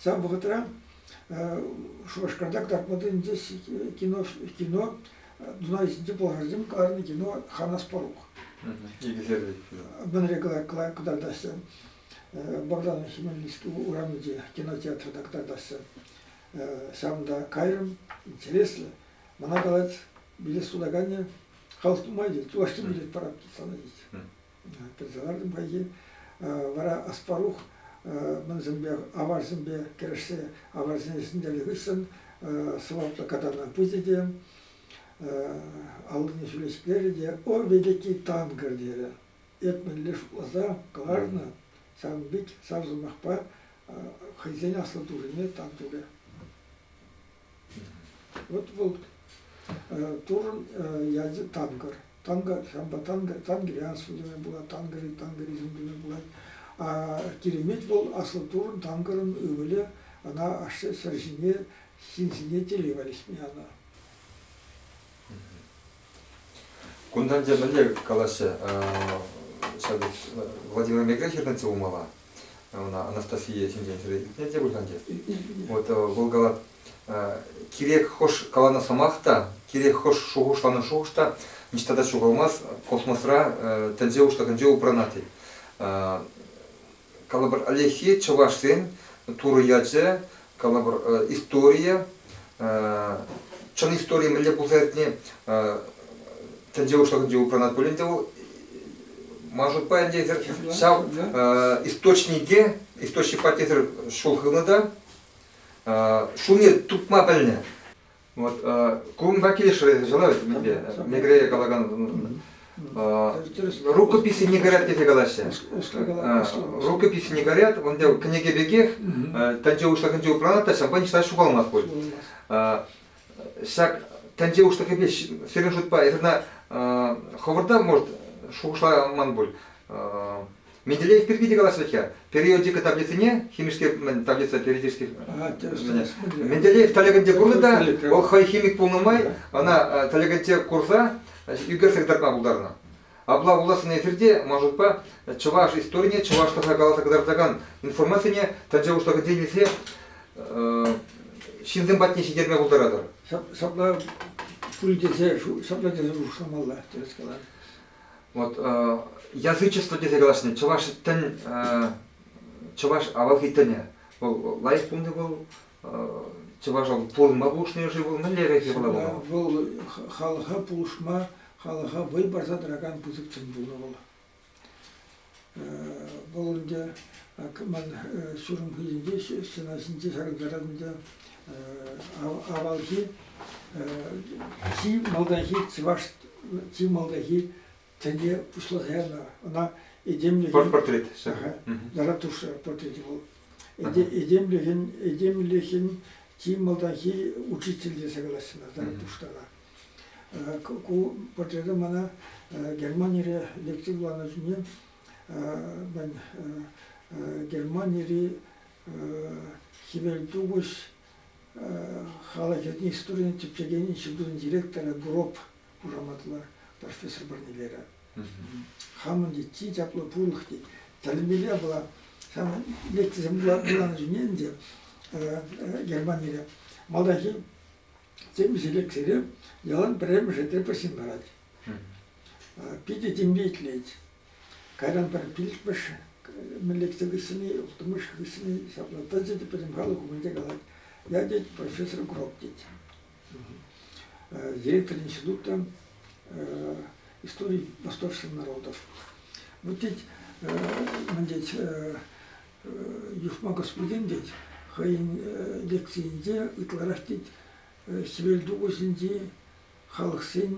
S2: Ҫав вӑхӑтра Шупашкарта кӑтартма тытӑнчӗҫ кино, кино Дунай ҫинче пӑлхарсем кӑларнӑ кино Ханас Порук.
S1: Икӗсерли.
S2: Мӗнре кӑтартаҫҫӗ. Богдан Хмельницкий урамӗнче кинотеатрта кӑтартаҫҫӗ. Ҫавӑнта кайрӑм, интереслӗ. Мана калать, билет сутаканӗ халӑх нумай тет, чӑвашсем билет парап тет сана тет. Персе лартӑм хайхи. Вара Аспарух мӗнсемпе, аварсемпе кӗрешсе аварсене ҫӗнтернӗ хыҫҫӑн сӑваплӑ катана пычӗ те аллине ҫӳле ҫӗклерӗ те «О, великий танкӑр!» терӗ. Эп мӗнле шутласа кӑларнӑ, ҫавӑн пек ҫав сӑмахпа хӑйсен аслӑ туррине тав турӗ. Вот вӑл Туррӑн ячӗ Танкӑр. Танкӑр, ҫавӑнпа Танкӑр, Тангрианство теме пулать, Танкӑр, Танкӑризм теме пулать. А Киремет вӑл Аслӑ Туррӑн, Танкӑрӑн ывӑлӗ, ӑна ашшӗ ҫӗр ҫине, ҫын ҫине телей валеҫме янӑ.
S1: Кунтан те мӗнле калаҫҫӗ, ҫав Владимир Мегре ҫырнӑччӗ пулмалла. Ӑна Анастасия ҫинчен илтнӗ те пуль-ха ӗнтӗ. Вот вӑл калать, кирек хӑш каланӑ сӑмах та, кирек хӑш шухӑшланӑ шухӑш та ниҫта та ҫухалмасть, космосра тӗнче уҫлӑхӗнче упранать тет. Калӑпӑр, ӗлӗкхи чӑвашсен Турӑ ячӗ, калӑпӑр, историйӗ, чӑн истори мӗнле пулса иртни тӗнче уҫлӑхӗнче упранать пулин те вӑл ман шутпа ӗнтӗ эсир ҫав источнике, источникпа тесӗр ҫул хывнӑ та ҫулне тупма пӗлнӗ. Вот кунпа килӗшрӗ ҫӑла мӗнпе Мегре калакан рукописи не горят тесе калаҫҫӗ. Рукописи не горят, онде кӗнеке пекех тӗнче уҫлӑхӗнче упранать та ҫавӑнпа ниҫта ҫухалмасть пуль. Ҫак тӗнче уҫлӑхӗпе сирӗн шутпа эсир хӑвӑрта, может, шухӑшламан пуль. Менделеев пирки те калаҫрӗ-ха. Периодика таблицине, химический таблица периодических Менделеев тӗлӗкӗнче курнӑ та, вӑл хӑй химик пулнӑ май, ӑна тӗлӗкӗнче курса ӳкерсе кӑтартма пултарнӑ. Апла пуласӑн эсир те, ман шутпа, чӑваш историне, чӑвашлӑха каласа кӑтартакан информацине тӗнче уҫлӑхӗнчен илсе ҫынсем патне ҫитерме пултаратӑр.
S2: Ҫапла пуль тесе, ҫапла тесе шухӑшламалла, тӗрӗс каланӑ.
S1: Вот язычество тесе калаҫнӑ чӑваш тӗн чӑваш авалхи тӗнӗ. Вӑл лайӑх пулнӑ вӑл чӑваша пурӑнма пулӑшнӑ-ши вӑл мӗнлерех япала пулнӑ?
S2: Вӑл халӑха пулӑшма, халӑха вӑй парса тӑракан пысӑк тӗн пулнӑ вӑл. Вӑл ӗнтӗ ман ҫурӑм хыҫӗнче стена ҫинче ҫакӑнтарать ӗнтӗ авалхи чи малтанхи чӑваш чи малтанхи тӗне пуҫласа янӑ. Ӑна этемлӗхӗн
S1: Портрет.
S2: Заратушра портречӗ вӑл. Этемлӗхӗн этемлӗхӗн чи малтанхи учитель тесе калаҫҫӗ ӑна Заратуштрана. Ку портрета мана Германире лекци вуланӑ чухне мӗн Германири Хӗвелтухӑҫ халӑхӗн историне тӗпчекен институтӑн директорӗ Гроб хушаматлӑ профессор парнелерӗ. Хамӑн тет, чи чаплӑ пурлӑх тет. Тӗлӗнмелле была. Ҫав лекцисем вуланӑ чухне ӗнтӗ Германире малтанхи Темиҫе лекцире ялан пӗрремӗш ретре пӗр ҫын ларать. Питӗ тимлӗ итлет. Кайран пӗр пиллӗкмӗш лекци хыҫҫӑн-и, улттӑмӗш хыҫҫӑн-и ҫапла тӑчӗ те пӗтӗм халӑх умӗнче калать. Я, тет, профессор Гроб, тет. Директор института истории восточных народов. Вот тет, мӗн тет, Юхма господин тет, хӑйӗн лекцийӗнче ытларах тет Хӗвелтухӑҫӗнчи халӑхсен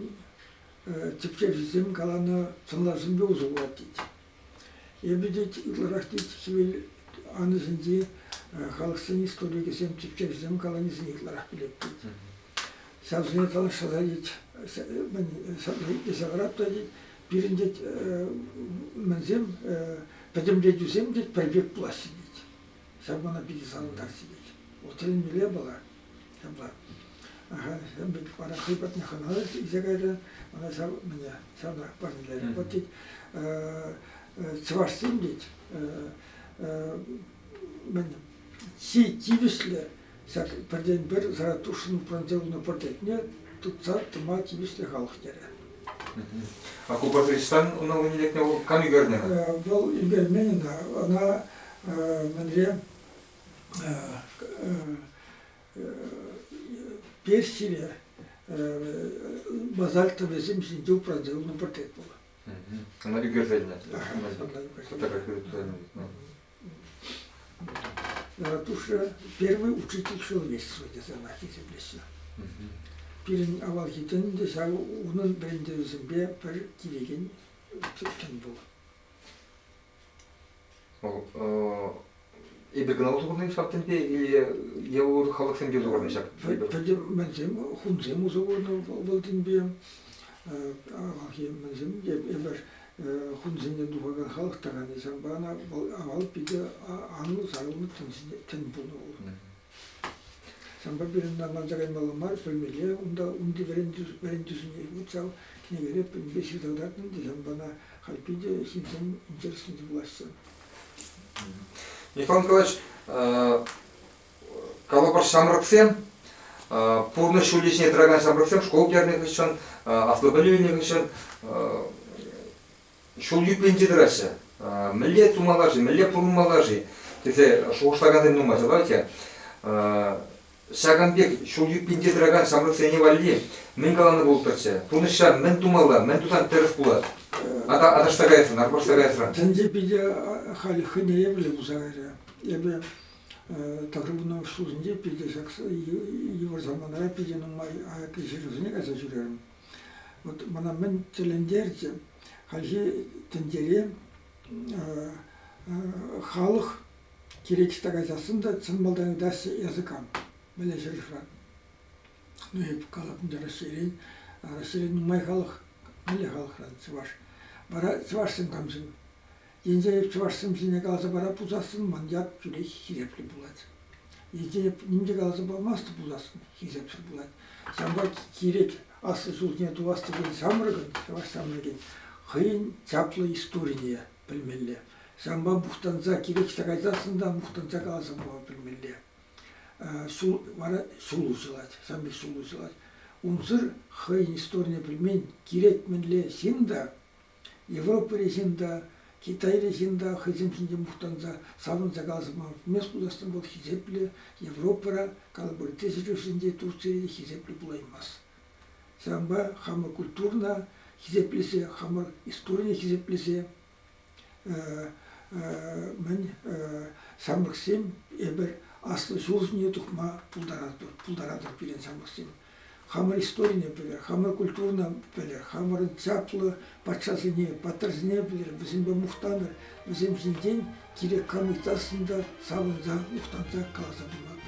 S2: тӗпчевҫисем каланӑ сӑнлавсемпе усӑ курать тет. Эпӗ тет ытларах тет хӗвел анӑҫӗнчи халӑхсен историкӗсем, тӗпчевҫисем каланисене ытларах пӗлеп тет. Ҫавсене калаҫса тет, итлесе ларап та тет, пирӗн тет мӗнсем пӗтӗмлетӳсем тет пӗр пек пулаҫҫӗ тет. Ҫав мана питӗ савӑнтарчӗ тет. Вӑл тӗлӗнмелле япала. Ҫапла. Ага, ҫавӑн пек вара хӑй патне хӑна илсе кайрӗ, мана ҫав мӗне ҫавна парнелерӗ. Вот тет чӑвашсем тет мӗн чи тивӗҫлӗ ҫак пӗртен-пӗр Заратуштрӑн упранса юлнӑ портретне тытса тӑма тивӗҫлӗ халӑх терӗ.
S1: А ку Патриҫтан ӑна лекнӗ вӑл кам ӳкернӗ?
S2: Вӑл ӳкермен ӑна. Ӑна мӗнре Персире базальт тӑвӗсем ҫинче упранса юлнӑ портрет пулнӑ.
S1: Ӑна ӳкерсе илнӗ.
S2: Заратушра первый учитель человечества тесе ӑна хисеплеҫҫӗ. Пирӗн авалхи тӗн те ҫав унӑн вӗрентӗвӗсемпе пӗр килекен тӗн вӑл.
S1: Эпир кӑна усӑ курнӑ ҫав тӗнпе или е урӑх халӑхсем те усӑ курнӑ ҫак?
S2: Пӗтӗм мӗнсем, хунсем усӑ курнӑ вӑл тӗнпе. Авалхи мӗнсем эпир хунсенчен тухакан халӑх такани ҫавӑнпа ӑна вӑл авал питӗ анлӑ сарӑлнӑ тӗн пулнӑ вӑл. Ҫавӑнпа пирӗн манса каймалла мар, пӗлмелле унта унти вӗрентӳсене вот ҫав кӗнекере пӗтӗмпе ҫырса кӑтартнӑ ӗнтӗ, ҫавӑнпа ӑна халь питӗ ҫынсем интереслӗ те вулаҫҫӗ.
S1: Михаил Николаевич, калӑпӑр ҫамрӑксем пурнӑҫ ҫулӗ ҫине тӑракан ҫамрӑксем шкул пӗтернӗ хыҫҫӑн, аслӑ пӗлӳ илнӗ хыҫҫӑн ҫул юппинче тӑраҫҫӗ. Мӗнле тумалла-ши, мӗнле пурӑнмалла-ши тесе шухӑшлакансем нумай ҫапах Ҫакӑн пек ҫул юппинче тӑракан ҫамрӑксене валли мӗн каланӑ пултӑрччӗ? Пурнӑҫра мӗн тумалла, мӗн тусан тӗрӗс пулать? Аташса каясран, арпашса каясран.
S2: Тӗнче питӗ халь хӑйне евӗрлӗ пулса кайрӗ. Эпӗ тӑхӑрвуннӑмӗш ҫулсенче питӗ ҫак йывӑр саманара питӗ нумай аякри ҫӗршывсене кайса ҫӳрерӗм. Вот мана мӗн тӗлӗнтерчӗ, хальхи тӗнчере халӑх кирек ӑҫта кайсассӑн та чӑн малтан ыйтаҫҫӗ эсӗ кам, мӗнле ҫӗршывран. Ну, эп калатӑп ӗнтӗ Раҫҫейрен. Раҫҫейре нумай халӑх, мӗнле халӑхран чӑваш. Вара чӑвашсем камсем? Енчен эп чӑвашсем ҫине каласа пара пулсассӑн ман ят тӳрех хисеплӗ пулать. Енчен эп ним те каласа памастӑп пулсассӑн хисепсӗр пулать. Ҫавӑнпа кирек аслӑ ҫулне тухас текен ҫамрӑкӑн, чӑваш ҫамрӑкӗн, хӑйӗн чаплӑ историне пӗлмелле. Ҫавӑнпа мухтанса кирек ӑҫта кайсассӑн та мухтанса каласа пама пӗлмелле. Ҫул вара ҫул уҫӑлать, ҫавӑн пек ҫул уҫӑлать. Унсӑр хӑйӗн историне пӗлмен кирек мӗнле ҫын та. Европӑри ҫын та, Китайри ҫын та хӑйсем ҫинчен мухтанса, савӑнса каласа памасть пуласран вӑл хисеплӗ Европӑра, калӑпӑр, тӗсӗ Турцире те хисеплӗ пулаймасть. Ҫавӑнпа хамӑр культурӑна хисеплесе, хамӑр историне хисеплесе мӗн ҫамрӑксем эпир аслӑ ҫул ҫине тухма пултаратпӑр, пултаратӑр пирӗн ҫамрӑксем. Хамӑр историне пӗлер, хамӑр культурӑна пӗлер, хамӑрӑн чаплӑ патшасене, паттӑрсене пӗлер, вӗсемпе мухтанӑр, вӗсем ҫинчен кирек кам ыйтсассӑн та савӑнса, мухтанса каласа пыма.